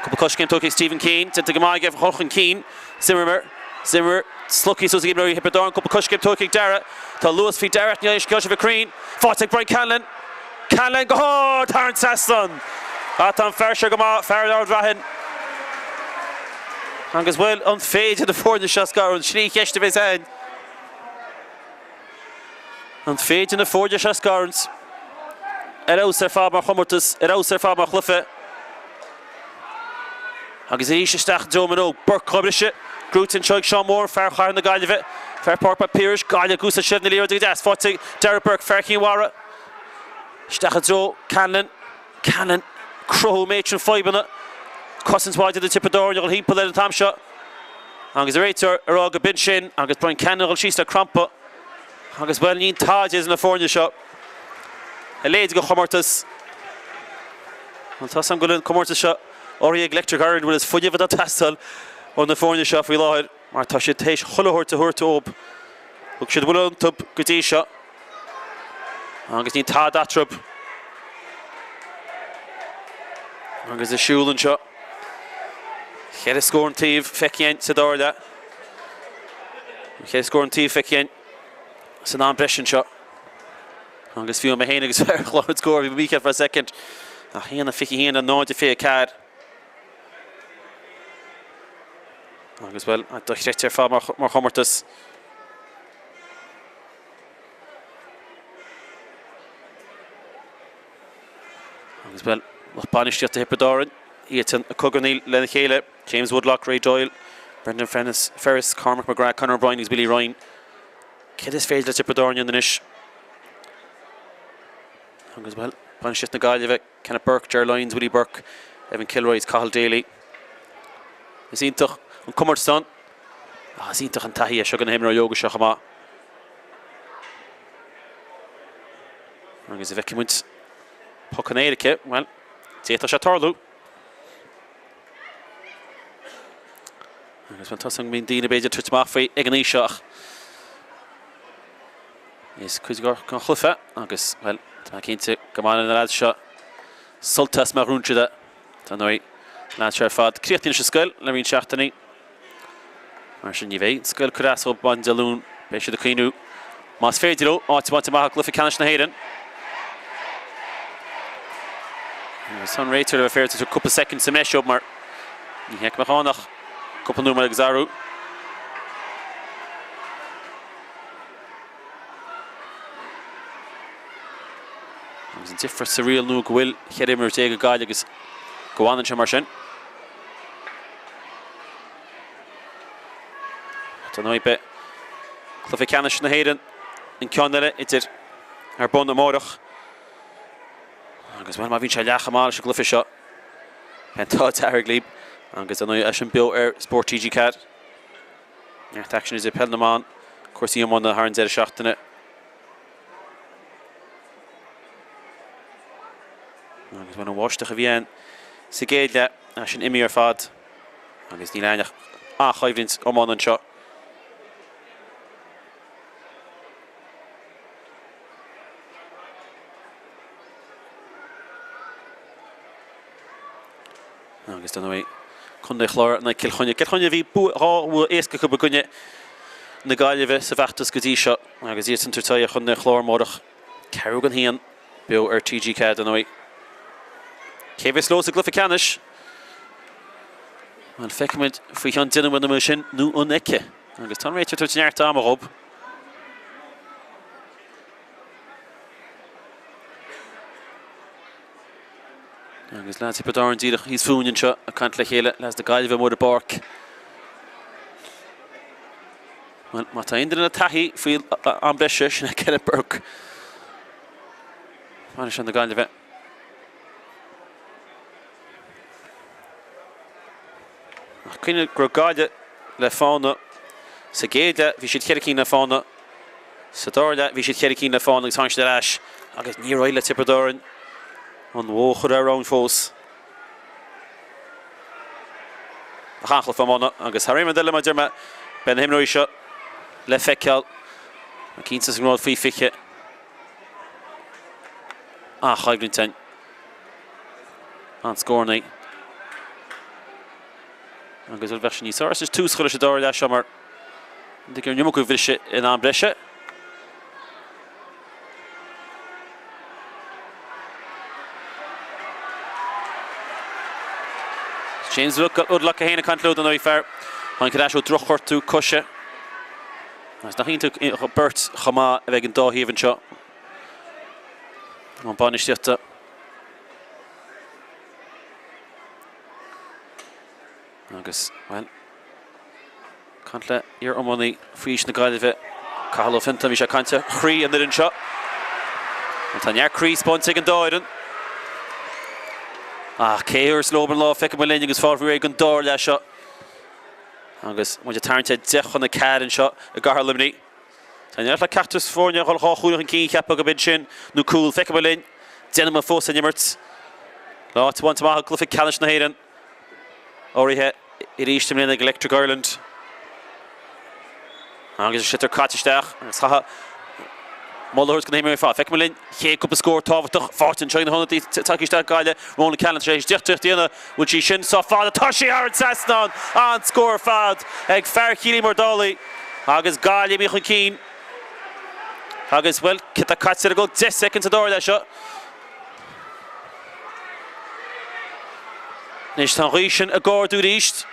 Cúpla coiscéim tógtha ag Stephen Keane. Déanta go maith aige a chur chun cinn. Zimmerer. Zimmerer. Slogtha suas ag imreoirí Thiobraid Árann. Cúpla coiscéim tógtha ag Darragh. Tá luas faoi Darragh ach níl aon scéal sé bheith cruinn. Faighte ag Brian Conlon. Conlon go hard thar an trasnán. Ach tá an fear seo go maith, fear Ard Raithin. Agus bhuel, an féidir na foirne seo a scarúint? Sin í an cheist a bheas ann. An féidir na foirne seo a scarúint? Ar fheabhas ar fad mar chomórtas, ar fheabhas ar fad mar chluiche. Agus arís isteach i dtreo Minogue. Burke dhá bhriseadh. Gnóite anseo ag Seán Moran, fear Chathair na Gaillimhe. Fear Páirc Mac Piarais, Gaillimh ag úsáid seilbh na liathróide go deas. Faighte ag Darragh Burke, fear Chinn Mhara. Isteach i dtreo Conlon. Conlon ag cruthú an méid sin fadhbanna. Cosaint mhaith déanta ag Tiobraid Árann a dhul thimpeall air an t-am seo. Agus an réiteoir ag rá go b'in sin agus Brian Conlon ag dul síos le crampa. Agus bhuel níl tada idir na foirne seo. A leithéid de chomórtas. Bhuel tá 's agam go bhfuil an comórtas seo urraithe ag Electric Ireland bhuel is fuinneamh atá ag teastáil ó na foirne seo faoi láthair mar tá siad théis chuile shórt a thabhairt dóibh. Thug siad a bhfuil iontu go dtí seo. Agus níl tada eatarthu. Agus ag siúl anseo. Cheithre scór an taobh feicthe againn sa dara leath. Cheithre scór an taobh feicthe againn san am breise anseo. Agus fiú mé féin agus fear chlár an scóir, bhí mé mícheart for a second. Ach 1-21 le 0-24. Agus bhuel, dochreidte ar fad mar chomórtas. Agus bhuel, lucht bainistíochta Thiobraid Árann, iadsan ag cogarnaíl lena chéile, James Woodlock, Ray Doyle, Brendan Ferris, Cormac McGrath, Conor O'Brien agus Willie Ryan. Céard is féidir le Tiobraid Árann a dhéanamh anois? Agus bhuel, bainistíocht na Gaillimhe, Kenneth Burke, Ger Lyons, Willie Burke, Evan Kilroy is Cathal Daly. Is iontach an comórtas ann. Ach is iontach an taithí é seo do na himreoirí óga seo chomh maith. Agus an bhfeicfidh muid poc in éirice, bhuel, d'fhéadfadh sé tarlú. Agus bhuel, tá 's agam go mbíonn daoine b'fhéidir ag tabhairt amach faoi ag an aois seo ach is cuid den chluiche agus, bhuel, tá mé cinnte go mbaineann na leaids seo sult as má ghnóthaíonn siad é. Dar ndóigh, na leaids seo ar fad críochnaíonn leis an scoil le roinnt seachtainí. Mar sin, ní bheidh an scoil ag cur as dóibh maidin Dé Luain. Beidh siad ag cuimhniú, más féidir leo, áit a bhaint amach i gcluiche ceannais na hÉireann. Agus tá an réiteoir le bheith féaráilte cúpla soicind sa mbreis dóibh mar ní hé go mbeadh ann ach cúpla nóiméad agus athrú. Agus an difear sa riail nua go bhfuil 14 imreoir ag Gaillimh agus go bhfanann sé mar sin. Dar ndóigh beidh cluiche ceannais na hÉireann an ceann eile idir ar bun amárach. Agus bhuel má bhíonn sé leath chomh maith leis an gcluiche seo, beidh an t-ádh dearg libh agus dar ndóigh é sin beo ar Spórt TG4. Neart aicsin idir peil na mban, cúrsaí iomána thar an deireadh seachtaine. Agus bhuel an bháisteach a bhí ann sa gcéad leath, é sin imithe ar fad. Agus níl ann ach an-choimhlint iomána anseo. Agus dar ndóigh, Contae an Chláir in aghaidh Cill Chainnigh. Cill Chainnigh a bhí bua, dhá bhua éasca acu i gcoinne na Gaillimhe sa bhfeachtas go dtí seo agus iadsan ag tabhairt aghaidh ar Chontae an Chláir amárach. Ceathrú don haon, beo ar TG4 dar ndóigh. Cé a bheas leo sa gcluiche ceannais? Bhuel, feicfimid faoi cheann 10 nóiméad an é sin nó an aici. Agus tá an réiteoir ag tabhairt neart ama dhób. Agus leaids Thiobraid Árann díreach thíos fúinn anseo ag caint le chéile, leaids na Gaillimhe amuigh ar an bpáirc. Bhuel, má tá aon duine le taithí faoi am breise, sin é Kenneth Burke. Bainisteoir na Gaillimhe. Ach cuimhnigh go raibh Gaillimh le fána sa gcéad leath, bhí siad cheithre cinn le fána sa dara leath, bhí siad cheithre cinn le fána agus tháinig siad ar ais agus níor éirigh le Tiobraid Árann an bhó a chur thar abhainn fós. Ach an-chluiche iomána agus thar aon rud eile mar a deir mé, beidh na himreoirí seo le feiceáil cinnte sa ngrád faoi 20. An-choimhlint ann. An-scóranna. Agus bhuel bheadh sé níos fearr tús a chur leis an dara leath seo mar gur an iomarca a bhriseadh in am breise. James Woodlock é féin ag caint leo don fear. Tháinig ar ais ó drochghortú coise. Agus nach iontach beirt chomh maith a bheith ag an dá thaobh anseo. An bainistíochta. Agus, bhuel, caint le iar-iománaí faoi aois na Gaillimhe, Cathal Ó Fiontáin, bhí sé ag caint ar chroí an fhoireann seo. Tá neart croí spáinte ag an dá fhoireann. Ach cé a thabharfas leo an lá, feicfidh muid linn agus fáil réidh don dara leath seo. Agus muid ag tarraingt ar 10 chun 4 anseo i gcathair Luimnigh. Tá neart le ceachtar foirne a dhul dhá chúilín chun cinn, cheapfá gurb in sin nó cúl. Feicfidh muid linn. 10 nóiméad fós san imirt. Le áit a bhaint amach i gcluiche ceannais na hÉireann. Urraithe arís i mbliana ag Electric Ireland. Agus an sliotar caite isteach agus chaithfeá moladh a thabhairt do na himreoirí ar fad. Feicfidh muid linn chéad cúpla scór tábhachtach faighte anseo ag na hionadaithe tagtha isteach Gaillimh. Ronan Callanan tar éis deoch a dhéanamh. Bhfuil sí sin sách fada? Tá sí thar an trasnán! An-scór ar fad ag fear Chill Íomair Dálaigh agus Gaillimh imithe chun cinn. Agus, bhuel, céard atá caite ar an gclog? 10 soicind sa dara leath seo. Anois tá an ghaoth sin ag ardú arís.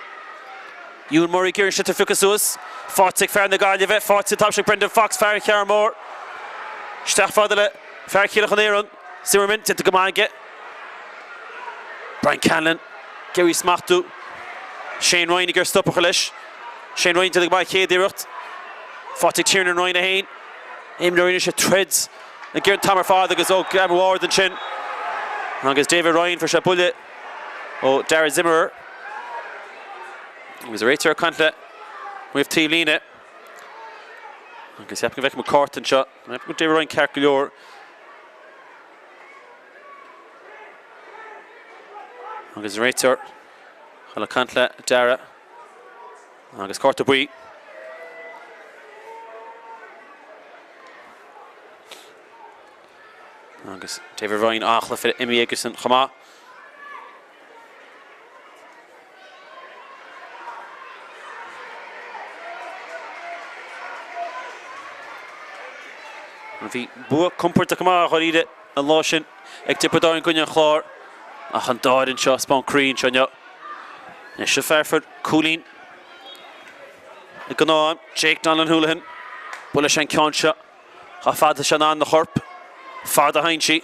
Ewan Murray ag iarraidh an sliotar a phiocadh suas. Faighte ag fear na Gaillimhe. Faighte an t-am seo ag Brendan Fox, fear an Chearn Mór. Isteach fada le fear Chill Chon Éireann. Zimmerman, déanta go maith aige. Brian Conlon, ag iarraidh smachtú. Shane Ryan ag iarraidh stop a chur leis. Shane Ryan déanta go maith chéad iarracht. Faighte ag Tiernan Ryan é féin. Imreoirí anois ag troid ag iarraidh an t-am ar fad agus ó Gavin Ward ansin. Agus David Ryan fuair sé buille ó Darragh Zimmerer. Agus réiteoir ag caint le ref taobh líne. Agus cheapfainn go bhfeicfidh muid cárta anseo. David Ryan ceart go leor. Agus an réiteoir chun ag caint le Darragh. Agus cárta buí. Agus David Ryan an-chluiche imithe aigesean chomh maith. Bhí bua compordach go maith dháiríre an lá sin ag Tiobraid Árann i gcoinne an Chláir ach an dá fhoireann seo ag spáint croí anseo inniu. Anois seo fear a fuair cúilín i ngnáth-am, Jake Donlan Houlihan. Buailfidh sé an ceann seo chomh fada is atá sé in ann lena chorp. Fad a théann sí.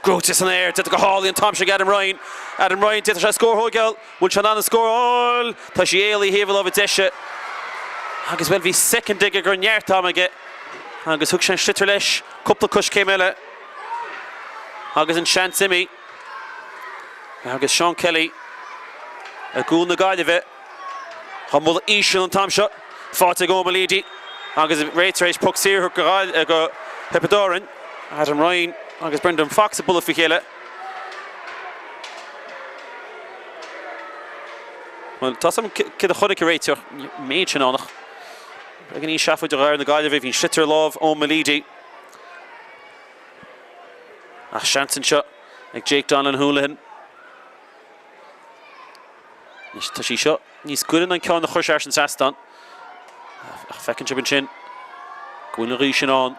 Gnóite san aer, déanta go hálainn an t-am seo ag Adam Ryan. Adam Ryan, d'fhéadfadh sé scór a thóigeáil. Bhfuil sé in ann an scór a fháil? Tá sí éalaithe thaobh a láimhe deise. Agus, bhuel, bhí soicind aige go raibh neart ama aige agus thug sé an sliotar leis cúpla coiscéim eile agus an seans imithe. Agus Seán Kelly i gcúl na Gaillimhe. Á mholadh íseal an t-am seo. Faighte ag Eoin Meleady agus réiteoir tar éis poc saor a thabhairt go Thiobraid Árann. Adam Ryan agus Brendan Fox ag bualadh faoi chéile. Bhuel, tá 's agam céard a chonaic an réiteoir, méid sin ann ach beagáinín seafóid do fhear na Gaillimhe, bhí an sliotar i lámh Eoin Meleady. Ach seans anseo ag Jake Donlan Houlihan. Anois tá sí seo níos gaire ná an ceann a chuir sé thar an trasnán. Ach feiceann sibh ansin go bhfuil an ghaoth sin ann.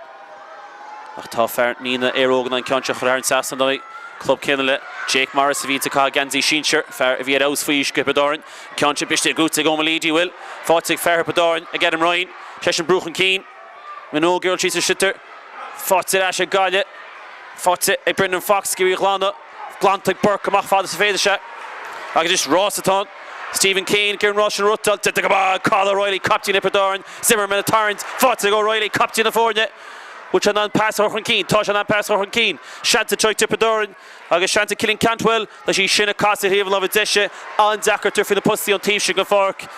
Ach tá fear Nenagh Éire Óg in ann an ceann seo a chur thar an trasnán. Club céanna le Jake Morris a bhíonns ag caitheamh geansaí sinsir, fear a bhí ar fheabhas faoi aois do Thiobraid Árann. Ceann sin briste gnóthaithe ag Eoin Meleady, bhfuil faighte ag fear Thiobraid Árann ag Adam Ryan. Seisean brú chun cinn. Minogue ag dul síos an sliotar. Faighte ar ais ag Gaillimh. Faighte ag Brendan Fox ag iarraidh a ghlanadh. Glanta ag Burke amach fad is a féidir sé. Agus anois rás atá ann. Stephen Keane ag iarraidh an rás sin a riotáil. Déanta go maith ag Cathal O'Reilly, captaen Thiobraid Árann. Zimmerman ag tarraingt. Faighte ag O'Reilly, captaen na foirne. Bhfuil sé in ann pas a chur chun cinn? Tá sé in ann pas a chur chun cinn. Seans anseo ag Tiobraid Árann agus seans ag Cillian Cantwell. Tá sí sin ag casadh ar thaobh na láimhe deise. An-deacair tabhairt faoi na postaí ón taobh sin den pháirc.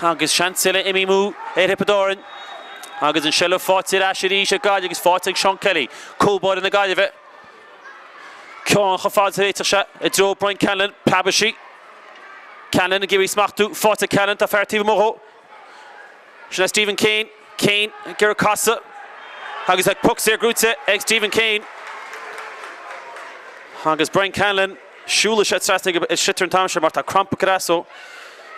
Agus seans eile imithe amú ar Thiobraid Árann. Agus an seilbh faighte ar ais arís ag Gaillimh agus faighte ag Seán Kelly, cúl báire na Gaillimhe. Ceann chomh fada is a réiteodh sé i dtreo Brian Callanan. Preabfaidh sí. Callanan ag iarraidh smachtú. Faighte ag Callanan. Tá fear taobh amuigh dhó. Sin é Stephen Keane. Keane ag iarraidh casadh agus tá poc saor gnóthaithe ag Stephen Keane. Agus Brian Callanan, siúlfaidh sé trasna ag an sliotar an t-am seo mar tá crampa ag cur as dó.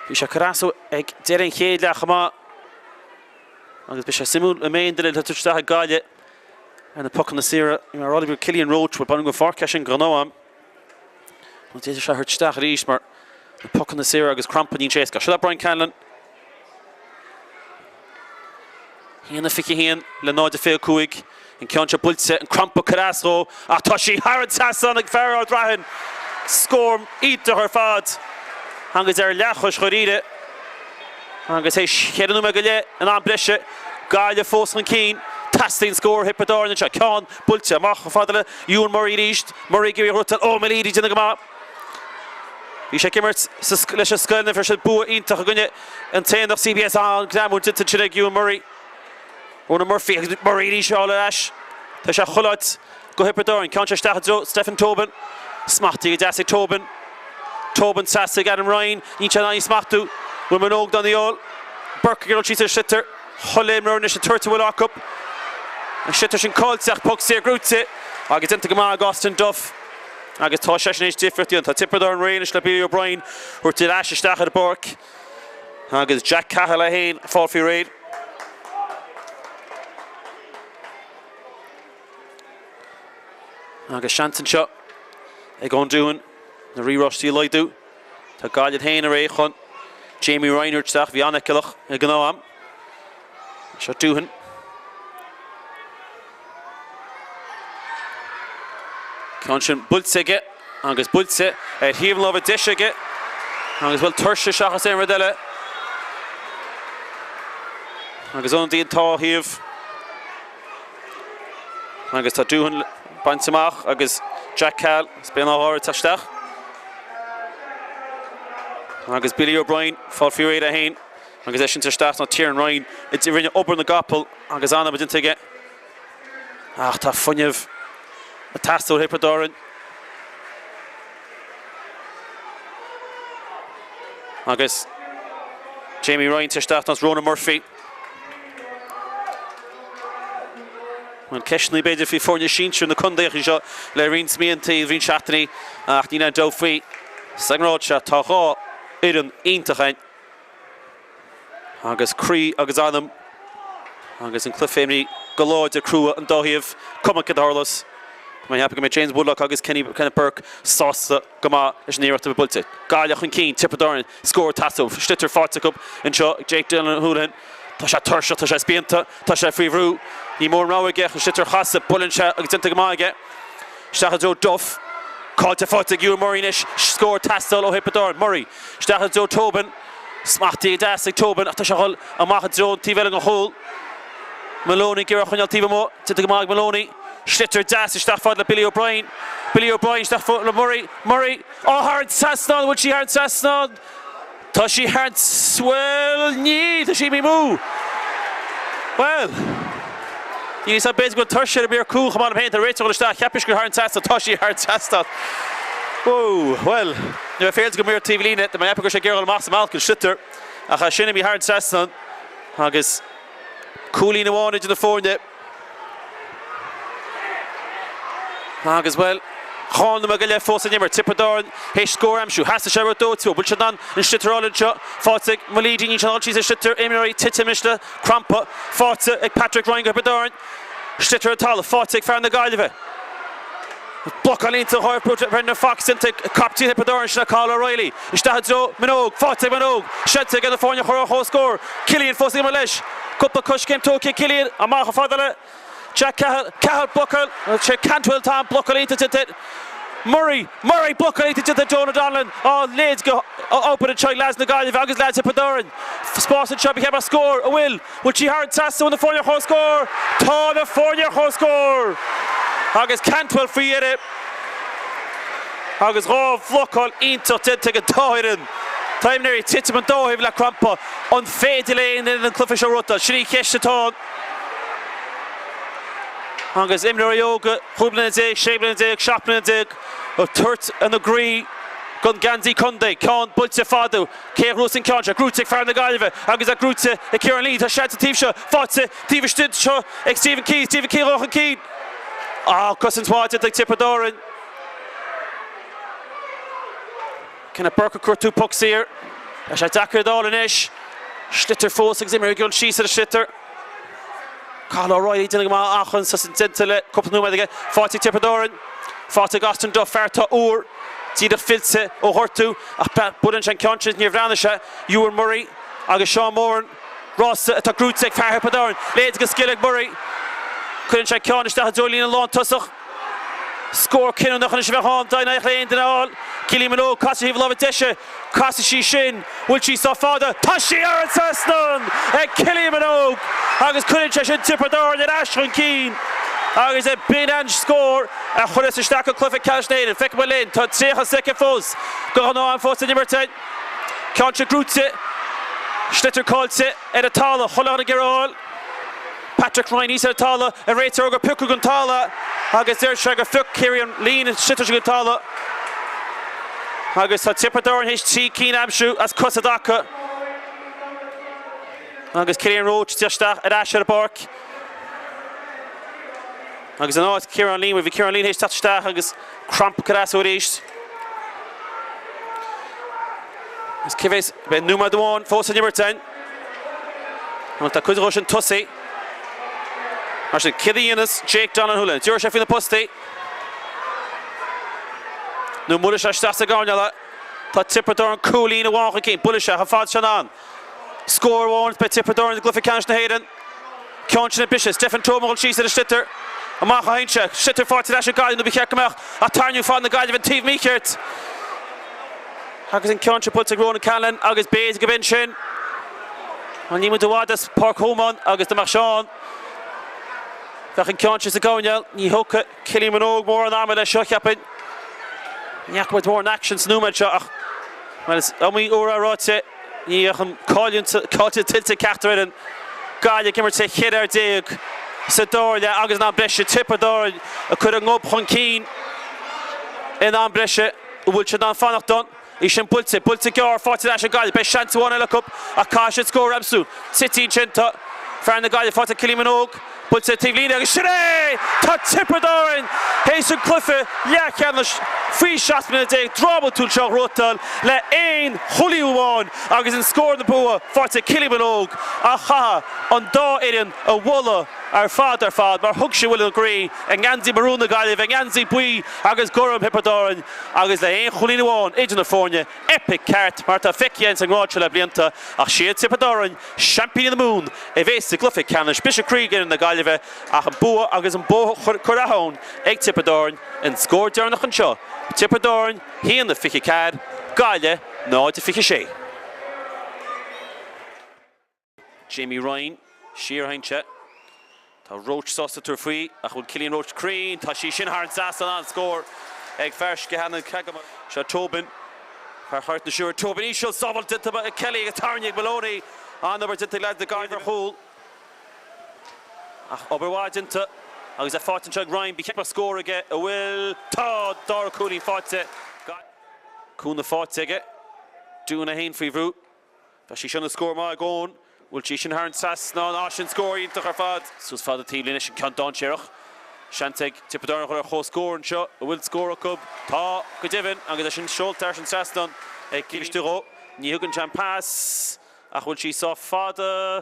Bhí sé ag cur as dó ag deireadh an chéad leath chomh maith. Agus beidh sé suimiúil an mbeidh aon duine le tabhairt isteach ag Gaillimh ar na pocanna saora. Mar Oliver Cillian Roche, bhuel baineadh den pháirc é sin go ghnáth am. Nó d'fhéadfadh sé a thabhairt isteach arís mar na pocanna saora agus crampa níl sé éasca. Seo é Brian Callanan. 1-21 le 0-25. An ceann seo buailte, an crampa ag cur as dhó ach tá sí thar an trasnán ag fear Ard Raithin. Scór iontach ar fad agus ar leathchois dháiríre. Agus théis cheithre nóiméad go leith in am breise, Gaillimh fós chun cinn. Teastaíonn scór ó Thiobraid Árann anseo. Ceann buailte amach chomh fada le Ewan Murray arís. Murray ag iarraidh a thriotáil. Ó, Meleady déanamh go maith. Bhí sé ag imirt leis an scoil fuair siad bua iontach i gcoinne an tAonach CBS an-ghreamú déanta ansin ag Ewan Murray. Ronan Murphy agus Murray arís á fháil ar ais. Tá sé chuile áit do Thiobraid Árann. Ceann seo isteach i dtreo Stephen Tobin. Smachtaithe go deas ag Tobin. Tobin trasna ag Adam Ryan. Níl sé in ann í a smachtú. Bhfuil Minogue in ann í a fháil. Burke ag dul síos ar an sliotar. Chuile imreoir anois ag tabhairt a bhfuil acu. An sliotar sin caillte ach poc saor gnóthaithe agus déanta go maith ag Austin Duff. Agus tá seisean théis difríocht a dhéanamh. Tá Tiobraid Árann réidh anois le Billy O'Brien a thabhairt ar ais isteach ar an bpáirc. Agus Jack Cahill é féin ag fáil faoi réir. Agus seans anseo ag Eoin Doohan na riaráistí a laghdú. Tá Gaillimh féin réidh chun Jamie Ryan a thabhairt isteach. Bhí an-fheiceálach ag gnáth am. Seo Doohan. Ceann sin buailte aige agus buailte ar thaobh na láimhe deise aige agus bhuel tuirse seachas aon rud eile. Agus ionadaí an dá thaobh. Agus tá Doohan bainte amach agus Jack Cahill as Béal an Átha ag teacht isteach. Agus Billy O'Brien fáil faoi réir é féin agus eisean isteach ná Tiernan Ryan a rinne obair na gcapall agus an-obair déanta aige. Ach tá fuinneamh ag teastáil ó Thiobraid Árann. Agus Jamie Ryan isteach ná Ronan Murphy. Bhuel ceisteanna b'fhéidir faoi foirne sinsir na contaetha seo le roinnt míonna, roinnt seachtainí ach níl aon dabht faoi sa ngrád seo tá 2 fhoireann iontach ann. Agus croí agus anam agus an cluiche imeartha go láidir crua an dá thaobh. Cuma céard a tharlós, tá mé ag ceapadh go mbeidh James Woodlock agus Kenny Kenneth Burke sásta go maith leis an iarracht a bhí buailte. Gaillimh chun cinn, Tiobraid Árann, scór ag teastáil, sliotar faighte acu anseo ag Jake Dylan Houlihan. Tá sé tuirseach, tá sé spíonta, tá sé faoi bhrú. Ní mór an rogha aige chun sliotar a chasadh, buaileann sé agus déanta go maith aige. Isteach i dtreo Duff. Caillte faighte ag Ewan Murray anois, scór ag teastáil ó Thiobraid Árann. Murray isteach i dtreo Tobin. Smachtaithe go deas ag Tobin ach tá sé ag dul amach i dtreo an taobh eile den chúl. Maloney ag iarraidh a choinneáil taobh amuigh. Déanta go maith ag Maloney. Sliotar deas isteach fad le Billy O'Brien. Billy O'Brien isteach fad le Murray. Murray! Á thar an trasnán! An bhfuil sí thar an trasnán? Tá sí thar an, bhuel, níl, tá sí imithe amú. Bhuel, níl fhios agam, b'fhéidir go bhfuil tuirse ar an bhfear cúil chomh maith liom féin, tá réiteach dul isteach, cheap mise gur thar an trasnán, tá sí thar an trasnán. Whoa, bhuel, ní bheidh féidir go mb'fhearr taobh líne, tá mé ag ceapadh go raibh sé ag iarraidh dul amach sa mbealach an sliotar, ach é sin imithe thar an trasnán agus cúilín amháin idir na foirne. Agus, bhuel, 12 nóiméad go leith fós san imirt. Tiobraid Árann théis scór a aimsiú. Theastaigh sé rud dóite. Bhfuil siad in ann an sliotar a fháil anseo? Faighte ag Meleady, níl sé in ann dul síos ar sliotar. Imreoirí tite anois le crampa. Faighte ag Patrick Ryan do Thiobraid Árann. Sliotar ar an talamh. Faighte ag fear na Gaillimhe. Blocáil iontach ó Brendan Fox déanta ag captaen Thiobraid Árann, sin é Cathal O'Reilly. Isteach i dtreo Minogue, faighte ag Minogue. Seans aige na foirne a chur ar comhscór. Cillian fós ag imirt leis. Cúpla coiscéim tógtha ag Cillian, amach chomh fada le Jack Cahill. Cahill, blocáil, sé Cantwell atá ann, blocáil iontach déanta ag Murray. Murray, blocáil iontach déanta ag Donagh Donnellan. Á leid go obair anseo ag leaids na Gaillimhe agus leaids Thiobraid Árann. Spás anseo, ba cheart go mbeadh scór, an bhfuil? Bhfuil sí thar an trasnán? Bhfuil na foirne ar comhscór? Tá na foirne ar comhscór! Agus Cantwell faoi dheireadh agus 2 bhlocáil iontach déanta ag an dá fhoireann. Tá imreoirí ag titim an dá thaobh le crampa. An féidir le aon fhoireann an cluiche seo a bhuachtáil? Sin í an cheist atá ann. Agus imreoirí óga, 15 bliana, 16 bliana, 17 bliana ag tabhairt ina gcroí don gheansaí contae. Ceann buailte fada. Cé a ghnóthós an ceann seo? Gnóthaithe ag fear na Gaillimhe agus é gnóthaithe ag Ciarán Lee. Tá seans an taobh seo faighte taobh istigh anseo ag Stephen Keys. Stephen Keys chun cinn. Ah, cosaint mhaith déanta ag Tiobraid Árann. Kenneth Burke ag cuartú poc saor. Tá sé deacair a fháil anois. Sliotar fós agus imreoir ag dul síos ar an sliotar. Cathal O'Reilly déanamh go maith achan sosaint déanta le cúpla nóiméad aige. Faighte ag Tiobraid Árann. Faighte ag Austin Duff, fear atá úr, díreach fillte ó ghortú ach buaileann sé an ceann sin, níor bhreathnaigh sé. Ewan Murray agus Seán Moran. Rása atá gnóthaithe ag fear Thiobraid Árann. Leid agus scil ag Murray. Cuireann sé an ceann isteach i dtreo líne lántosach. Scór cinniúnach anois a bheadh ann dá n-éireodh le aon duine a fháil. Kylie Minogue, casadh thaobh láimhe deise. Casfaidh sí sin. Bhfuil sí sách fada? Tá sí thar an trasnán ag Kylie Minogue agus cuireann sé sin Tiobraid Árann ar ais chun cinn agus b'in an scór a chuireas isteach i gcluiche ceannais na hÉireann. Feicfidh muid linn. Tá 30 soicind fós de ghnáth-am fós san imirt againn. Ceann seo gnóthaithe. Sliotar caillte ar an talamh. Chuile dhuine ag iarraidh a fháil. Patrick Ryan thíos ar an talamh, an réiteoir gur piocadh an talamh agus deir sé gur phioc Ciarán Leen an sliotar sin den talamh agus tá Tiobraid Árann théis 3 cinn a aimsiú as cosa i dtaca agus Cillian Roche ag teacht isteach ar ais ar an bpáirc agus in áit Ciarán Leen, bhí Ciarán Leen théis teacht isteach agus crampa ag cur as dó arís. Is cé bheas, beidh nóiméad amháin fós san imirt againn. Bhuel, tá cuid dhó sin tosaí. Mar sin, céard a dhéanfas Jake Donlan Houlihan? Tabharfaidh sé faoi na postaí. Nó buailfidh sé isteach sa gcoirnéal é. Tá Tiobraid Árann cúilín amháin chun cinn. Buailfidh sé chomh fada sin ann. Scór amháin is beidh Tiobraid Árann i gcluiche ceannais na hÉireann. Ceann sin ag briseadh. Stephen Tobin ag dul síos ar an sliotar. Amach a théann sé. Sliotar faighte ar ais ag Gaillimh nó ba cheart go mbeadh ach tarraingíodh fad na Gaillimhe an taobh mícheart. Agus an ceann seo buailte ag Ronan Callanan agus b'fhéidir go b'in sin. Bhuel, níl muid i bhfad as Páirc Thomán agus dá mbeadh Seán, bheadh an ceann sin sa gcoirnéal. Ní thógfaidh Kylie Minogue mórán ama leis seo, cheapfainn. Ní fhaca muid mórán aicsin sa nóiméad seo ach, bhuel, is iomaí uair é ráite, ní bheadh an cáil tuillte ag ceachtar fhoireann. Gaillimh ag imirt le 14 fhear sa dara leath agus in am breise, Tiobraid Árann ag cur a ngob chun cinn in am breise. An bhfuil siad in ann fanacht ann? Í sin buailte, buailte gearr, faighte ar ais ag Gaillimh. Beidh seans amháin eile acu ach caithfidh siad scór a aimsiú. Tite ansin, tá fear na Gaillimhe faighte ag Kylie Minogue, buailte taobh líne agus sin é! Tá Tiobraid Árann théis an cluiche leathcheannais faoi 17 mbliana drámatúil seo a ghnóthachtáil le aon chúilín amháin agus an scór na bua faighte ag Kylie Minogue ach chaithfeá an dá fhoireann a mholadh ar fad ar fad mar thug siad a bhfuil ina gcroí i ngeansaí marún na Gaillimhe, i ngeansaí buí agus gorm Thiobraid Árann agus le haon chúilín amháin idir na foirne, eipic ceart mar atá feicthe againn sa ngrád seo le blianta, ach siad Tiobraid Árann, seaimpíní na Mumhan, a bheas i gcluiche ceannais. Briseadh croí d'fhoireann na Gaillimhe ach an bua agus an bóthar curtha ann ag Tiobraid Árann. An scór deireanach anseo, Tiobraid Árann 1-24, Gaillimh 0-26. Jamie Ryan, siar a théann sé. Tá Roche sásta tabhairt faoi, ach bhfuil Cillian Roche cruinn? Tá sí sin thar an trasnán, an-scór ag fear Sceathanna Creagama. Seo Tobin, fear Ghort na Siúire. Tobin íseal, sábháil déanta ag Kelly agus tarraingthe ag Moloney. An-obair déanta ag leaids na Gaillimhe ar chúl. Ach obair mhaith déanta agus é faighte anseo ag Ryan. Ba cheart go mbeadh scór aige, an bhfuil? Tá! Dara cúilín faighte. Cúnamh faighte aige. Dunne é féin faoi bhrú. Tá sí seo ina scór maith ag Eoin. Bhfuil sí sin thar an trasnán? Á, sin scór iontach ar fad. Suas fada taobh líne, sin ceann dainséarach. Seans ag Tiobraid Árann a dhul ar chomhscór anseo. An bhfuil scór acu? Tá, go deimhin, agus é sin seolta thar an trasnán ag Cillian Istigh. Ní thugann sé an pas, ach bhfuil sí sách fada?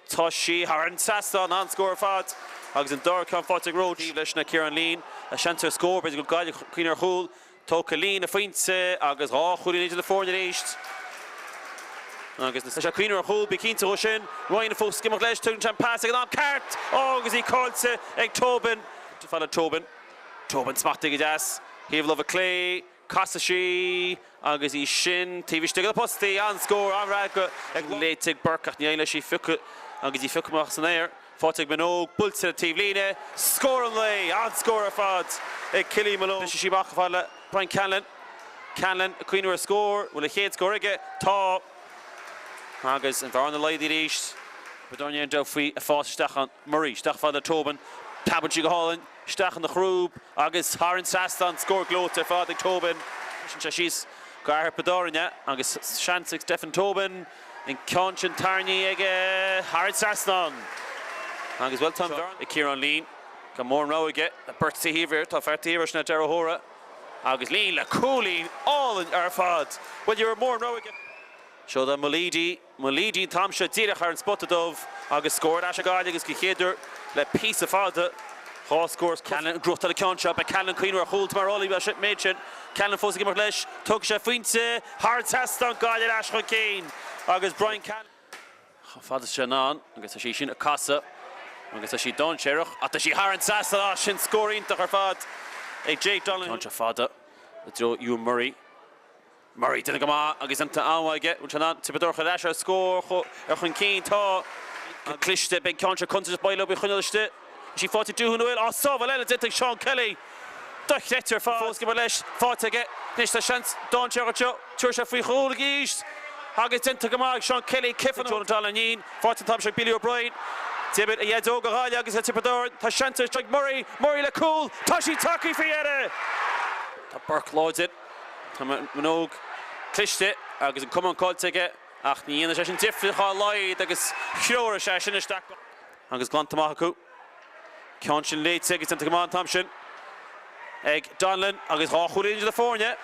Tá sí thar an trasnán, an-scór ar fad. agus an dara ceann faighte ag Roche. Taobh leis ná Ciarán Leen, seans ar scór, b'fhéidir go bhfuil Gaillimh ag cuimhneamh ar chúl. Tógtha Leen a phointe agus 2 chúilín idir na foirne arís. Agus tá sé ag cuimhneamh ar chúl, bí cinnte dhó sin. Ryan fós ag imeacht leis, tugann sé an pas ag an am ceart! Ó agus í caillte ag Tobin. Fad le Tobin. Tobin smachtaithe go deas. Thaobh láimhe clé, casadh sí agus í sin taobh istigh de na postaí. An-scór, an-fhreagra ag léite ag Burke ach ní éiríonn leis í a phiocadh agus í a phiocadh amach san aer. Faighte ag Minogue, buailte le taobh líne, scór an lae! An-scór ar fad ag Killian Minogue. Briseann sí amach chomh fada le Brian Conlon. Conlon ag cuimhneamh ar scór, bhfuil a chéad scór aige? Tá! Agus an bhearna laghdaithe arís. Tiobraid Árann ar deireadh faoi a phas isteach ann. Murray isteach fada le Tobin. Preabann sí go hálainn isteach ina chrúb agus thar an trasnán. Scór gleoite ar fad ag Tobin. Briseann sé síos go iarthar Thiobraid Árann é agus seans ag Stephen Tobin. An ceann sin tarraingthe aige thar an trasnán agus, bhuel, tá an bhearna ag Ciarán Leen. Gan mórán rogha aige. Beirt sa thaobh air. Tá fear taobh air sin ar deireadh thiar. Agus Leen le cúilín álainn ar fad. Bhuel, ní raibh mórán rogha aige. Seo do Mulleady. Mulleady an t-am seo díreach thar an spota dubh agus scór ar ais ag Gaillimh agus den chéad uair le píosa fada. 2 scór. Callanan ag gnóthachtáil an ceann seo. Beidh Callanan ag cuimhneamh ar chúl. Tá mar an méid sin. Callanan fós ag imeacht leis. Tógfaidh sé pointe thar an trasnán. Gaillimh ar ais chun cinn agus Brian Callanan. Chomh fada is sé in ann agus tá sí sin ag casadh agus tá sí dainséarach ach tá sí thar an trasnán. Ah, sin scór iontach ar fad ag Jake Donnelly. Ceann seo fada i dtreo Ewan Murray. Murray déanta go maith agus an t-am aige. Bhfuil sé in ann Tiobraid Árann a chur ar ais ar scór ar chun cinn? Tá. Go cliste. Beidh ceann seo contúirteach bail ó choinneáil istigh. Is í faighte ag Dúthaigh an bhfuil? Á, sábháil eile déanta ag Seán Kelly. Dochreidte ar fad. Fós ag imirt leis. Faighte aige. Anois tá seans dainséarach anseo. Tabharfaidh sé faoi chúl arís. Agus déanta go maith ag Seán Kelly. Cifeann Jonah Donnelly. Faighte an t-am seo ag Billy O'Brien. D'imir a dhaid óg do Ghaillimh agus do Tiobraid Árann. Tá seans ag Murray. Murray le cúl. Tá sí tagtha faoi dheireadh. Tá Burke láidir. Tá Minogue cliste agus an camán caillte aige ach ní dhéanfaidh sé sin difríocht dá laghad agus threoraigh sé sin isteach go. Agus glanta amach acu. Ceann sin léite agus déanta go maith an t-am sin ag Donnellan agus 2 chúilín idir na foirne.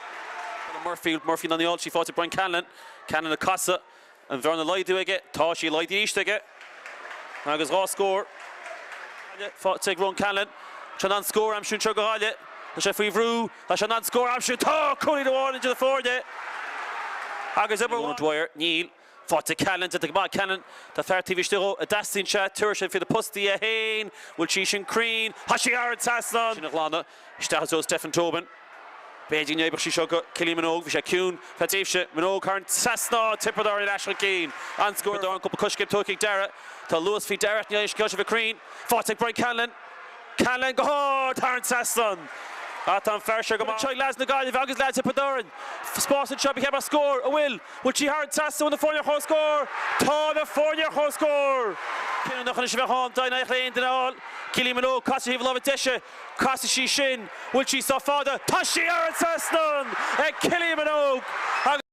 Murphy, Murphy in ann í a fháil, sí faighte ag Brian Conlon. Conlon ag casadh. An bhearna á laghdú aige? Tá sí laghdaithe arís aige agus 2 scór faighte ag Ronan Conlon. Tá sé in ann scór a aimsiú anseo do Ghaillimh. Tá sé faoi bhrú. Tá sé in ann scór a aimsiú. Tá! Cúilín amháin idir na foirne agus obair mhaith. Dwyer, Níl. Faighte ag Conlon. Déanta go maith ag Conlon. Tá fear taobh istigh dhó. An dteastaíonn sé. Tabharfaidh sé faoi na postaí é féin. Bhfuil sí sin cruinn? Tá sí thar an trasnán! Sin a ghlanadh isteach i dtreo Stephen Tobin. B'fhéidir go n-oibreodh sí seo do Killian Minogue. Bhí sé ciúin feadh tréimhse. Minogue thar an trasnán. Tiobraid Árann ar ais chun cinn. An-scór. Tiobraid Árann cúpla coiscéim tógtha ag Darragh. Tá luas faoi Darragh ach níl aon scéal sé bheith cruinn. Faighte ag Brian Conlon. Conlon go hard thar an trasnán. Ah tá an fear seo go maith. Seo ag leaids na Gaillimhe agus leaids Thiobraid Árann. Spás anseo ba cheart mar scór. An bhfuil? Bhfuil sí thar an trasnán? Bhfuil na foirne ar comhscór? Tá na foirne ar comhscór! Cinniúnach anois a bheadh ann dá n-éireodh le aon duine a fháil. Killian Minogue, casadh thaobh na láimhe deise. Casfaidh sí sin. Bhfuil sí sách fada? Tá sí thar an trasnán ag Killian Minogue! Agus.